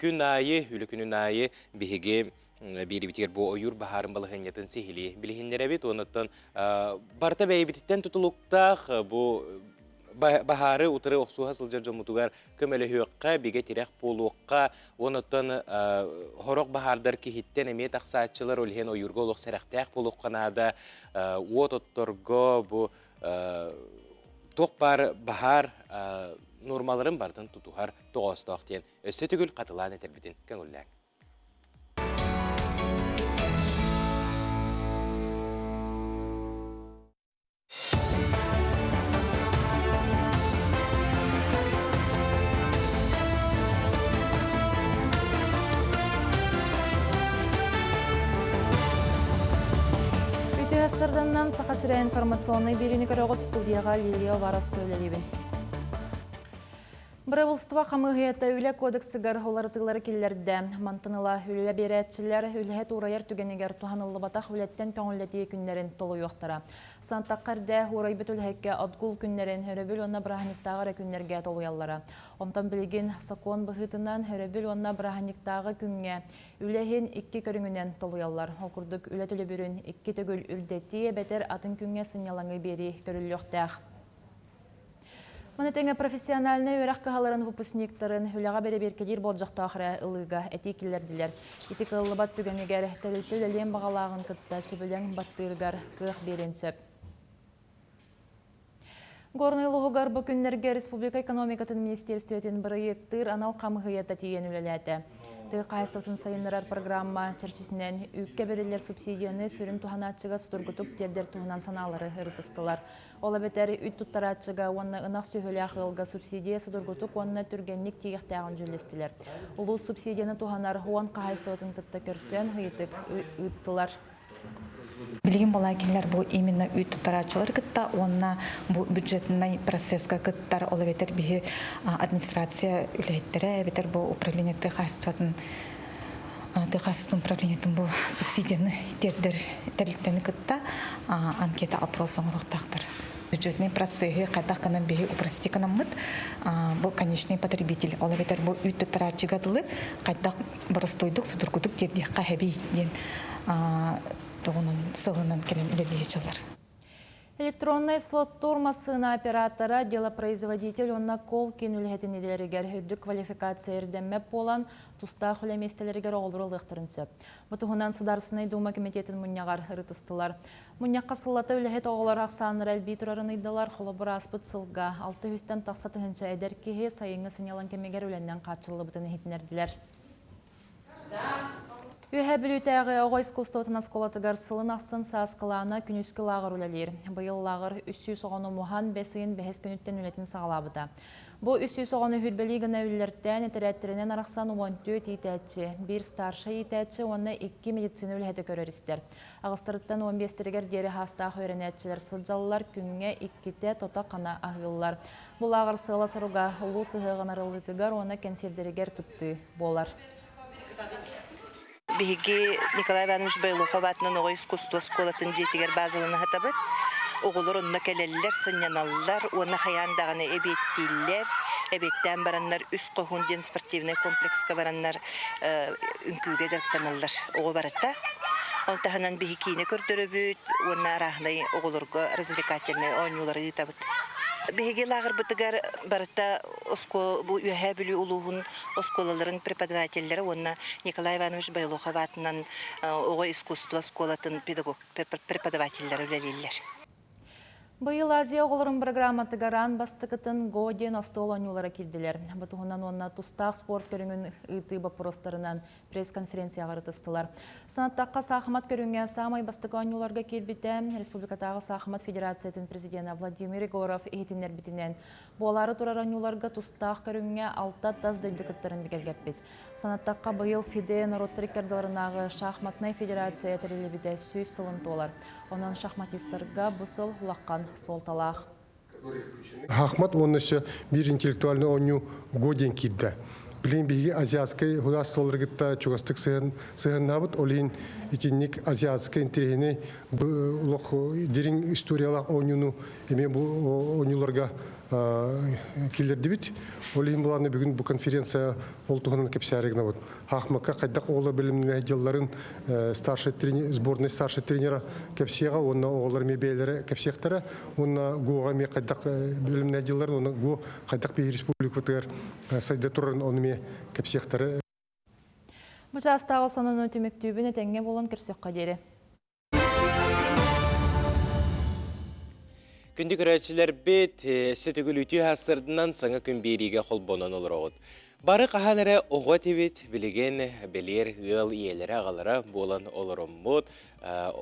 күн аайы, үлэ күнүн аайы биһиги биэрибитигэр бу ойуур баһаарын балаһыанньатын сиһилии билиһиннэрэбит. Онуттан барыта бэйэбититтэн тутулуктаах бу баһаары утары охсуһа сылдьар дьоммутугар көмөлөһүөххэ, бигэ тирэх буолуохха, онуттан хорох баһаардар киһиттэн эмиэ тахсааччылар, ол иһин ойуурга олох сэрэхтээх буолуохха наада, уот отторго бу туох баар баһаар нуормаларын барытын тутуһар тоҕоостоох диэн өссө төгүл хатылаан этэрбитин көҥүллээҥ. Үтүө сарданнан Саха сирэ информационнай биэриини көрөҕүт студияҕа Лилия Уваровская үлэлиибин. Бырабылство хамыыһыйата үлэ кодексыгар уларытыылары киллэрдэ. Мантан ыла үлэ биэрээччилэр үлэһит уурайар түгэнигэр туһаныллыбатах үлэттэн көҥүллэтии күннэрин толуйуохтара. Сантахха эрдэ уурайбыт үлэһиккэ отгул күннэрин өрөбүл уонна бырааһынньыктааҕы эрэ күннэргэ толуйаллара. Онтон билигин сокуон быһыытынан өрөбүл уонна бырааһынньыктааҕы күҥҥэ үлэ иһин икки көрүҥүнэн толуйаллар. Ол курдук үлэ төлөбүрүн икки төгүл үрдэтии эбэтэр атын күҥҥэ сынньалаҥы биэрии көрүллүөхтээх. Маны тэҥэ профессиональнай үөрэх кыһаларын выпускниктарын үлэҕэ бэрэбиэркэлиир болдьохтоох эрэ ылыыга этии киллэрдилэр. Ити кыаллыбат түгэнигэр тэрилтэ үлэлиэн баҕалааҕын кытта сөбүлэҥ баттыырыгар кыах биэриэн сөп. Горнай улууһугар бу күннэргэ республика экономикатын министиэристибэтин бырайыактыыр анал хамыһыйата тиийэн үлэлээтэ. Тыа хаһаайыстыбатын сайыннарар программа чэрчитинэн үүккэ бэриллэр субсидияны сүрүн туһанааччыга судургутук тиэрдэр туһунан санаалары ырытыстылар. Ол эбэтэр үт туттарааччыга уонна ынах сүөһүлээх ыалга субсидия судургутук уонна түргэнник тиийиэхтээҕин дьүүллэстилэр. Улуус субсидияны туһанар уон хаһаайыстыбатын кытта көрсөн ыйытык ыыттылар. Билигин балаакиннар бу именно үүт туттарааччылары кытта уонна бу бюджетнай процесска кыттар, ол эбэтэр биһи администрация үлэһиттэрэ, эбэтэр бу управление тыа хаһаайыстыбатын тыа хаһаайыстыбатын управлениетын бу субсидияны тиэрдэр тэрилтэни кытта анкета опрос оҥоруохтаахтар. Бюджетный процеһы хайдах гынан биһи упростить гынаммыт бу конечный потребитель ол эбэтэр бу үүт туттарааччыга дылы хайдах боростуойдук судургутук тиэрдиэххэ хэбий диэн тугунан сылынан кэлэн үлэлии сылдьаллар. Электроннай слоттуур массыына оператора, делопроизводитель уонна кол-киин үлэһитин идэлэригэр үрдүк квалификация ирдэммэт буолан, тустаах үлэ миэстэлэригэр оҕолору ылыахтарын сөп. Бу туһунан Судаарыстыбаннай Дума кэмитиэтин мунньаҕар ырытыстылар. Мунньахха сыллата үлэһит оҕолор ахсааннара элбии турарын ыйдылар. Холобур, ааспыт сылга 600-тэн тахса тыһыынча эдэр киһи сайыҥҥы сынньалаҥ кэмигэр үлэннэн хааччыллыбытын иһитиннэрдилэр. Үөһээ Бүлүүтээҕи оҕо искусствотын оскуолатыгар сылын ахсын сааскылаана күнүскү лааҕыр үлэлиир. Быйыл лааҕыр 300 оҕону муһан бэс ыйын бэһис күнүттэн үлэтин саҕалаабыта. Бу 300 оҕону үһүрбэлии гына үллэртээн, этэрээттэринэн арахсан 14 иитээччи, биир старшай иитээччи уонна икки медицина үлэһитэ көрөр-истэр. Аҕыстарыттан 15-тэригэр диэри хаастаах үөрэнээччилэр сылдьаллар, күҥҥэ иккитэ тото-хана аһыыллар. Бу лааҕыр сыала-соруга улуус ыһыаҕын арыллыытыгар уонна кэнсиэрдэригэр кыттыы буолар. Биһиги Николай Иванович Бойлохов аатынан оҕо искусство оскуолатын дьиэтигэр базалана сатабыт. Оҕолор онно кэлэллэр, сынньаналлар уонна хайаан даҕаны эбиэттииллэр. Эбиэттээн бараннар Үс хоһуун диэн спортивнай комплекска бараннар үҥкүүгэ дьарыктаналлар оҕо барыта. Ол таһынан биһи киинэ көрдөрөбүт уонна арааһынай оҕолорго развлекательнай оонньуулары ыытабыт. Биһиги лааҕырбытыгар барыта оскуола бу Үөһээ Бүлүү улууһун оскуолаларын преподавателлэрэ уонна Николай Иванович Бойлохов аатынан оҕо искусство оскуолатын педагог преподавателлэрэ үлэлииллэр. Быйыл Азия оҕолорун программатыгар аан бастакытын Го диэн остуол оонньуулара киирдилэр. Бу туһунан уонна тустаах спорт көрүҥүн ыытыы боппуруостарынан пресс-конференцияҕа ырытыстылар. Санаттахха, саахымат көрүҥэ саамай бастакы оонньууларга киирбитэ Республикатааҕы саахымат федерациятын президенэ Владимир Егоров иһитиннэрбитинэн, буолаары турар оонньууларга тустаах көрүҥҥэ алта тас дойду кыттарын бигэргэппит. Санаттахха, быйыл ФИДЕ норуоттар иккардыларынааҕы шахматнай федерация тэриллибитэ 100 сылын туолар. Онон шахматистарга бу сыл улахан суолталаах. Шахмат уонна өссө биир интеллектуальный оонньуу Го диэн киирдэ. Билигин биһиги азиатскай художестволары кытта чугастык сыһыаннаабыт, ол иһин итинник азиатскай интэриэһинэй олох дириҥ историялаах оонньууну эмиэ бу оонньууларга киллэрдибит. Ол иһин булааны бүгүн бу конференция ол туһунан кэпсээри гынабыт. Хаахмакка хайдах оҕолор бэлэмнэнэ дьылларын старший тренер, сборной старший тренера кэпсиэҕэ уонна оҕолор эмиэ бэйэлэрэ кэпсиэхтэрэ уонна ГО-ҕа эмиэ хайдах бэлэмнэнэ дьылларын уонна ГО хайдах биһиги республикабытыгар сайда турарын ону эмиэ кэпсиэхтэрэ. Бу чаастааҕы сонуну түмүктүүбүн этэҥҥэ буолан көрсүөххэ диэри. Күндү көрөөччүлэрбит, өссө төгүл үтүө сарсыарданан саҥа күн биэриигэ холбонон олороҕут. Бары хаһан эрэ оҕо этибит, билигин бэлиэр ыал ийэлэрэ-аҕалара буолан олороммут,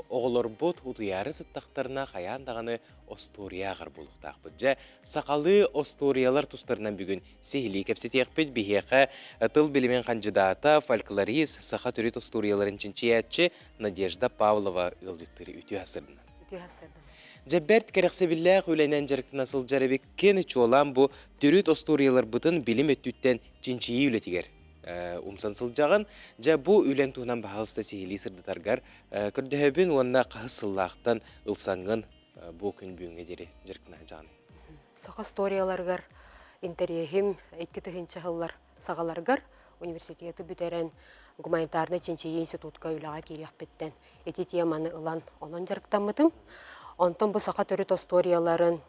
оҕолорбут утуйаары сыттахтарына хайаан даҕаны остуоруйа ааҕар буолуохтаахпыт. Дьэ, сахалыы остуоруйалар тустарынан бүгүн сиһилии кэпсэтиэхпит. Биһиэхэ тыл билимин хандьыдаата, фольклорист, саха төрүт остуоруйаларын чинчийээччи Надежда Павлова ыалдьыттыыр үтүө сырдынан. Үтүө сырдынан. Дьэ бэрт кэрэхсэбиллээх үлэнэн дьарыктана сылдьар эбиккин, чуолаан бу төрүт остуоруйаларбытын билим өттүттэн чинчийии үлэтигэр умсан сылдьаҕын. Дьэ бу үлэҥ туһунан баһаалыста сиһилии сырдатаргар көрдөһөбүн уонна хаһыс сыллаахтан ылсаҥҥын бу күн бүгүҥҥэ диэри дьарыктана сылдьаҕын. Саха историяларыгар интэриэһим 2000 сыллар саҕаларыгар университеты бүтэрэн гуманитарнай чинчийии институтка үлэҕэ киириэхпиттэн ити теманы ылан онон дьарыктаммытым. Онтон бу саха төрүт остуоруйаларын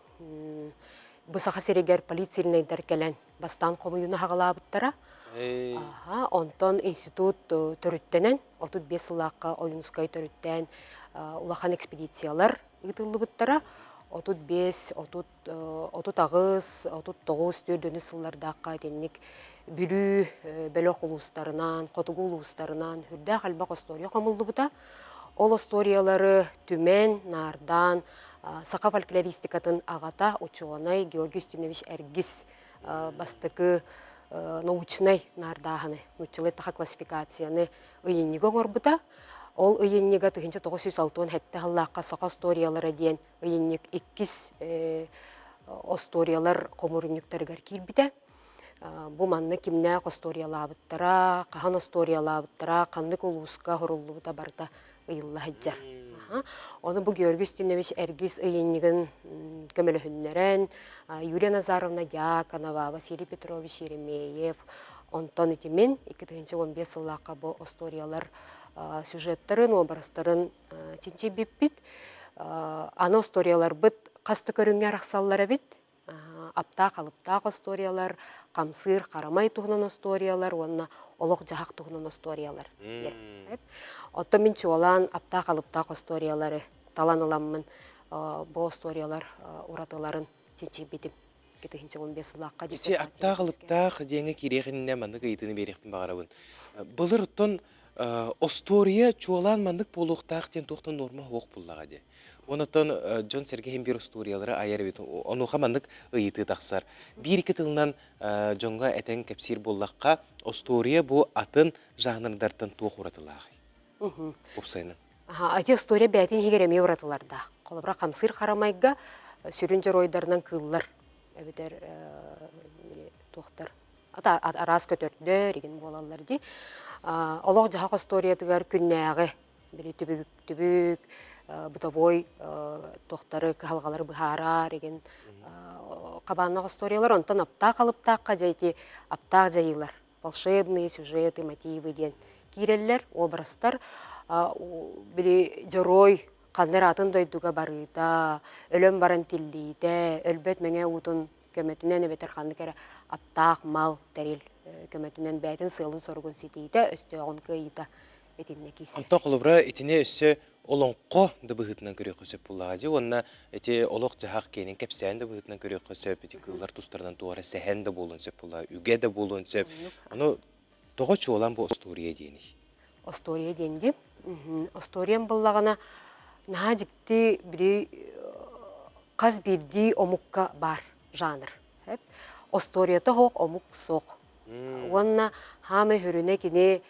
бу Саха сиригэр политсильнайдар кэлэн бастаан хомуйууну хаҕалаабыттара. Аха, онтон институт төрүттэнэн 35 сыллаахха Ойуунускай төрүттээн улахан экспедициялар ыытыллыбыттара. 35, 30 38, 39, 4 сыллардаахха итинник Бүлүү бөлөх улуустарынан, хотугу улуустарынан үрдээх элбэх остуоруйа хомуллубута. Ол остуоруйалары түмэн, наардаан, саха фольклористикатын аҕата, учуонай Георгий Устинович Эргис бастакы научнай наардааһыны, нууччалыы таха классификацияны ыйынньыгы оҥорбута. Ол ыйынньыга 1967 сыллаахха саха остуоруйалара диэн ыйынньык иккис остуоруйалар хомуурунньуктарыгар киирбитэ. Бу манна кимнээх остуоруйалаабыттара, хаһан остуоруйалаабыттара, ханнык улууска оһоруллубута барыта ыйылла сылдьар. Ону бу Георгий Устинович Эргис ыйынньыгын көмөлөһүннэрэн Юлия Назаровна Дьяконова, Василий Петрович Еремеев, онтон ити мин 2015 сыллаахха бу остуоруйалар сюжеттарын, уобарастарын чинчийбиппит. Аны остуоруйаларбыт хас да көрүҥҥэ арахсаллар эбит. Аптаах-алыптаах остуоруйалар, хамсыыр харамай туһунан остуоруйалар уонна олох-дьаһах туһунан остуоруйалар. Оттон мин чуолаан аптаах-алыптаах остуоруйалары талан ыламмын бу остуоруйалар уратыларын чинчийбитим. 2015 сыллаахха Ити аптаах-алыптаах диэҥҥэ киириэх иннинэ маннык ыйытыыны биэриэхпин баҕарабын. Былыр оттон. Остуоруйа чуолаан маннык буолуохтаах диэн туохтан нуорма суох буллаҕа дии. Онон дьон-сэргэ иһин биир остуоруйалары айар эбит. Онуоха маннык ыйытыы тахсар. Биир-икки тылынан дьоҥҥо этэн кэпсиир буоллахха, остуоруйа бу атын жанрдартан туох уратылааҕый? Уопсайынан. Ити остуоруйа бэйэтин иһигэр эмиэ уратылардаах. Холобура, хамсыыр харамайга сүрүн дьоруойдарынан кыыллар эбэтэр туохтар араас көтөрдөр игин буолаллар дии. Олох-дьаһах остуоруйатыгар күннээҕи били түбүк түбүк бытовой туохтары кыһалҕалары быһаарар игин хабааннаах остуоруйалар онтон аптаах алыптаахха дьэ ити аптаах дьайыылар волшебные сюжеты мотивы диэн киирэллэр образтар били дьоруой ханна эрэ атын дойдуга барыыта өлөн баран тиллиитэ өлбөт мэҥэ уутун көмөтүнэн эбэтэр ханнык эрэ аптаах мал тэрил көмөтүнэн бэйэтин сыалын-соругун ситиитэ өстөөҕүн кыайыыта итиннэ киирсэр. Онтон холобура итини өссө олоҥхо да быһыытынан көрүөххэ сөп буоллаҕа дии уонна ити олох-дьаһах киэнин кэпсээн да быһыытынан көрүөххэ сөп, ити кыыллар тустарынан туох эрэ сэһэн да буолуон сөп буоллаҕа, үгэ да буолуон сөп. Ону тоҕо чуолаан бу остуоруйа диэний? Остуоруйа диэн дии. Остуоруйам буоллаҕына наһаа дьикти били хас биирдии омукка баар жанр. Остуоруйата суох омук суох. Уонна хаамай хүрүнэ кини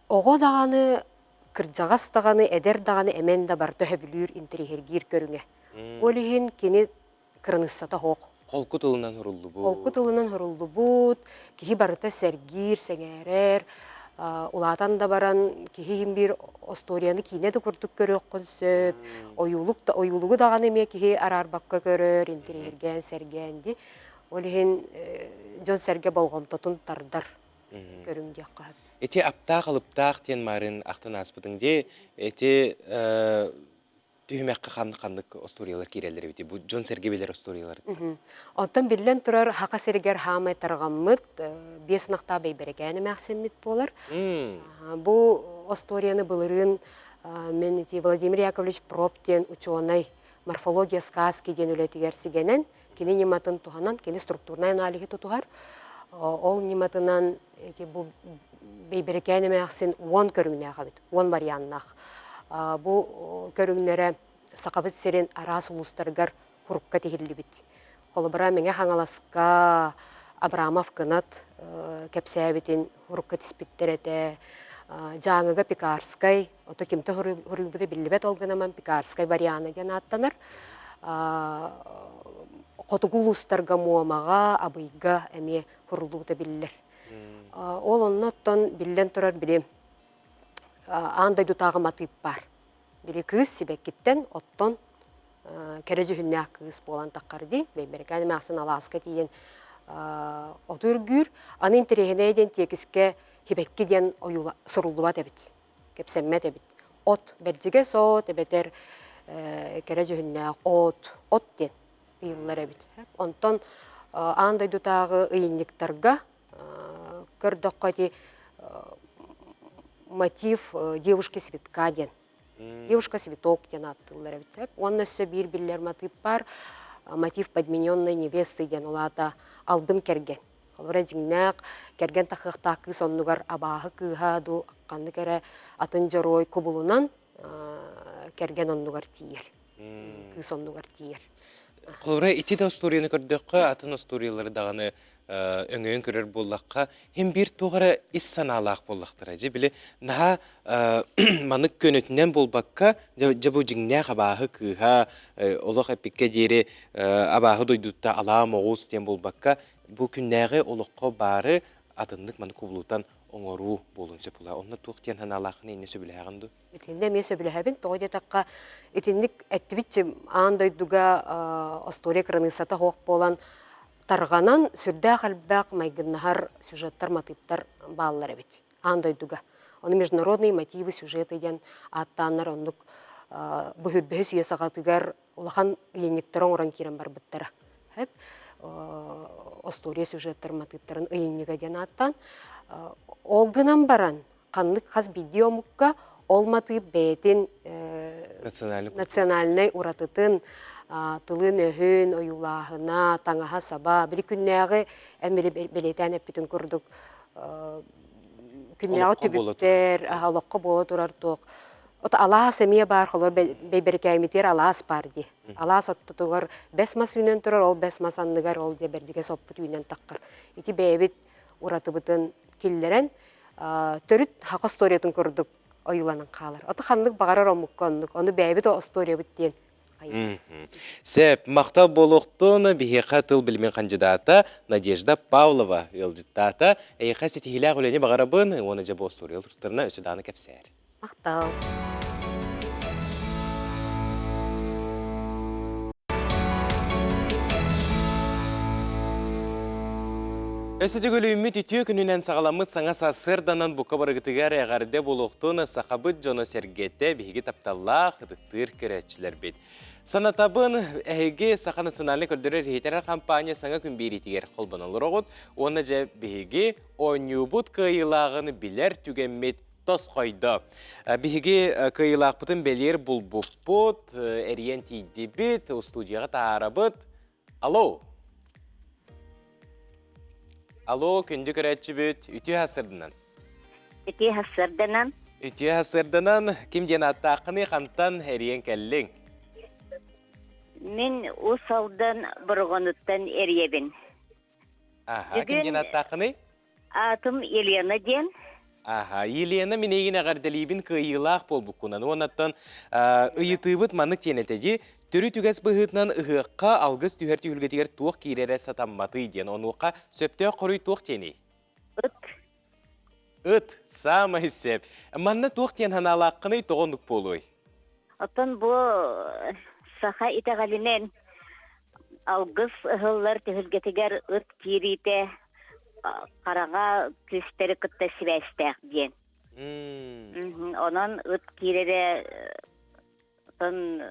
оҕо даҕаны, кырдьаҕас даҕаны, эдэр даҕаны эмэн да барыта сөбүлүүр, интэриэһиргиир көрүҥэ. Ол иһин кини кыраныыссата суох. Холку тылынан суруллубут. Холку тылынан суруллубут, киһи барыта сэргиир, сэҥээрэр, улаатан да баран киһи иһин биир остуоруйаны киинэ да курдук көрүөххүн сөп, ойуулук да ойуулугу даҕаны эмиэ киһи араарбакка көрөр, интэриэһиргээн, сэргээн дии. Ол иһин дьон-сэргэ болҕомтотун тардар көрүҥ диэххэ сөп. Ити аптаах-алыптаах диэн маарыын ахтан ааспытыҥ дии. Ити түһүмэххэ ханнык остуоруйалар киирэллэр эбитий? Бу дьон-сэргэ билэр остуоруйалар. Оттон биллэн турар, Саха сиригэр хаамай тарҕаммыт биэс ынахтаах бэйбэрэкээн эмээхсиммит буолар. Бу остуоруйаны былырыын мин ити Владимир Яковлевич Проб диэн учуонай «Морфология сказки» диэн үлэтигэр сигэнэн, кини ньыматын туһанан, кини структурнай аналиһы тутуһар. Ол ньыматынан ити бу бэйбэрэкээн эмээхсин уон көрүҥнээх эбит, уон варианнаах. Бу көрүҥнэрэ Сахабыт сирин араас улуустарыгар курукка тиһиллибит. Холобура, Мэҥэ Хаҥаласка Абрамов Кынат кэпсээбитин урукка тиспиттэр этэ. Дьааҥыга Пекарскай, ото кимтэ хоруйбута биллибэт ол гынан Пекарскай вариана диэн ааттанар. Хотугу улуустарга Муомаҕа, Абыйга эмиэ хуруллубута биллэр. Ол онно оттон биллэн турар били аан дойдутааҕы матыып баар. Били кыыс сибэккиттэн оттон кэрэ дьүһүннээх кыыс буолан таххар дии. Бэйбэрикээн эмээхсин алааска тиийэн оту үргүүр. Аны интэриэһинэй диэн тиэкискэ хибэкки диэн ойуула суруллубат эбит, кэпсэммэт эбит. От, бэрдьигэс от эбэтэр кэрэ дьүһүннээх от, от диэн ыйыллар эбит. Онтон аан дойдутааҕы ыйынньыктарга көрдөххө ити мотив девушки цветка диэн девушка цветок диэн ааттыыллар эбит уонна өссө биир биллэр матыып баар мотив подмененной невесты диэн ол аата албын кэргэн холобура дьиҥнээх кэргэн тахыахтаах кыыс оннугар абааһы кыыһа дуу ханнык эрэ атын дьоруой кубулунан кэргэн оннугар тиийэр кыыс оннугар тиийэр Холобура, ити да остуоруйаны көрдөххө, атын остуоруйалары даҕаны өҥөйөн көрөр буоллахха, һин биир туох эрэ ис санаалаах буоллахтара. Дьэ, били, наһаа маннык көнөтүнэн буолбакка, дьэ бу дьиҥнээх абааһы кыыһа, олох эппиккэ диэри абааһы дойдутта алаа моҕус диэн буолбакка, бу күннээҕи олоххо баары атыннык маны кубулутан оҥоруу буолуон сөп буолаа. Онно туох диэн санаалааххын инньэ сөбүлэһэҕин дуу? Итиннэ эмиэ сөбүлэһэбин. Тоҕо диэтэххэ, итинник эттибитчи аан дойдуга остуоруйа кыраныыссата суох буолан тарҕанан сүрдээх элбэх майгыннаһар сюжеттар, матыыптар бааллар эбит аан дойдуга. Ону международные мотивы, сюжеты диэн ааттааннар оннук бу хүрбэһис үйэ саҕатыгар улахан ыйынньыктары оҥорон киирэн барбыттара. Остуоруйа сюжеттар матыыптарын ыйынньыга диэн ааттаан. Ол гынан баран ханнык хас биирдии омукка ол матыып бэйэтин национальнай уратытын, тылын-өһүн, ойуулааһына, таҥаһа-саба, били күннээҕи эн бэлиэтээн эппитин курдук. Күннээҕи түбүктэр, олоххо буола турар туох. Ото алаас эмиэ баар, холор бэйбэрикээмитигэр алаас баар дии. Алаас оттотугар бэс мас үүнэн турар, ол бэс мас анныгар ол дьэ бэрдигэ соппут үүнэн таххар. Ити бэйэбит уратыбытын киллэрэн, төрүт хака историятын курдук ойууланан хаалар. Ото ханнык баҕарар омукка оннук. Ону бэйэбит историябыт диэн Сөп, махтал буолуохтун биһиэхэ тыл билимин хандьыдаата Надежда Павлова ыалдьыттаата. Эйиэхэ ситиһиилээх үлэни баҕарабын уонна дьэ бу остуоруйа тустарына өссө даҕаны кэпсээр. Махтал. Өссө төгүл үүммүт үтүө күнүнэн саҕаламмыт саҥа сарсыарданан бука барыгытыгар эҕэрдэ буолуохтун сахабыт дьоно-сэргэтэ биһиги тапталлаах, ытыктыыр көрөөччүлэрбит. Санатабын, эһиги Саха национальнай көрдөрөр-иһитэрэр компания саҥа күн биэриитигэр холбонон олороҕут уонна дьэ биһиги оонньуубут кыайыылааҕын билэр түгэммит тосхойдо. Биһиги кыайыылаахпытын бэлиэр булбуппут, эрийэн тиийдибит, устуудьуйаҕа таһаарабыт. Алло! Алло, күндү көрөөччүбүт, үтүө сарсыарданан. Үтүө сарсыарданан. Үтүө сарсыарданан. Ким диэн ааттааххыный, хантан эрийэн кэллиҥ? Мин Уус Алдан Бороҕонуттан эрийэбин. Аха, ким диэн ааттааххыный? Аатым Елена диэн. Аха, Елена мин эйигин эҕэрдэлиибин кыайыылаах буолбуккунан. Уоннаттан ыйытыыбыт маннык диэн этэ дии. Төрүт үгэс быһыытынан ыһыахха алгыс түһэр түһүлгэтигэр туох киирэрэ сатамматый диэн. Онуоха сөптөөх хоруй туох диэний? Ыт. Ыт, саамай сөп. Манна туох диэн санаалааххыный, тоҕо оннук буолуой? Оттон бу саха итэҕэлинэн алгыс ыһыллар түһүлгэтигэр ыт киириитэ хараҥа күүстэри кытта сибээстээх диэн. Онон ыт киирэрэ оттон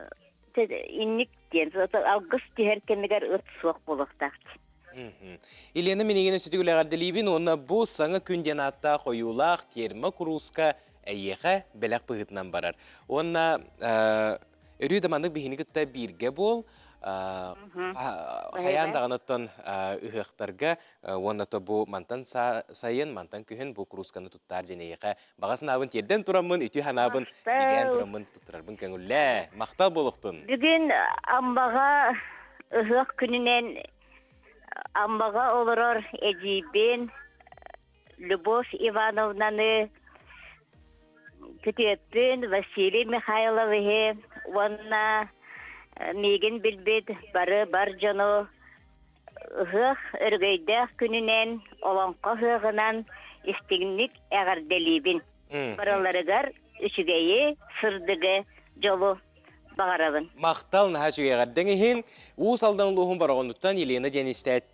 инник диэн алгыс түһэр кэмигэр ыт суох буолуохтаах. Елена минигин өссө төгүл эҕэрдэлиибин уонна бу саҥа күн диэн ааттаах ойуулаах термо курууска эйиэхэ бэлэх быһыытынан барар. Уонна Өрүү да маннык биһини кытта бииргэ буол. Хайаан даҕаныттан ыһыахтарга уонна то бу мантан сайын, мантан күһүн бу куруусканы туттаар диэн эйиэхэ баҕа санаабын тиэрдэн тураммын, үтүө санаабын бигээн тураммын туттарарбын көҥүллээ. Махтал буолуохтун. Бүгүн Аммаҕа ыһыах күнүнэн Аммаҕа олорор эдьиийбин Любовь Ивановнаны күтүөппүн Василий Михайловиһы уонна миигин билбит бары бар дьону ыһыах өрөгөйдөөх күнүнэн, олоҥхо ыһыаҕынан истиҥник эҕэрдэлиибин. Барыларыгар үчүгэйи, сырдыгы, дьолу баҕарабын. Махтал наһаа үчүгэй эҕэрдэҥ иһин. Уус Алдан улууһун Бороҕонуттан Елена диэн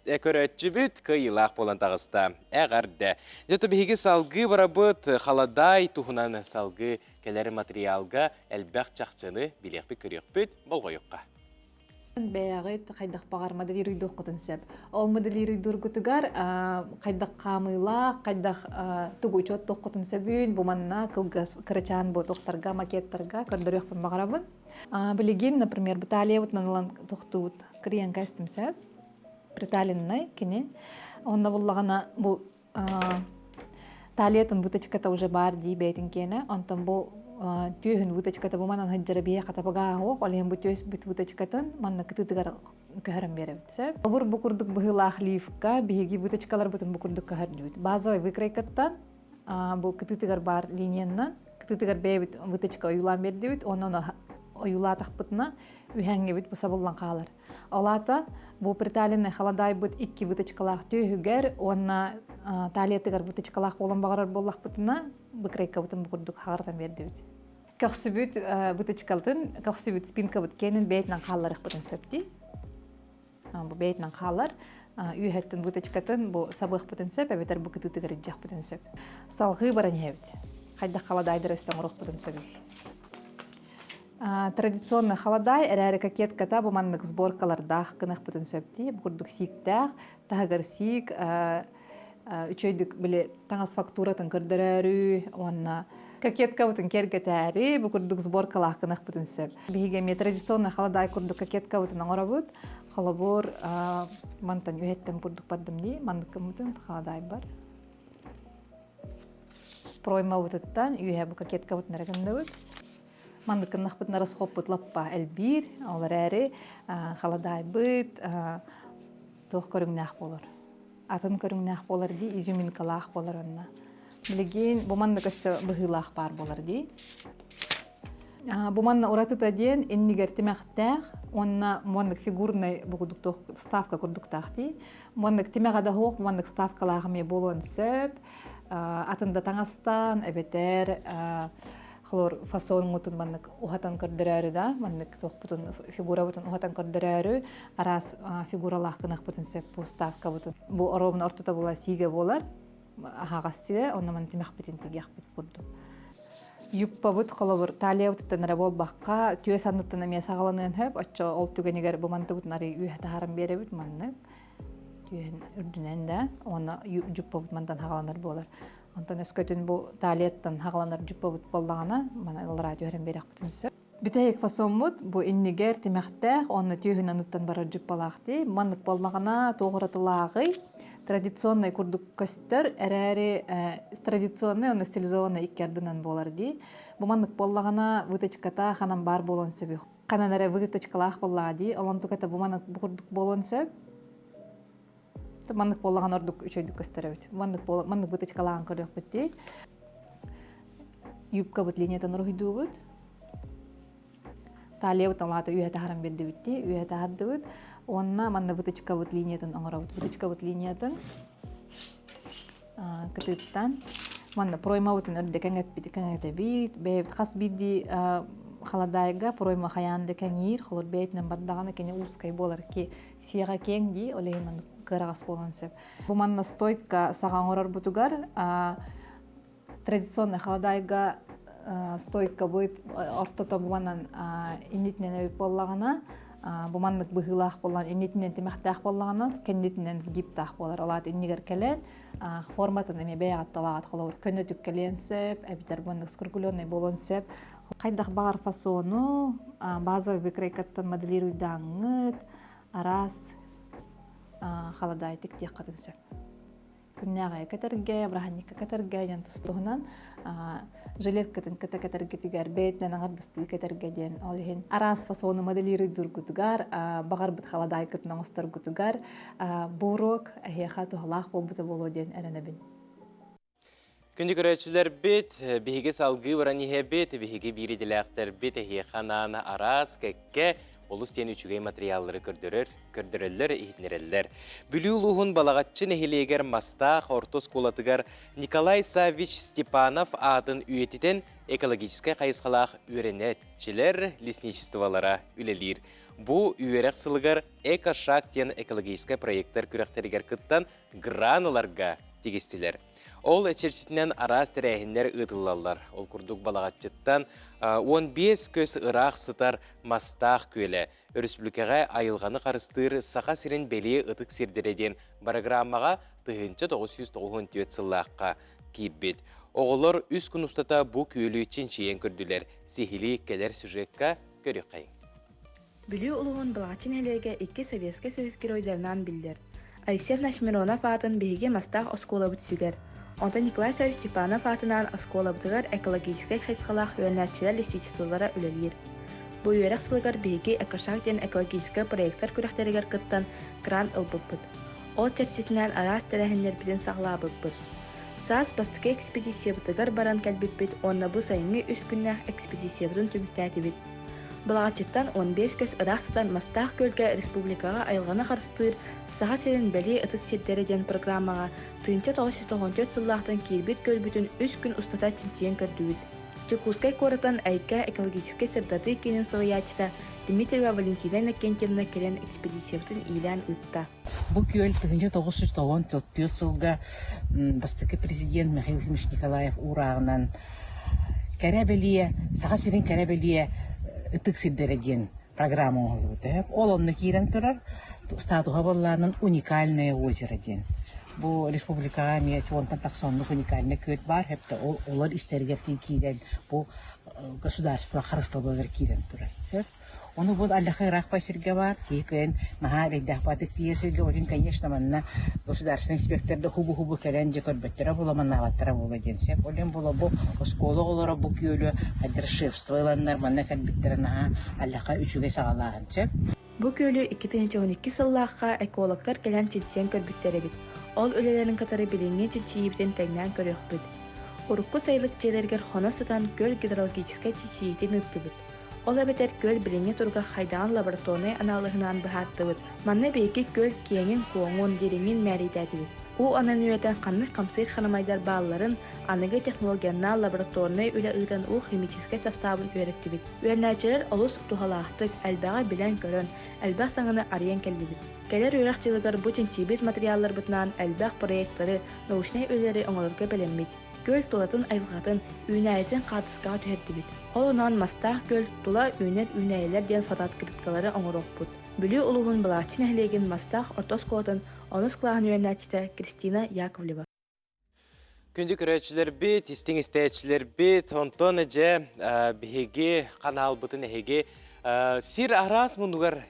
көрөөччүбүт кыайыылаах буолан таҕыста. Эҕэрдэ. Дьэ биһиги салгыы барабыт халадаай туһунан салгыы кэлэр материалга элбэх чахчыны билиэхпит-көрүөхпүт болҕойуохха. Бэйэҕит хайдах баҕар моделируйдуоххутун сөп. Ол моделируйдуургутугар хайдах хаамыылаах, хайдах тугу учуоттуоххутун сөбүн, бу манна кылгас кырачаан буотуохтарга, макеттарга көрдөрүөхпүн баҕарабын. Билигин, например, Быталиябытынан ылан тохтуубут кырыйан кэстим сөп. Приталеннай кини. Онно буллаҕына бу Талиятын выточката уже баар дии бэйэтин киэнэ. Онтон бу түөһүн выточката бу манан сылдьара биһиэхэ хатабагаа ол иһин бу түөс бүт выточкатын манна кытыытыгар көһөрөн биэрэбит сөп. Обур бу курдук быһыылаах ливка биһиги выточкаларбытын бу курдук көһөрдүбүт. Базовый выкройкаттан бу кытыытыгар баар линиянан кытыытыгар бэйэбит выточка ойуулаан биэрдибит. Онон ойуулаатахпытына үһэҥҥибит бу сабыллан хаалар. Ол аата бу приталенный халадаайбыт икки выточкалаах түөһүгэр уонна талиятыгар выточкалаах буолан баҕарар буоллахпытына выкройкабытын бу курдук хаҕаратан биэрдибит. Көхсүбүт выточкалытын, көхсүбүт спинкабыт киэнин бэйэтинэн хаалларыахпытын сөп дии. Бу бэйэтинэн хаалар. Үөһэттэн выточкатын бу сабыахпытын сөп, эбэтэр бу кытыытыгар илдьиэхпитин сөп. Салҕыы баран иһэбит. Хайдах халадаайдары өстө оҥоруохпутун сөбүй? Традиционный халадаай эрээри кокетката бу маннык сборкалардаах гыныахпытын сөп дии. Бу курдук сииктээх, таһыгар сиик, үчүгэйдик били таҥас фактуратын көрдөрөөрү уонна кокеткабытын киэргэтээри бу курдук сборкалаах гыныахпытын сөп. Биһиги эмиэ традиционный халадаай курдук кокеткабытын оҥоробут. Холобур, мантан үһэттэн курдук бардым дии, маннык гыммытын халадаай бар. Проймабытыттан үөһэ бу кокеткабытын эрэ гынныбыт. Маннык гыннахпытына расхоппут лаппа элбиир, ол эрээри халадаайбыт туох көрүҥнээх буолар. Атын көрүҥнээх буолар дии, изюминкалаах буолар онно. Билигин бу маннык өссө быһыылаах баар буолар дии. Бу манна уратыта диэн иннигэр тимэхтээх уонна маннык фигурный бу курдук ставка курдуктаах дии. Маннык тимэҕэ да суох, маннык ставкалаах эмиэ буолуон сөп. Атын да таҥастан эбэтэр хлор фасонгутун маннык уһатан көрдөрөөрү да маннык туохпутун фигурабытын уһатан көрдөрөөрү араас фигуралаах гынахпытын сөп бу ставкабытын. Бу оруобуна ортото була сиигэ буолар аһаҕас сирэ, онно маны тимэхпитин тигиэхпит курдук. Юппабыт холобур талиябытыттан эрэ буолбакка, түөс анныттан эмиэ саҕаланыан сөп. Оччо ол түгэнигэр бу мантыбытын арый үөһэ таһааран биэрэбит маннык. Түөһүн үрдүнэн да, уонна дьуппабыт мантан хаҕаланар буолар. Онтон өскөтүн бу талияттан хаҕаланар дьуппабыт буоллаҕына, маны ыллараа түһэрэн биэрэхпитин сөп. Бүтэһик фасоммут бу иннигэр тимэхтээх уонна түөһүн аныттан барар дьуппалаах дии. Маннык буоллаҕына туох уратылааҕый? Традиционнай курдук көстөр, эрээри традиционнай уонна стилизованнай икки ардынан буолар дии. Бу маннык буоллаҕына выточката ханан баар буолуон сөбүй? Ханан эрэ выточкалаах буоллаҕа дии. Ол онтуката бу маннык бу курдук буолуон сөп. Маннык буоллаҕына ордук үчүгэйдик көстөр эбит. Маннык маннык выточкалаан көрүөхпүт дии. Юбкабыт линиятын уруһуйдуубут. Талиябыт алаата үөһэ таһаран биэрдибит дии, үөһэ таһардыбыт. Уонна манна выточкабыт линиятын оҥоробут. Выточкабыт линиятын кытыыттан манна проймабытын өрдө кэҥэппит кэҥэтэбит. Бэйэбит хас биирдии халадаайга пройма хайаан да кэҥиир, холор бэйэтинэн бардаҕына кини узкай буолар ки сиэҕэ киэҥ дии, ол иһин маннык кыараҕас буолуон сөп. Бу манна стойка саҕа оҥорорбутугар традиционный халадаайга стойкабыт ортото буманан иннитинэн эбит буоллаҕына, бу маннык быһыылаах буоллаҕына, иннитинэн тимэхтээх буоллаҕына, кэннитинэн сгибтаах буолар. Ол аата иннигэр кэлэн форматын эмиэ бэйэҕит талаҕыт холобур көнөтүк кэлиэн сөп, эбэтэр маннык скрупулезный буолуон сөп. Хайдах баҕар фасону базовый выкройкаттан моделируйдааҥҥыт араас халадаайтык диэххитин сөп. Күннээҕи кэтэргэ, бырааһынньыкка кэтэргэ диэн тус-туһунан жилеткатын кытта кэтэргитигэр бэйэтинэн аҥардастыы кэтэргэ диэн ол иһин араас фасону моделируйдуургутугар, баҕарбыт халадаайкытын оҥосторгутугар бу уруок эһиэхэ туһалаах буолбута буолуо диэн эрэнэбин. Күндү көрөөччүлэрбит, биһиги салгыы баран иһэбит, биһиги биир идэлээхтэрбит эһиэхэ анаан араас кэккэ олус диэн үчүгэй материаллары көрдөрөр, көрдөрөллөр, иһитиннэрэллэр. Бүлүү улууһун Балаҕаччы нэһилиэгэр Мастаах орто оскуолатыгар Николай Саввич Степанов аатын үйэтитэн экологическай хайысхалаах үөрэнээччилэр лесничестволара үлэлиир. Бу үөрэх сылыгар «Экошаг» диэн экологическай проектар күрэхтэригэр кыттан гран ыларга тигистилэр. Ол чэрчитинэн араас тэрээһиннэр ыытыллаллар. Ол курдук Балаҕаччыттан 15 көс ыраах сытар Мастаах күөлэ өрөспүүбүлүкэҕэ айылҕаны харыстыыр Саха сирин бэлиэ ытык сирдэрэ диэн бырагыраамаҕа 1994 сыллаахха киирбит. Оҕолор үс күн устата бу күөлү чинчийэн көрдүлэр. Сиһилии кэлэр сюжекка көрүөххэйиҥ. Бүлүү улууһун Балаҕаччы нэһилиэгэ икки Советскай Союз геройдарынан биллэр. Алексей Афанасьевич Миронов аатын биһиги Мастаах оскуолабыт сүгэр. Онтон Николай Саввич Степанов аатынаан оскуолабытыгар экологическай хайысхалаах үөрэнээччилэр лесничестволара үлэлиир. Бу үөрэх сылыгар биһиги «Экошаг» диэн экологическай проектар күрэхтэригэр кыттан грант ылбыппыт. Ол чэрчитинэн араас тэрээһиннэрбитин саҕалаабыппыт. Саас бастакы экспедициябытыгар баран кэлбиппит уонна бу сайыҥҥы үс күннээх экспедициябытын түмүктээтибит. Балаҕаччыттан 15 көс ыраах сытар Мастаах күөлгэ республикаҕа айылҕаны харыстыыр Саха сирин бэлиэ ытык сирдэрэ диэн программаҕа 1994 сыллаахтан киирбит күөлбүтүн үс күн устата чинчийэн көрдүбүт. Дьокуускай куораттан Айка экологическай сырдатыы киинин салайааччыта Дмитриева Валентина Иннокентьевна кэлэн экспедициябытын иилээн ыытта. Бу күөл 1994 сылга бастакы президент Михаил Ефимович Николаев уурааҕынан кэрэ бэлиэ, Саха сирин кэрэ бэлиэ ытык сирдэрэ диэн программа оҥоһуллубута. Ол онно киирэн турар статуһа буоллаанын уникальное озеро диэн. Бу республикаҕа эмиэ уонтан тахса оннук уникальный күөл баар, хэптэ ол олор истэригэр киирэн бу государство харыстабылыгар киирэн турар. Ону бу аллаха ыраах сиргэ баар, киһи кыайан наһаа эрэйдээх баатык тиийэр сиргэ, олин, конечно, манна государственный инспектор да хубу-хубу кэлэн дьэ көрбөттөрө буола, манаабаттара буола диэн сөп. Олин була бу оскуола оҕолоро бу күөлү хайдах шефство ыланнар манна кэлбиттэрэ наһаа аллаха үчүгэй саҕалааһын сөп. Бу күөлү 2012 сыллаахха экологтар кэлэн чинчийэн көрбүттэр эбит. Ол үлэлэрин кытары билиҥҥи чинчийиибитин тэҥнээн көрүөхпүт. Урукку сайылык дьиэлэригэр хоно сытан күөл гидрологическай чинчийиитин ыыттыбыт. Ол эбэтэр күөл билиҥҥи туруга хайдаҕын лабораторнай анаалыһынан быһаартыбыт. Манна биһиги күөл киэҥин-куоҥун, дириҥин мээрэйдээтибит. Уу анын үөтэн ханнык хамсыыр харамайдар баалларын, аныгы технологияннаах лабораторнай үлэ ыытан уу химическэй састаабын үөрэттибит. Үөрэнээччилэр олус туһалаахтык, элбэҕи билэн-көрөн, элбэх саҥаны арыйан кэллибит. Кэлэр үөрэх дьылыгар бу чинчийбит матырыйаалларбытынаан элбэх проектары, научнай үлэлэри оҥорорго бэлэммит. Күөл тулатын айылҕатын, үүнээйитин хаартыскаҕа түһэрдибит. Ол онон Мастаах күөл тула үүнэр үүнээйилэр диэн фотооткрыткалары оҥоруохпут. Бүлүү улууһун Былааччы нэһилиэгин Мастаах орто оскуолатын онус кылааһын үөрэнээччитэ Кристина Яковлева. Күндү көрөөччүлэрбит, истиҥ истээччилэрбит, онтон дьэ биһиги ханаалбытын эһиги сир араас муннугар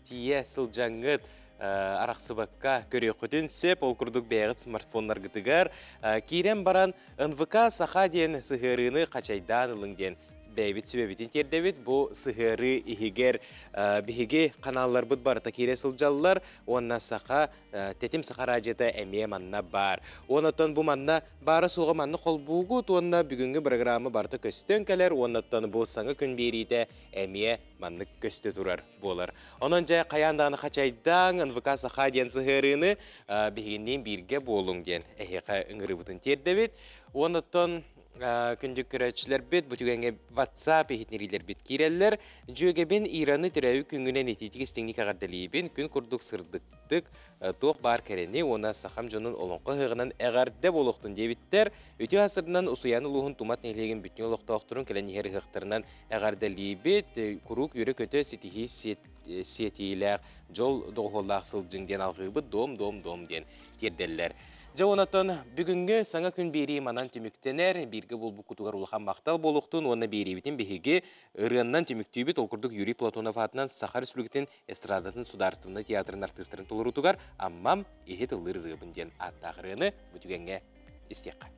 тиийэ сылдьаҥҥыт арахсыбакка көрүөххүтүн сөп. Ол курдук бэйэҕит смартфоннаргытыгар киирэн баран НВК Саха диэн сыһыарыыны хачайдаан ылыҥ диэн бэйэбит сүбэбитин тиэрдэбит. Бу сыһыарыы иһигэр биһиги ханаалларбыт барыта киирэ сылдьаллар уонна Саха Тэтим Саха радиота эмиэ манна баар. Уоннаттан бу манна баара-суоҕа манна холбуугут уонна бүгүҥҥү программа барыта көстөн кэлэр уоннаттан бу саҥа күн биэриитэ эмиэ маннык көстө турар буолар. Онон дьэ хайаан даҕаны хачайдааҥ НВК Саха диэн сыһыарыыны биһигинниин бииргэ буолуҥ диэн эһиэхэ ыҥырыыбытын тиэрдэбит. Уоннаттан күндү көрөөччүлэрбит бу түгэҥҥэ WhatsApp иһитиннэриилэрбит киирэллэр. Дьүөгэбин Ираны төрөөбүт күҥҥүнэн итиитик истиҥник эҕэрдэлиибин. Күн курдук сырдыктык, туох баар кэрэни уонна сахам дьонун олоҥхо ыһыаҕынан эҕэрдэ буолуохтун диэбиттэр. Үтүө асырынан Усуйаан улууһун Тумат нэһилиэгин бүтүн олохтоохторун кэлэн иһэр ыһыахтарынан эҕэрдэлиибит. Куруук үөрэ-көтө ситиһии сиэтиилээх, дьол доҕуһуоллаах сылдьыҥ диэн алҕыыбыт, дом-дом-дом диэн тиэрдэллэр. Дьэ онотон бүгүҥҥү саҥа күн биэрии манан түмүктэнэр. Бииргэ буолбуккутугар улахан махтал буолуохтун уонна биэриибитин биһиги ырыаннан түмүктүүбүт. Ол курдук Юрий Платонов аатынан Саха Республикатын эстрадатын судаарыстыбаннай театрын артыыстарын толоруутугар Аммам иһит ыллыыр ырыабын диэн ааттаах ырыаны бу түгэҥҥэ истиэххэ.